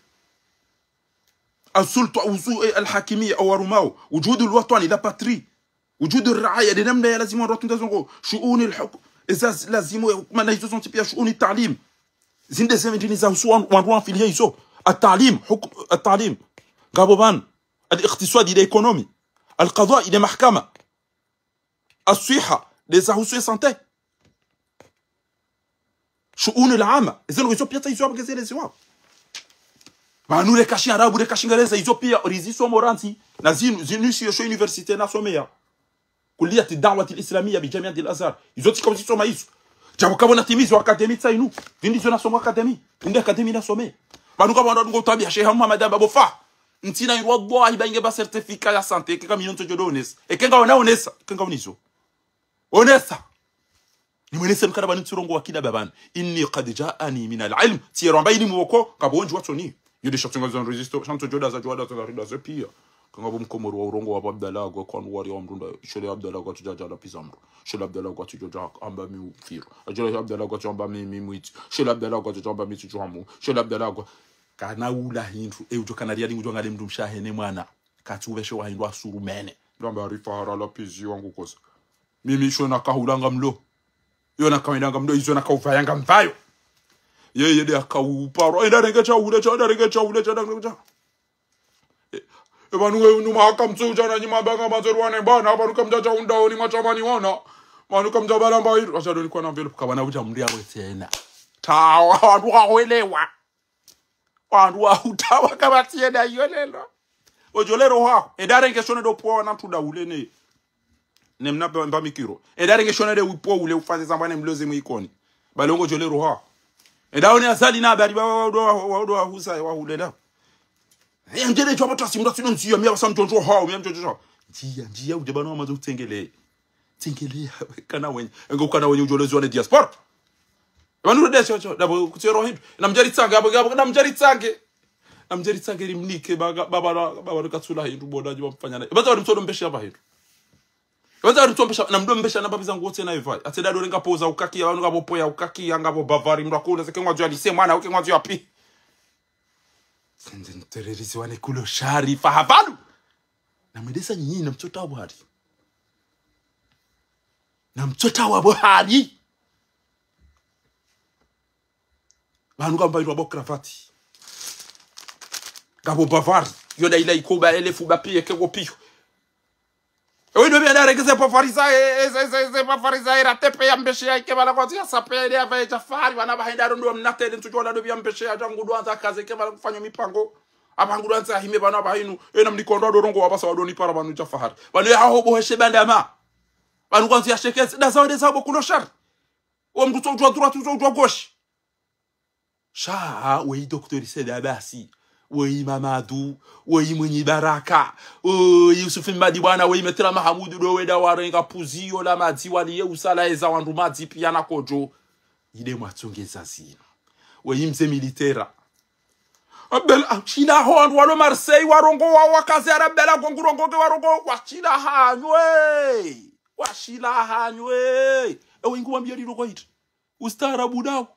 Al-sulta, uzu, eh, al-hakimiya, au warumao. Wujudu al-watani, la patrie. Wujudu ar-raaya, nde namna ya lazimu wandru watunde zo ndrongoo. Shuuni al-hukm, eza zi-, lazimu, eh, mana izo zontsi pia, shuuni at-taalim. Zinde ze ndini zahusu wan-, wandru wamfiliye izo. At-taalim, hukm, at-taalim. Ngapvo pvanu. Al-iqtiswadi, nde économie. Al-qadai, nde mahakama. As-swiha, nde zahusu ye santé. Shuuni al-amma, eze ndrongoo izo pia tsa izo apvo ngezeleziwao. Pvanu reka shiarabu, reka shingereza, izo pia rizisomo rantsi, na zinu, zinu isiyo sho université nasomeya. Kulliyat ad-da'wat al-islamiyya bi jamiat al-Azhar. Izo tsika uzisoma izo. Djabu kapvo na timizi wa akademi tsa inu. Zindi izo nasoma akademi. Inde akademi nasome. Pvanu kapvo wandru ngo tabia Sheikh Muhammad amba bo fa. Ntsina iru wallahi ba inge ba certificat ya santé, eka mi ntsodjo onesa. Eka ngawe na onesa, eka ngawe nizo. Onesa. Nimwenese mkana pvanu tsirongowa kida pvapvanu. Inni qad ja'ani min al-ilm. Tsiyero amba ini mwoko, kapvo wondji watsoni. Yo nde sha tsunga zan résister, sha ntsodjo da za djuwa da za rida ze pia. Kangapvo mkomori wa urongowa pvo Abdallah Agwa kwandru wari wa mdrunda. Shele Abdallah Agwa tsudja dja la piza mdru. Shele Abdallah Agwa tsudja dja amba mi ufiro. Shele Abdallah Agwa tsudja amba mi, mi mwitsi. Shele Abdallah Agwa tsudja amba mi tsidjuhamu. Shele Abdallah Agwa. Kana ula hindru. E udjo kana riali ngudjo ngale mdru mshe hene mwana. Katsu upveshe wa hindru asurumene. Ndo amba ari fahara la pizi wangu kosa. Mimi sho nakahulanga mlo. Yo nakawendanga mlo, izo nakauvayanga mvayo. Yeye nde akauparwa. Enda renge shahula, sha, enda renge shahula, sha, enda renge sha. E, e, pvanu nge unu maka mtsudja na nyima banga mazorwa ne bana, pvanu kamdja sha unda oni matshamani wana. Pvanu kamdja bala mba iru. Asha doni kwa na mvelo, kapvana udja mri awe tsena. Tawa, wandru wahwelewa. Wandru wa utawa kapvatsi yenda iyo lelo. Odjo lero ha. Enda renge shone ndo pvwa wana mtsuda ule ne. Ne mna mba, mba mikiro. Enda renge shone nde wipvo ule ufanye zambwa ne mlozi mwikoni. Bale ngodjo lero ha. Enda one Azali na habari ba wa, wa, wa, wa, wa, husa, wa hule na. Ya ndjele djwa pvo tasi mda sino ndziya, miya basa mdjondjo ha, miya mdjondjo ha. Ndziya, ndziya, udje pvanu wamaze utsengele. Tsengele, kana wenye. Enge ukana wenye udjo leziwa ne diaspora. Pvanu rode sho, sho, dapvo kutsero hindru. Na mdjeri tsange, apvo, apvo, na mdjeri tsange. Na mdjeri tsange ri mnike, ba, ba, ba, ba, ba, katsula hindru, boda, djwa mfanya na. Pvandza wari mtsodo mbeshe apva hindru. Pvandza wari mtsodo mbeshe, na mdo mbeshe na babi zangu wote na evai. Atse dado renga poza ukaki, ya wanu ngapvo poya ukaki, ya ngapvo bavari, mdo akula, seke ngwadzo ya lise, mwana, uke ngwadzo ya pi. Sende ntererizi wane kulo shari, fahabalu. Na mwendesa nyinyi, na mtsota wa buhari. Na mtsota wa buhari. Pvanu kamba ilo abo kravati. Ngapvo bavari. Yo nda ila ikoba elefu ba piye ke go piyo. Ewe ndo bia ndarenge ze bavari za, e, e, ze, ze, ze bavari za era tepe ya mbeshe ya ike bala kwa ziya sape ya ile ya vaye Jafari. Bana bahenda ndo mnatele ntsudjo la ndo bia mbeshe ya djangu ndo andza kaze ke bala kufanya mipango. Aba ngu ndo andza hime bana bahinu. E na mnikondo ndo rongowa basa wado nipara pvanu Jafari. Pvanu ya haho boheshe bandama. Pvanu kwa ziya shekezi. Nda zawo nde zawo kulo shari. Wa mdru tso udjwa droite, tso udjwa gauche. Sha, weyi Docteur Said Abasi, weyi Mamadou, weyi Mwinyi Baraka, weyi Youssouf Madi bwana, weyi Maître Mahamoudou, ndo wenda warenga puziyo la madzi waliye usala eza wandru madzi piya na kodjo. Ile mwatsongeza zinu. Weyi mze militaire. Abel, ah, shila ho wandru walo Marseille, warongowa wakaze ara Abel, gongu rongoke warongowa, washila hanywe. Washila hanywe. Ewe ingu wambiye lilo kwa hiti. Ustaarabu dawo.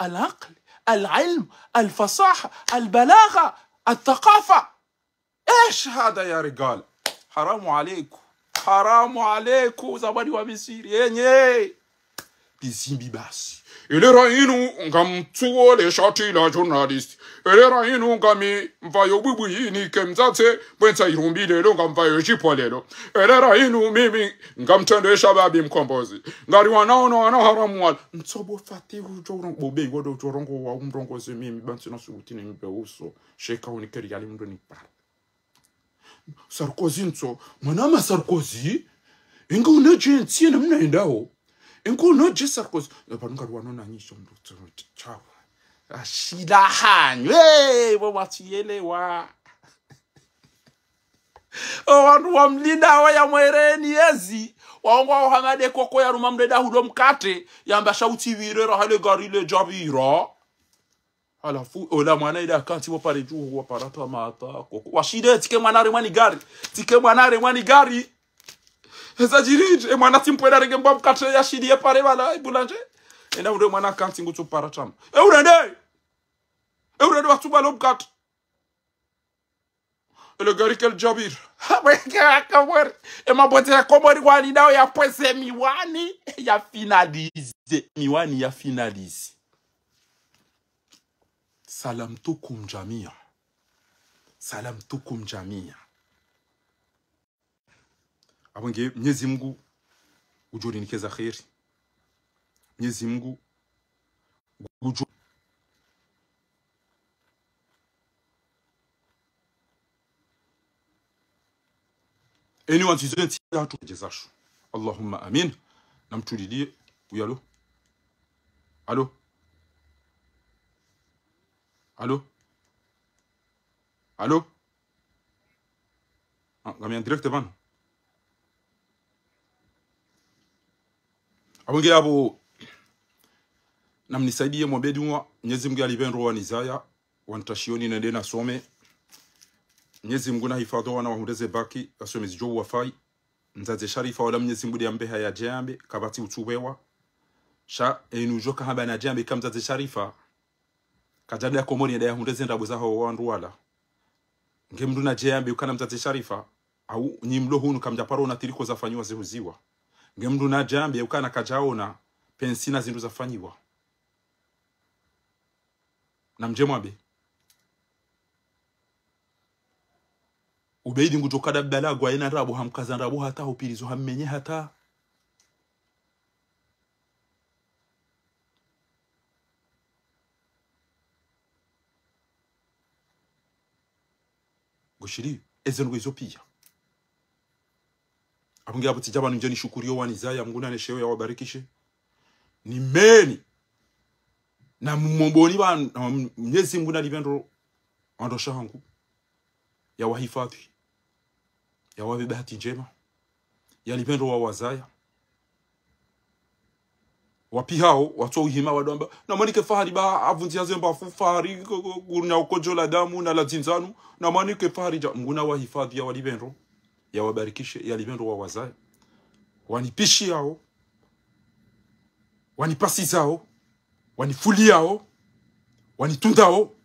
العقل، العلم، الفصاحة، البلاغة، الثقافة. إيش هذا يا رجال؟ حرام عليكم. حرام عليكم. Zamani wa Misiri, enye. Bizimbi basi. Elera inu ngamtsuwo le shati la journaliste. Elera inu ngami mvayo bwibwi yini ke mdzadze, bwentsa irumbi lelo ngamvayo eshipwa lelo. Elera inu mimi ngamtrende shababi mkombozi. Ngari wanaono wana haramu wala. Ntsobo fati udjo urongo, bobe iwodo udjo urongo wa umrongozi mimi, bantsi na subuti ni mbe uso. Sheka unikeri yali mdo nipara. Sarkozy ntso, mwana ma Sarkozy. Inga unaje ntsi na mna endao. Inga unaje Sarkozy. Na pvanu ngari wanaona nyisho mdo tsoro chawa. Ashila hanyu. Hey, bo mwatiyelewa. O wandru wamlinda wa ya mwereni yezi. Waongo wa Hamade koko ya ruma mdeda hudo mkate. Yamba shauti vire rahale gari le djabira. Halafu, ola mwana ida kantsi wapare dju, waparata mata koko. Washile, tsike mwana re mwani gari. Tsike mwana re mwani gari. Eza djiri, e mwana tsi mpwela renge mbwa mkatre ya shili ye pare pvala, e boulanger. Enda undre mwana kantsi ngutsu para tama. E urende! E urende watsu pvala mkatre. E le gari kel Djabir. Ha, mwe ke ya Komori. E mabwete ya Komori wani nao ya pwese miwani. Ya finaliser. Miwani ya finaliser. Salamtukum jamia. Salamtukum jamia. Apvo nge Mnyezi Mngu udjo rinikeza kheri. Mnyezi Mngu udjo. Eni wandzizo ntsi yatru jezashu. Allahumma amin. Namtulilie. Oui, allô? Allô? Allô? Allô? Ah, ngami en direct pvanu. Apvo nge apvo, namnisaidie mwombe dua, Mnyezi Mngu yalipve ndro wanizaya, wantashioni nende nasome. Mnyezi Mngu nahifadhwi wana wahundre ze bac, wasome zidjo wafai. Mdzadze Sharifa wala Mnyezi Mngu nde yambe haya dje yambe, kapvatsi utsuwewa. Sha, enu djo kahamba na dje yambe ka Mdzadze Sharifa. Kadjada ya Komori nde yahundre ze ndrabo zaho wandru wala. Nge mndru nadje yambe ukana Mdzadze Sharifa, au nyi mlo hunu kamdjaparo na tiriko zafanyiwa zihuziwa. Nge mndru nadje yambe ukana kadjaona pensi na zindru zafanyiwa. Namdje mwambe. Ubeidi ngudjo kada balagwa yena ndrabo hamkaza ndrabo hata hupvirizo hammenye hata. Ngushiri, eze ndrongoo izo pia. Apvo nge apvo tsidja pvanu ndje nishukuriyo wanizaya, Mngu nanesheo yawabarikishe. Nimeni. Na mmomboni pvanu, na Mnyezi Mngu nalipve ndro, wandru washe hangu. Yawahifadhwi. Yawapve bahati ndjema. Yalipve ndro wawazaya. Wapvihao, watso uhima wandru wamba, namanike Fahari ba, apvundziha ze mbavu Fahari, ku-, ku-, kuna ukodjo la damu na la dzindzanu, namanike Fahari dja, Mngu nawahifadhwi yawalipve ndro, yawabarikishe, yalipve ndro wawazaya. Wanipvishiyao, wanipasizao, wanifuliyao, wanitundao.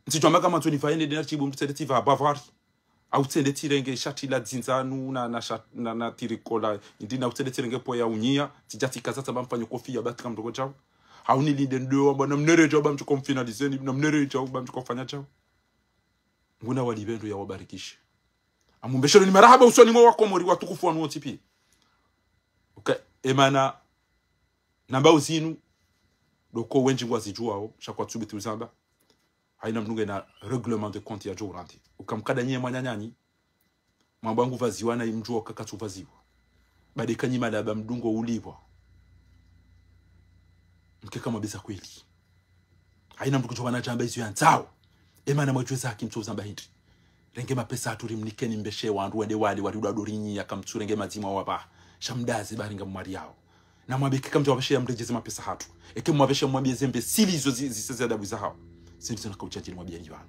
Ntsidjwamba ka mandzo nifayende ndena tsibu mtsende tsiva Bavari. Au tsende tsirenge shati la dzindzanu na, na shat-, na, na tirikola, indi na utsende tsirenge po ya unyia, tsidja tsikaza tsamba mfanyo kofiya ba tsika mndroko djao. Au nilinde ndo wamba namnere djao ba mtsuko mfinalizeni, namnere djao ba mtsuko fanya djao. Mngu nawalipve ndro yawabarikishe. Amumbeshelo ni marahaba usoni mwa Wakomori watukufu wanu wontsi pia. Okay, emana, namba uzinu, ndoko wendji ngwazidjuwao, sha kwatsu biti uzamba. Haina mndru ngena règlement de compte yadjo urandzi. Ukamkada nyie mwananyanyi, mwamba ngupvaziwa na imdjuwa kakatsu pvaziwa. Bade kanyi malaba mdungo ulipvwa. Mkeka mwambeza kweli. Haina mndru kudjo pvana djamba izo yandzao. Emana mwadjuwe zaki mtso uzamba hindri. Renge mapesa hatru rimnikeni mbeshe wandru wende wale wari udwa dorinyi ya kamtsu renge madzima wapva. Sha mdaze baringa mwari yao. Namwambe eka kamdja wapveshe yamredjeze mapesa hatru. Eke mwapveshe mwambiye zembe sili izo zi-, ziseze adabu zahao. Zindri zona kaudjadjiri mwambiye ni pvanu.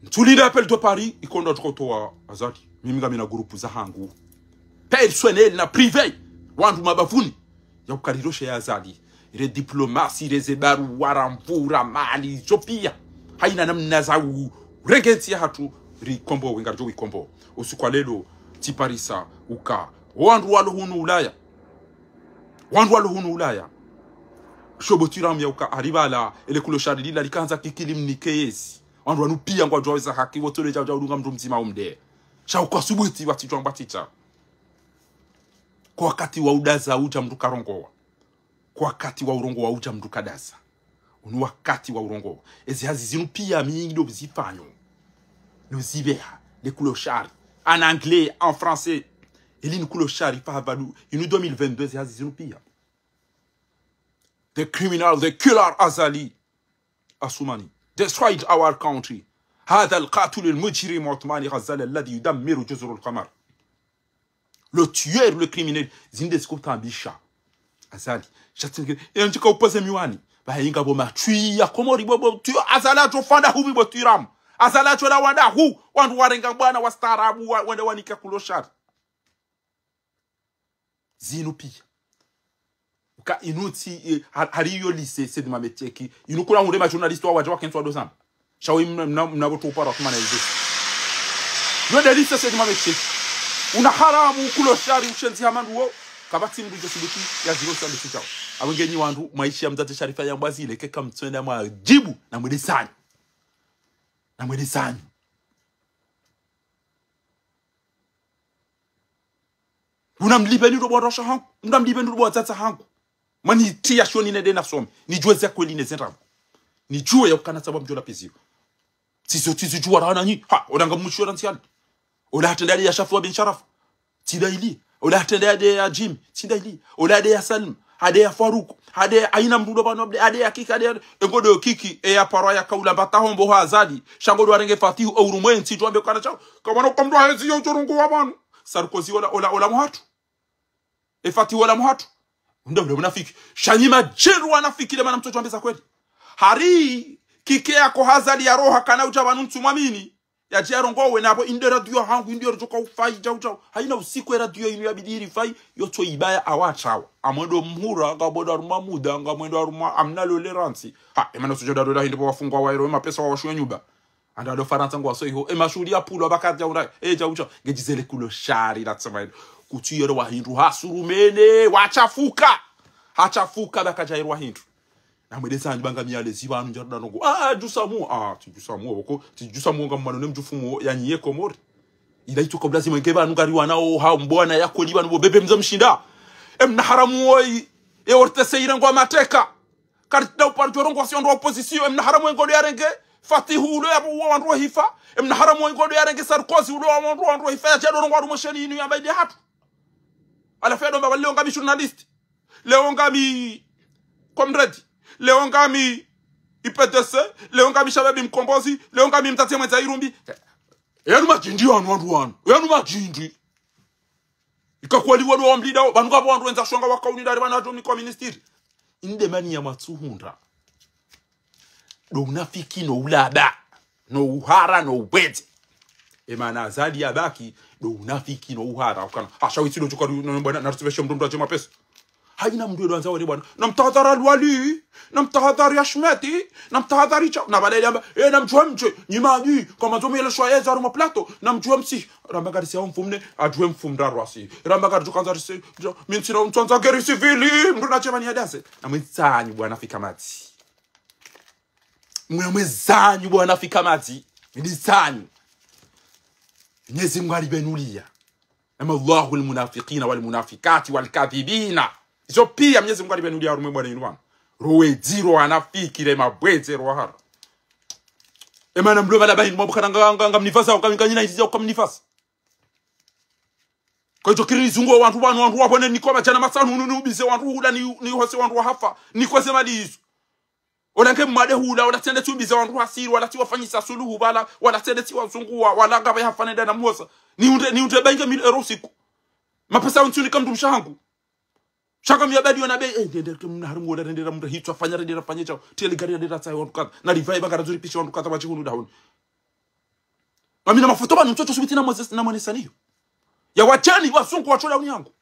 Ntsulinde appel de Paris, ikondo tukotowa Azali. Mimi ngamina groupe zahangu. Personnel na privé. Wandru mabavuni. Ya ukariroshe ya Azali. Ile diplomasi, ile ze baruwa, ramvura, mali, zo pia. Haina namna za u-, urenge ntsi yahatru, rikombowe, ngaridjo wikombowa. Usiku wa lelo, tsiparisa, uka. Wandru walo hunu Ulaya. Wandru walo hunu Ulaya. Shobo tiramu ya uka aribala, ele kulo shari lila likandza kikili mnike yezi. Wandru wanu pia ngwadjuwa weza haki, wotsole djau djau dunga mndru mdzima umde. Sha uka subuti watsidjuwa mbatita. Kwa wakati wa udaza udja mndru karongowa. Kwa wakati wa urongowa udja mndru kadaza. Unu wakati wa urongowa. Ezi hazi zinu pia mi ndo zifanyo. Nuzibeha, les clochards. En anglais, en français. Eli ni clochard, ifa havalu. Inu deux mille vingt-deux, ezi hazi zinu pia. The criminal, the killer Azali Assoumani destroyed our country. هذا القاتل المجرم عثماني غزال الذي يدمر جزر القمر. Le tueur, le criminel, zinde ziko tambisha. Azali, shatsinge, e ndjika upaze miwani. Ba inga bo matwi ya Komori bo, bo, tu, Azali atso fanda hubi bo tiramu. Azali atso la wanda hu, wandru warenga bwana wastaarabu, wa-, wende wanika clochard. Zinu pia. Uka inu tsi, eh, ha-, hari iyo lycée Said Mohamed Cheikh. Inu kuna hundre ma journaliste wa wadja wakentsi wado zamba. Shawe mna, mna, mna boto upara wa kumana izo. Yo nde lycée Said Mohamed Cheikh. Una haramu kulo shari ushenzi hamandu wo. Kapvatsi mndru djo subuti ya ziro sambe tsi shawo. Awe ngenyi wandru, maisha ya mdzadze Sharifa ya mbwazile, keka mtswenda mwadjibu, na mwende zanyu. Na mwende zanyu. Una mlipve ni ndo bwa rasha hangu. Una mlipve ni ndo bwa tsatsa hangu. Mani tia shoni nende nasome. Nidjuwe za kweli ne ze ndrabo. Nidjuwe ya ukana sababu mdjola pezio. Tsizo, tsizo djuwa rana nyi. Ha, ola nga mwisho ra ntsiali. Ola hatrenda ya Shafi wa bin Sharaf. Tsi nda ili. Ola hatrenda ya Jim. Tsi nda ili. Ola hade ya Salim. Hade ya Faruk. Hade ya haina mndru ndo pvanu, hade ya Kiki, hade ya, engodo Kiki, e ya parwa ya kaula mbata hombo ha Azali. Sha ngodo arenge Fatihu, o urumwe ntsi, djuwa mbe kana shawo. Kamana uka mndru hezi yo udjo rongowa pvanu. Sarkozy ola, ola, ola muhatru. E Fatihu ola muhatru. Ndo mle munafiki. Sha nyi madjeru wanafiki le mana mtsodjuwa mbe za kweli. Hari, Kiki yako ha Azali ya roha kana udja pvanu ntsu mwamini. Yadje yarongowe napvo inde radio hangu, inde ridjoka ufayi, djau, djau. Haina usiku e radio inu yabidi irifayi, yotso ibaya awatrawa. Amwendo mhura, ngamwendo harumwa muda, ngamwendo harumwa amna lolerantsi. Ha, emana usudjo dado la hindri pvo wafungwa wa ero, emapesa wawashuwe nyumba. Anda ado Farantsa ngwaso iho, emashuhuli ya pulwa bakati ya ura, e djau, djau. Ngedjizele kulo shari la tsema ilo. Kutsi yero wahindru hasurumene, wachafuka. Hachafuka bakadja yero wahindru. Na mwende zanyu ba ngami yalezi pvanu ndjaro da nongo. Ah, djusamu. Ah, tsi djusamu, woko. Tsi djusamu nga mmano ne mdjufumu ya nyiye Komori. Ila itsoka bulazi mwenge pvanu ngari wana o ha mbwana ya kweli pvanu bo bebe mzo mshinda. Emna haramu woyi. E ortese ira ngwa mateka. Kari tida upara djoro ngwa si ondro opposition. Emna haramu engodo yarenge. Fatihu ulo ya uwa wandru wa hifa. Emna haramu engodo yarenge Sarkozy ulo ya wandru, wandru wa hifa. Ya djado ngwa harumwa sheni inu ya mbaidi hatru. Alafu ya domba, leo ngami journaliste. Leo ngami comrade. Leo ngami I P D C. Leo ngami Shababi Mkombozi. Leo ngami mtate mwendza irumbi. Yanu madjindri yanu wandru wanu. Yanu madjindri. Ika kweli wanu wa mlida, pvanu kapvo wandru wendza shonga wakauni dari pvanu adjo mnikwa ministiri. Inde mani ya matsuhundra. Ndo unafiki no ulaba. No uhara no ubwedze. Emana Azali ya baki, ndo unafiki no uhara. Ukana, asha witsi ndo djuka no mbwana, na rutsipveshe mndru mndru adje mapesa. Haina mndru ndo andza wale bwana. Na mtahadhari Alwali, na mtahadhari Ashmeti, na mtahadhari cha, na baada ile amba, eh, na mdjuwe mdje, nyi madji, kama ndzo mwele shwa yeza harumwa plateau, na mdjuwe msi, ramba ngari siya mfumne, adjuwe mfumne rarwasi. Ramba ngari djuka ndzari si, mi ntsina untsandza guerre civile, mndru na chema ni yadase. Na mwitsanyi bwana fika madzi. Mwe mwezanyu bwana fika madzi. Mwendizanyu. Mnyezi Mungu alibenulia. Ama Allahu almunafiqina walmunafaqati walkadhibina. Izo pia Mnyezi Mungu alibenulia harumwa bwana inu pvanu. Rowe dziro wanafiki le mabwedze rowa hara. Emana mlo bala bayi mwabu kana nga, nga, nga mnifasa, nga, nga nyina iziza kwa mnifasa. Kwa hiyo kiri nizungu wandru pvanu, wandru wapvone nikwa madjana matsanu, unu niubize wandru hula ni, nihose wandru wahafa, nikweze mali izo. Ola nge mwade hula, wala tsende tsiumbiza wandru hasiri, wala tsiwafanyisa suluhu, wala, wala tsende tsiwazunguwa, wala ngapve hafa nenda na mwosa. Niunde, niunde bainga mille euros usiku. Mapesa untsu nika mndru mshe hangu. Shaka miya badi wana be, eh, ndende ke mna harumu wola rendera mndru hitswa fanya rendera fanya chao. Tele gari rendera tsayi wandru kadha. Na rivaye bangara zuri pishe wandru kadha wachi hunu dahoni. Ngamina mafoto pvanu mtsotso subiti na Moses na mwane saniyo. Ya wadjani, wazungu watshola uni yangu.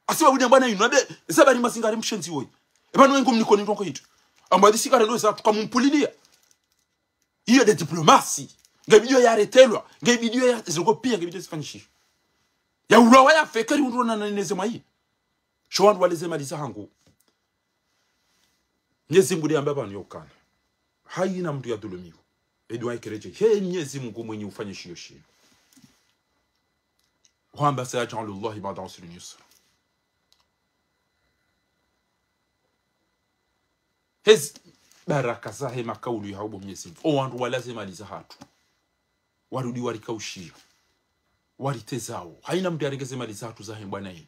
Asiba wudi mbwana inu, abe, esa bari mazingare mshenzi woyi. Eba no engo mniko ni ndrongo hindru. Amba hadisi kare ndo esa tuka mumpulilia. Iyo nde diplomasi. Nge bidiyo yaretelwa. Nge bidiyo ya, ziloko pia, nge bidiyo zifanyishiwa. Ya ulawa ya fekeri undro na, na neze mayi. Sho wandru waleze mali za hangu. Mnyezi Mungu nde yamba pvanu yokana. Hayina mndru yadhulumiwa. Edwa ikereje. He Mnyezi Mungu mwenye ufanye shiyo shinu. Hwamba سيجعل الله بعد عسر يسرا. Hezi baraka zahe makaulu ya haubo Mnyezi Mungu. O wandru walaze mali za hatru. Warudi warikaushiyo. Waritezao. Hayina mndru yarengeze mali za hatru zahe mbwana yinu.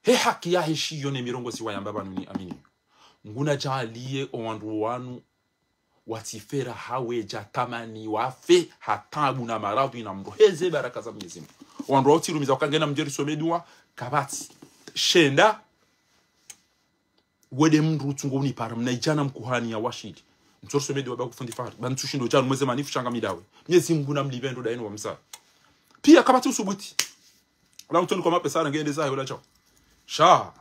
He haki yahe shiyo ne mirongo si wayamba pvanu ni amini. Nguna djaliye o wandru wanu watsifera hawe dja tamani wafe ha tabu na maradhi na mndru. Heze baraka za Mnyezi Mungu. O wandru wautsirumiza wakangena mdjeri some dua, kapvatsi. Shenda, wede mndru utsungo unipara, mna idjana mkuhani ya washidi. Mtsori some dua ba kufundi fahari. Ba ntsushindo djanu mweze manifu shanga midawe. Mnyezi Mungu na mlipve ndo dayenu wa msa. Pia kapvatsi usubuti. Ola utsoni kwa mapesa ara ngende zahe ola chao. Sha.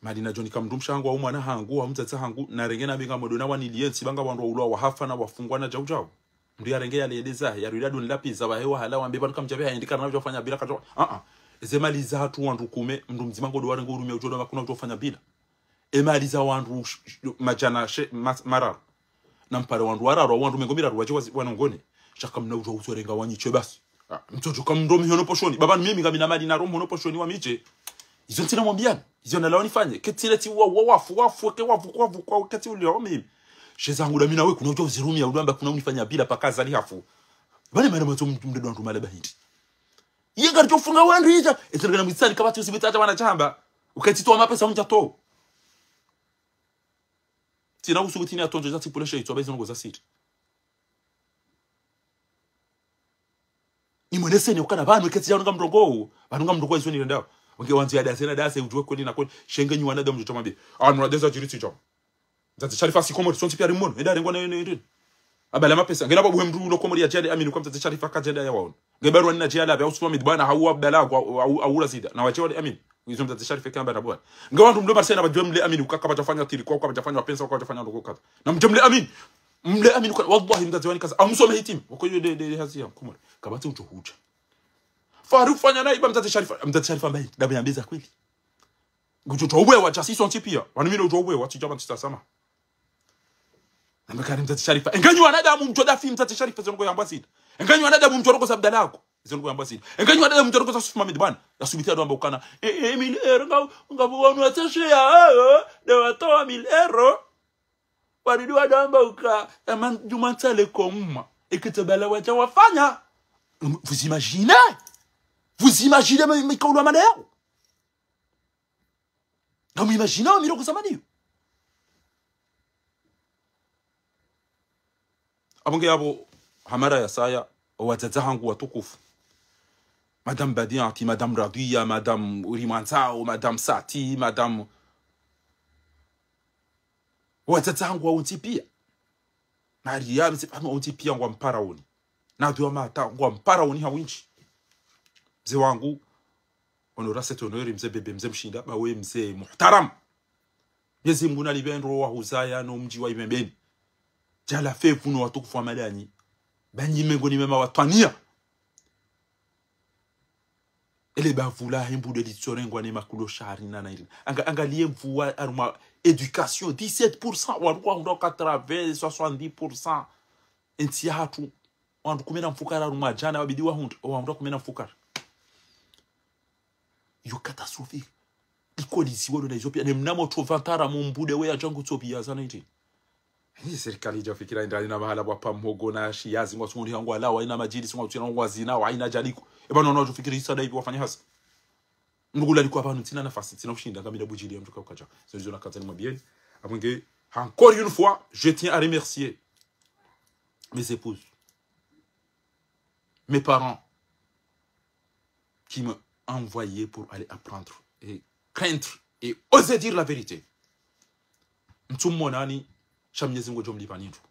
Mali nadjo nika mndru mshe hangu, au mwana hangu, au mdzadze hangu, narenge na binga modo na waniliye ntsi, banga wandru waulwa, wahafa na wafungwa na djau djau. Mndru yarenge yalele zahe, yarudi adoni lapviza, wahe wahala, wambe pvanu kamdjapvi haindi kana udjofanya bila kadjo. Ah, ah. Eze mali zahatru wandru kume, mndru mdzima ngodo warenge urumia udjo do makuna udjofanya bila. E mali za wandru sh-, sh-, madjana she-, ma-, mararu. Na mpare wandru wararu, wandru mengo miraru, wadje wazi-, wanongone. Sha kamna udjo usorenga wanyiche basi. Ah, mtsodjo kamndro mihono poshoni. Baba ni mimi ngamina mali na ro mhono poshoni wa miche. Izo ntsina mwambiani. Izo nalawa nifanye. Ketsi leti wa, wa, wafu, wafu, ke wafu, wafu, kwa, ketsi ulio mimi. She zangu damina we, kuna udjo uzirumia, udjo amba kuna unifanya bila paka Azali hafu. Bane mana matso mndru mndru wandru male bahindi. Iye ngaridjo funga wandru idja. Etsirikana mwitsani kapvatsi usibita adja wana shamba. Uketsi towa mapesa undja to. Tsina usuku tsini atonjo za tsipule she itswa, ba izo ndrongo za siri. Ni mweneseni ukana pvanu, ketsi dja unga mndrongo. Pvanu nga mndrongo izo nirendao. Wange wandzo ya dase na dase, udjuwe kweli na kweli. She nge nyi wanadamu mdjo mwambe. Ah, nwa deza djiritsi dja. Mdzadze Sharifa si Komori, sontsi pia rimono. Eda rengwa na yene, yene. Abala mapesa. Ngena babu he mndru ulo Komori ya djade amini kwa mdzadze Sharifa kadjada ya waona. Nge barua nina djia labe, au Sumami bwana, hau Abdallah, au, au, au Razida. Na wadje wale amini. Izo mdzadze Sharifa kamba na bwana. Nge wandru mle Marseille na badjwe mle amini, uka kabadja fanya tiri, kwa kabadja fanya wapensa, kwa kabadja fanya ndoko kata. Na mdje mle amini. Mle amini kwa, wallahi mdzadze wani kaza. Amsome hitimu. Wako yo de, de, de hazi ya, Komori. Kapvatsi udjo hudja. Fari ufanya na iba mdzadze Sharifa. Mdzadze Sharifa mbaye. Dabe ya mbeza kweli. Ngudjo udjuwa uwe wa djasi sontsi pia. Wanu mine udjuwa uwe wa tsidja pvanu tsita sama. Nambe kari mdzadze Sharifa. Engenyi wanadamu mdjo dafi mdzadze Sharifa, izo ndrongo yambwa zida. Engenyi wanadamu mdjo ndrongo za Abdallah ako. Izo ndrongo yambwa zida. Engenyi wanadamu mdjo ndrongo za Sumami bwana. Ya subiti ado amba ukana. E, e, mille euros nga, nga wanu watsashe ya, e, e, de watowa mille euros. Waridi wado amba uka, ya man, djuma ntsale kwa mma. Ekete bala wadja wafanya. Vous imaginez? Vous imaginez, mais, mais, quand on a malheur? Ngamwimaginao mi ndrongo za mali yo. Apvo nge apvo, ha mara ya saya, owadzadze hangu watukufu. Madame Badiati, Madame Radhia, Madame Rimwandzao, Madame Sati, Madame. Owadzadze hangu wawontsi pia. Mariam, mze pvanu wontsi pia ngwamparaoni. Na dua mata ngwamparaoni ha windji. Mze wangu, honorable, c'est honoré, mze Bebe, mze Mshinda, ba we mze muhtaram. Mwenyezi Mungu nalipve ndro wahuzaya no mdji wa Ibembeni. Djala fevu no watukufu wa Madani. Ba nyi mengoni mwa mawatwaniya. Ele bavu lahe mbude litsorengwa ne makulo shari na na ile. Anga, angaliye mvua harumwa éducation, dix-sept pour cent, wandru wahundra quatre-vingts, soixante-dix pour cent. Entsi yahatru, wandru kume na mfukare harumwa djana, wabidi wahundra, wahundra kume na mfukare. Yo catastrophique. Likoli ziwolo na izo pia, ne mnamo tso vantara mo mbude we ya djangu tso pia zana iti. Hii serikali idja fikira indani na mahala pvwa pva mhogo na shiyazi, ngwa sunguni hangu alawa, ina madjilisi, ngwa utsina, ngwa zina, wa ina djaliko. Eba nono djo fikiri isa daipi wafanya hazi. Mndru kula liko apvanu, tsina nafasi, tsina ushinda, ngamina budjili ya mndru ka ukaja. Zo izo nakatsa nimwambieni. Apvo nge, encore une fois, je tiens à remercier mes épouses, mes parents, qui m'ont envoyé pour aller apprendre et craindre et oser dire la vérité. Mtsumonani, sha Mwenyezi Mungu djo mlipvani ndro.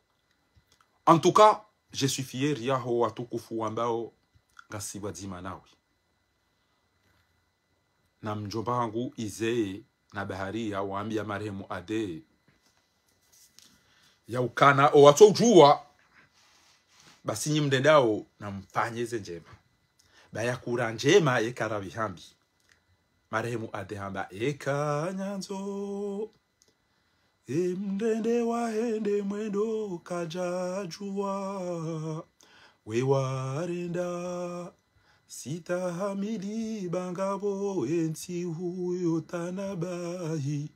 En tout cas, je suis fier yaho watukufu wambao ngasi pvwadzima nawe. Na mdjomba hangu Izeye na Bahari ya wambiya marehemu Ade. Ya ukana owatso udjuwa, basi nyi mndendao na mfanye ze ndjema. Ba ya kura ndjema ye kara pvi hambi. Marehemu Ade hamba eka nyandzo. E mndrende wahende mwendo kadjadjuwa, we warenda, sitahamili bangapvo entsi huyo tanabahi.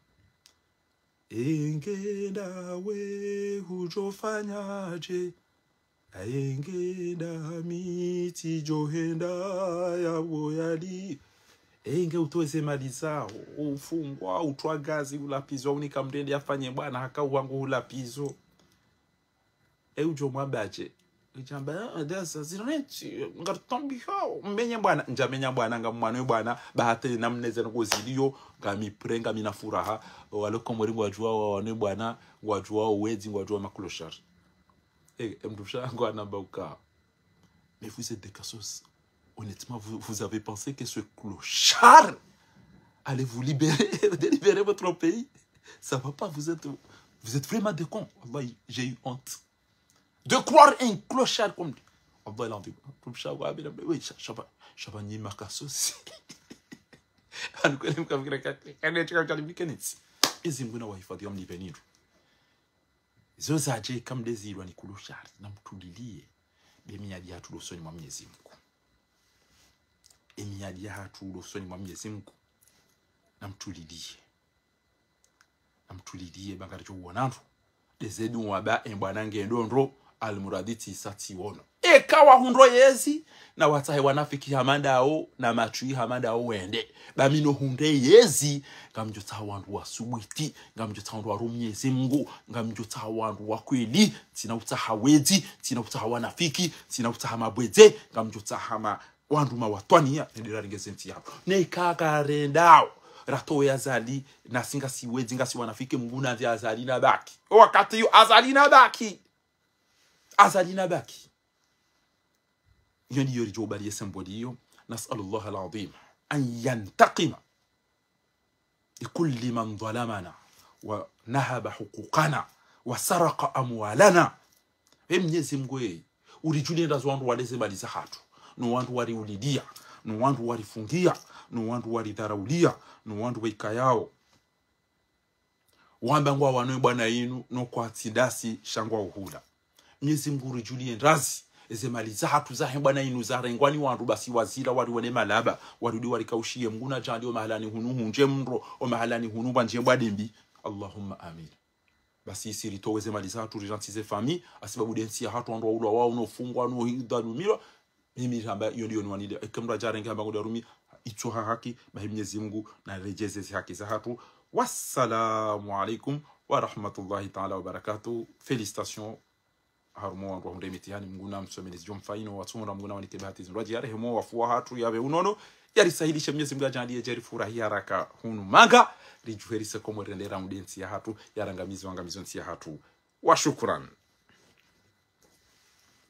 Enge ndawe hudjofanya dje, enge ndami tsidjohenda yapvo yali. Enge utowe ze mali zaho, ufungwa, utwa gazi, ulapvizwa, unika mndrende yafanye bwana, haka uwangu ulapvizo. E udjo mwamba dje. Udjamba, ah, dasa, zirenti, ngaritombihao, mmenye bwana, ndjamenya bwana, nga mwana we bwana, bahati na mneze ngo ziliyo, ngami prêt, ngamina furaha, walo Komori ngwadjuwa, wa wane bwana, ngwadjuwa, wedzi, ngwadjuwa ma clochards. E, e mndru mshe hangu hanamba uka. Mais vous êtes des cassos. Honnêtement, vous, vous avez pensé que ce clochard Allez vous libérer, délibérer votre pays. Ça va pas, vous êtes, vous êtes vraiment des cons. Wallahi, j'ai eu honte de croire un clochard comme lui. Wallahi l'adhwim. Tumshawa bila, oui, sha-, shaba, shaba nyi makasosi. Anukwele mkafikira kati, kati, kati, kati, kati, kati. Mwenyezi Mungu nawahifadhi, yamlipve hindru. Zo zadje kamdezilwa ni clochard, namtulilie. Be miadi yahatru ilo usoni mwa Mwenyezi Mungu. E miadi yahatru ilo usoni mwa Mwenyezi Mungu. Namtulilie. Namtulilie, ba ngaridjo uona ndro. Ndeze dua ba, e bwana nge ndrongoo, almuradi tsi sa tsi wono. Eka wahundro yezi, nawatsahe wanafiki hama ndawo, na matswi hama ndawo wende. Ba mi no hundre yezi, ngamdjotsaha wandru wasubwiti, ngamdjotsaha wandru warumie Mwenyezi Mungu, ngamdjotsaha wandru wa kweli, ntsina utsaha wedzi, ntsina utsaha wanafiki, ntsina utsaha mabwedze, ngamdjotsaha ma wandru mawatwaniya, nende rarenge ze ntsi yahatru. Neka karendao, ratowe Azali, nasi ngasi wedzi, ngasi wanafiki, Mungu nandzi Azali nabaki. O wakati yo Azali nabaki. Azali nabaki. Iyo ndiyo ridjo ubali ye symbole iyo. نسأل الله العظيم أن ينتقم لكل من ظلمنا ونهب حقوقنا وسرق أموالنا. He Mwenyezi Mungu, e, uridjulie ndrazi wandru wale ze mali zahatru, no wandru wariulilia, no wandru warifungia, no wandru waridharaulia, no wandru waikayao wamba ngwawano e bwana inu, no kwatsi ndasi sha ngwauhula. Mwenyezi Mungu uridjulie ndrazi, eze mali zahatru zahe bwana inu zarengwa ni wandru basi wazila wariwone malaba, warudi warikaushiye. Mungu nadjaanlie o mahalani hunu hundje mndro, o mahalani hunu pvwandje mbwa dembi. Allahumma amin. Basi isi ritowe ze mali zahatru rirantsi ze fami, hasibabu nde ntsi yahatru wandru waulwa wao, no fungwa, no hidhulumiwa. Mimi hamba iyo ndiyo niwanile. Eka mndru yadjarenge hamba ngudjo harumia itso ha haki, bahi Mwenyezi Mungu naredjeze ze haki zahatru. Wassalamu alaikum wa rahmatullahi ta'ala wa barakatuh. Félicitations. Harumwa wandru wahundre mitihani, Mungu namsomele zidjo mfaino, watsuhundra Mungu nawanike bahati zindji, yadje yarehemu wafu wahatru, yapve unono, yarisahilishe Mwenyezi Mungu yadjaanlie djeri furahi haraka hunu manga, ridjuhe rise Komori rende raunde ntsi yahatru, yarangamizi wangamizo ntsi yahatru. Wa shukran.